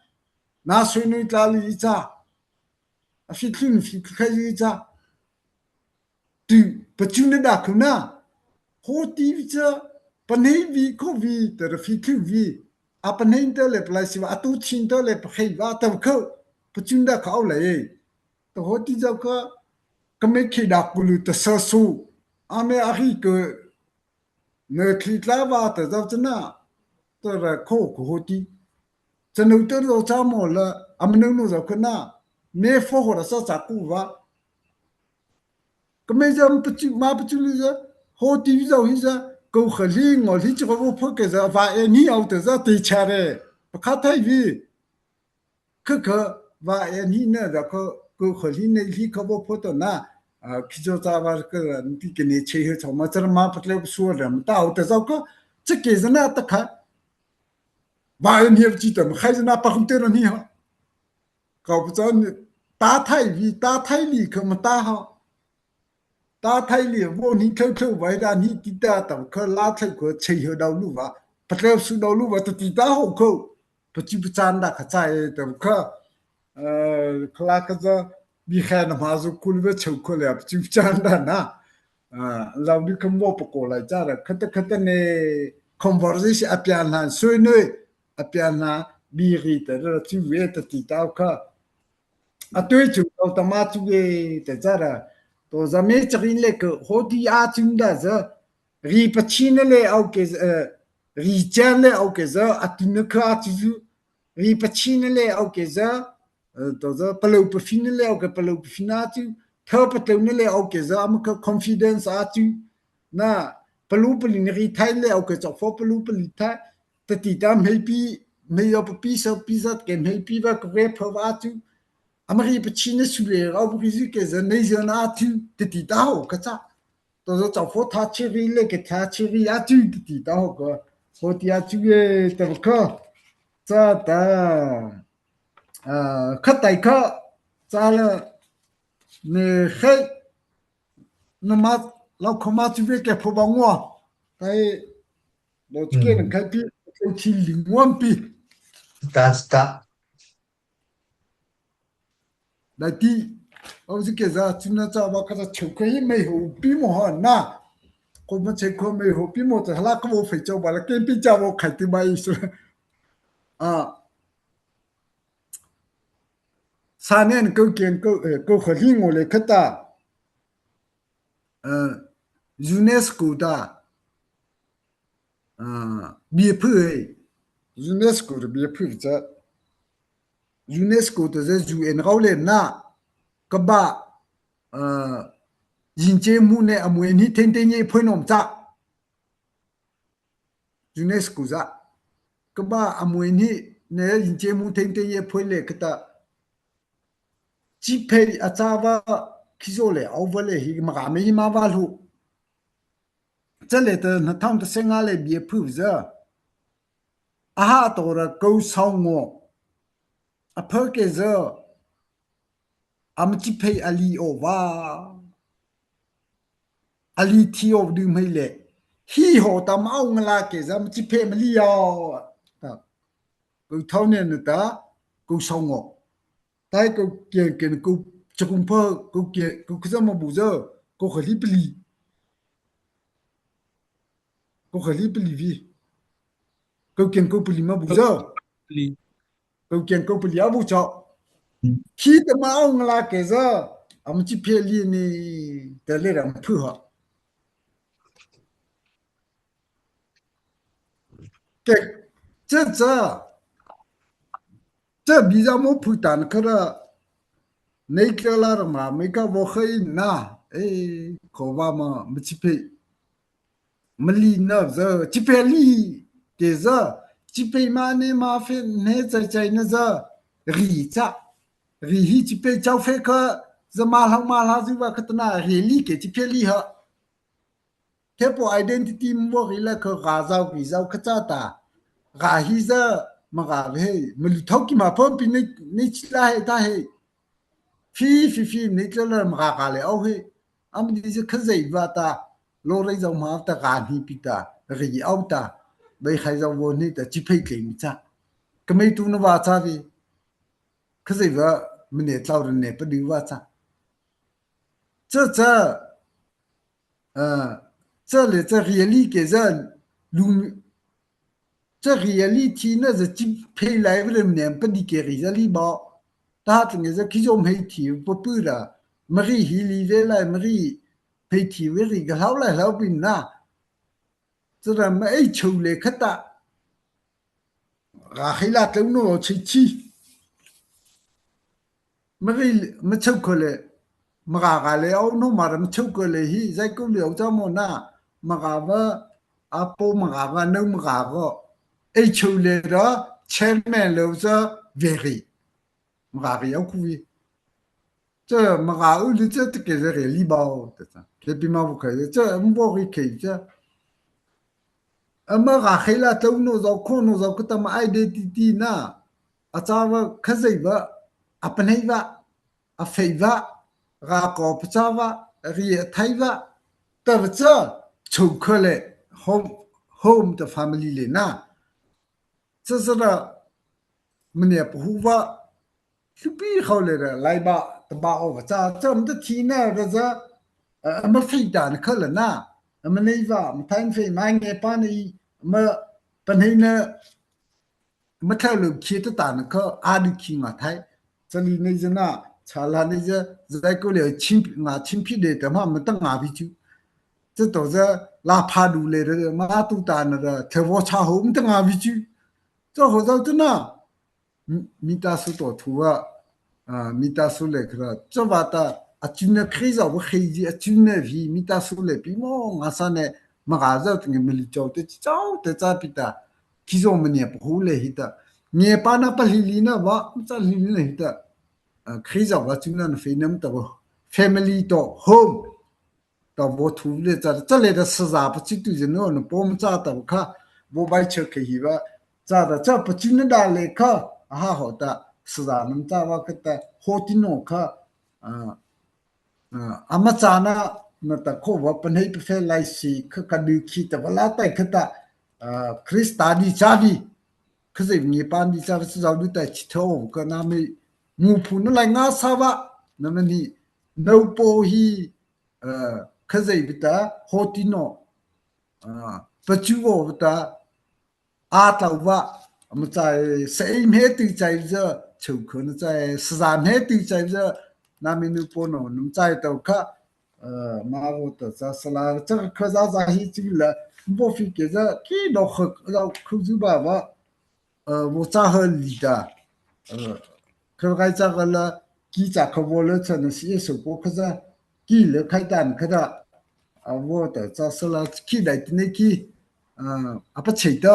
Na sui nui tla li cha. A fitli ni fitli kha li cha. Tu, pachuna da khuna. Hoti vi cha, panei vi kho vi, ta ra fi khu vi. A panei ta le palai si va, a tu chin ta le pa khai va ta kho. Pachuna da kha au le. Ta hoti zao kha, ka me khi da kulu ta sa su. A me a ri ko, ne khi tla va ta zao chana. Ta ra kho ko hoti. Cha no ta zao cha mo la, a me no no zao kha na. Me fo ho ra sa cha ku va. Ka me zao ma pachu, ma pachu li za, hoti vi zao hi za, ko kha li ngo li cha ko vo pho ke za, va e ni au ta za te cha re. Pa kha thai vi. Kha kha, va e ni na za ko, ko kha li ne li ko vo pho to na. A, khi zo cha va ka, ti ke ne che he cha ma cha ma pa tle su ra ma ta au ta za ko, cha ke za na ta kha. Va e ni chi ta ma khai za na pa khum te ra ni ha. Kô pachâ ni, ta thai vi, ta thai li kha ma ta ha. Ta thai li, vo ni thau thau vai da ni ti ta ta kha la thai kha chei ho dau lu va. Pa thau su dau lu va ta ti ta ho kho. Pachu pachâna da kha cha e ta kha. Eh, kha la kha za bi kha na ma zu kul ve chau kho le pachu pachâna da na. Ah, lau ni kha mo pa ko lai cha ra. Kha ta kha ta ne conversation a pia na sui nui. A pia na bi ri ta ra chu ve ta ti ta kha. A tui chu tau ta ma chu ve ta cha ra. To za me cha ri le ko hoti a chu da za. Ri pachina le au ke za, eh, ri chan le au ke za, a tu na kha chu zu. Ri pachina le au ke za, eh, to za, palôh pafina le au ke palôh pafina chu. Tha patlo na le au ke za, ama kha confidence a chu. Na, palôh pali na ri thai le au ke cha fo palôh pali thai. Ta ti ta mei pi, mei yo pa pi sa pi sa ke mei pi va ko ve pha va chu. Ama ri pachina su le, au ri zu ke za, nei za na chu, ta ti ta ho kha cha. To za cha fo tha chi ri le ke tha chi ri a chu, ta ti ta ho kha. Ho ti a chu ye, ta kha. Cha ta. Ah, kha tai kha. Cha la. Ne khai. Na ma, lau kha ma chu ve ke pho ba ngua. Tai. Lo chi ke na khai pi. Lo chi li ngua pi. Ta ta. Dai ti. Awzy kei za chuna cha ba kha cha chô kha hi mei ho pi mo ha na. Ko ma chei ko mei ho pi mo cha hala ka bo fei chô ba la ken pi cha bo khai ti ba i su. A. Sa nen ko ken ko, eh, ko kha li ngo le kha ta. Eh, UNESCO ta, ah, bie phu ei. UNESCO ta bie phu cha. UNESCO ta ze U N rao le na. Ka ba, ah, yin che mu ne a mu ni ten ten ye phu nom cha. UNESCO za. Ka ba a mu ni ne yin che mu ten ten ye phu le ka ta. Chi phei a cha va khizaw le, ao va le hi ma ga me hi ma va lu. Cha le ta na thang ta se nga le bie phu za. A ha to ra ko sau ngo. A pha ke za. A ma chi phei a li o va. A li thi o du mai le. Hi ho ta ma o nga la ke za ma chi phei ma li ya. Ta. Ko thau ne na ta. Ko sau ngo. Tai ko kian kian ko chakum pha ko kian ko kuzama bu za ko khali pali. Ko khali pali vi. Ko kian ko pali ma bu za. Pali. Ko kian ko pali a bu cha. Hmm. Khi ta ma ong la ke za. Am chi phe li ni ta le ram phu ha. Ke, cha cha. Cha biza mo phu tan kha ra. Nei kla la ra ma, mei ka bo khai na. E, ko ba ma, ma chi phe. Ma li na za, chi phe li. Ke za, chi phe ma ne ma phe ne chai chai na za. Ri cha. Ri hi chi phe chau phe kha. Za ma hlau ma hlau zi va kha ta na, ri li ke chi phe li ha. Te po identity mo ri la kha ga zau ri zau kha cha ta. Ga hi za ma ga ve, ma lu thau ki ma pom pi nei, nei chi la he ta he. Fi, fi, fi, nei chi la ma ga ga le au he. Am di za kha zai va ta. Lo rei zau ma ta ga ni pi ta. Ri au ta. Bai khai zau vo ni ta chi phei ke mi cha. Ka mei tu na va cha vi. Kha zai va ma ne tlau ra ne pa di va cha. Cha cha, ah, cha le cha ri li ke za lu, cha ri li thi na za chi phei lai ve le ne pa di ke ri za li ba. Ta ta nge za ki zo mei thi pa pu ra. Ma ri hi li ve lai, ma ri phei thi ve ri ga hlau lai hlau pin na. Cha ra ma ei chô le kha ta. Ga khai la tlau no chi chi. Ma ri, ma chô ko le, ma ga ga le au no ma ra ma chô ko le hi, zai ko le au cha mo na, ma ga va, a po ma ga va, no ma ga go. Ei chô le ra, chairman le au cha, very. Ma ga ri au ku vi. Cha ma ga u li cha ta ke za re li ba o, ta cha. Ke pi ma bu khai, cha mbo ri ke cha. A ma ga khai la tlau no zau ko no zau ka ta ma identity na. A cha va kha zai va, a pa nei va, a phei va, ga ko pa cha va, ri a thai va. Ta va cha, chô kha le, home, home ta family le na. Cha cha ra, ma ne pa hu va, Hluhpi khao le ra, lai ba, ta ba o va cha, cha ma ta thi na ra za, a, a ma phei ta na kha la na, a ma nei va, ma thai phei ma nge pa nei, ma pa nei na, ma thai lo khi ta ta na kha, a du khi ma thai. Cha li nei za na, cha la nei za, zai ko le chim, nga chim phi de ta ma, ma ta nga vi chu. Cha to za, la pha du le ra, ma tu ta na ra, thai vo cha ho, ma ta nga vi chu. Cha ho zau tu na, Mi, mi ta su to thu va, a, mi ta su le kra, cha va ta, a chuna khei zau va khei ji, a chuna vi, mi ta su le pi mo, nga sa ne, ma ga zau te nge ma li chau te, chau te cha pi ta, ki zo ma ne pa hu le hi ta, ne pa na pa li li na va, cha li li na hi ta, a, khei zau va chuna na fei nam ta va, family to, home, ta vo thu le cha, cha le ta sa za pa chi tu je no, no pom cha ta kha, vo bai che ke hi va, cha ta cha pa chi na da le kha, a ha ho ta, sa za nam cha va kha ta, ho ti no kha, a, a, a ma cha na, na ta kho va pa nei pa fe lai si, kha ka du khi ta va la tai kha ta, a, Krista di cha vi, kha zai ngi pa di cha va sa za du ta chi tho, kha na me, mu phu na lai nga sa va, nama ni, nôpaw hih, eh, khazia bie ta, hawti no, eh, pachu awpa ta, a tlô awpa, ama chai, sa ei hmeiseihpa chaizy, chô khona chai, sazy hmeiseihpa chaizy, nama nôpaw no, nama chai tao kha, eh, ma vaw ta, châ sala, châ kha za za hi chi la, bo fi ke za, ki do kha, za khu zu ba ba, eh, vaw châ ha lei ta, eh, kha gai châ ka la, ki châ kha vaw la châ na si e so ko kha za, ki la khai ta na kha ta, a vaw ta, châ sala, ki dai ti ne ki, eh, a pachhei ta,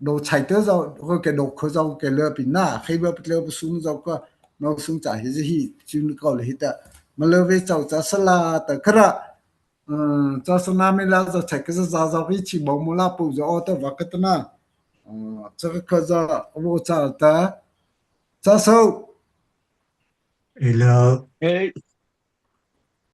do chhai ta za, ko ke do kha za, ke la pi na, khai ba pi la pi sung za ka, no sung châ hi zi hi, chun ko la hi ta, ma la ve châ, châ sala ta kha ra, eh, châ sa nama la za chhai kha za za za ki chi bo mo la pu za o ta va ka ta na, eh, châ kha za, vaw châ ta, châ so. Hello. Ei,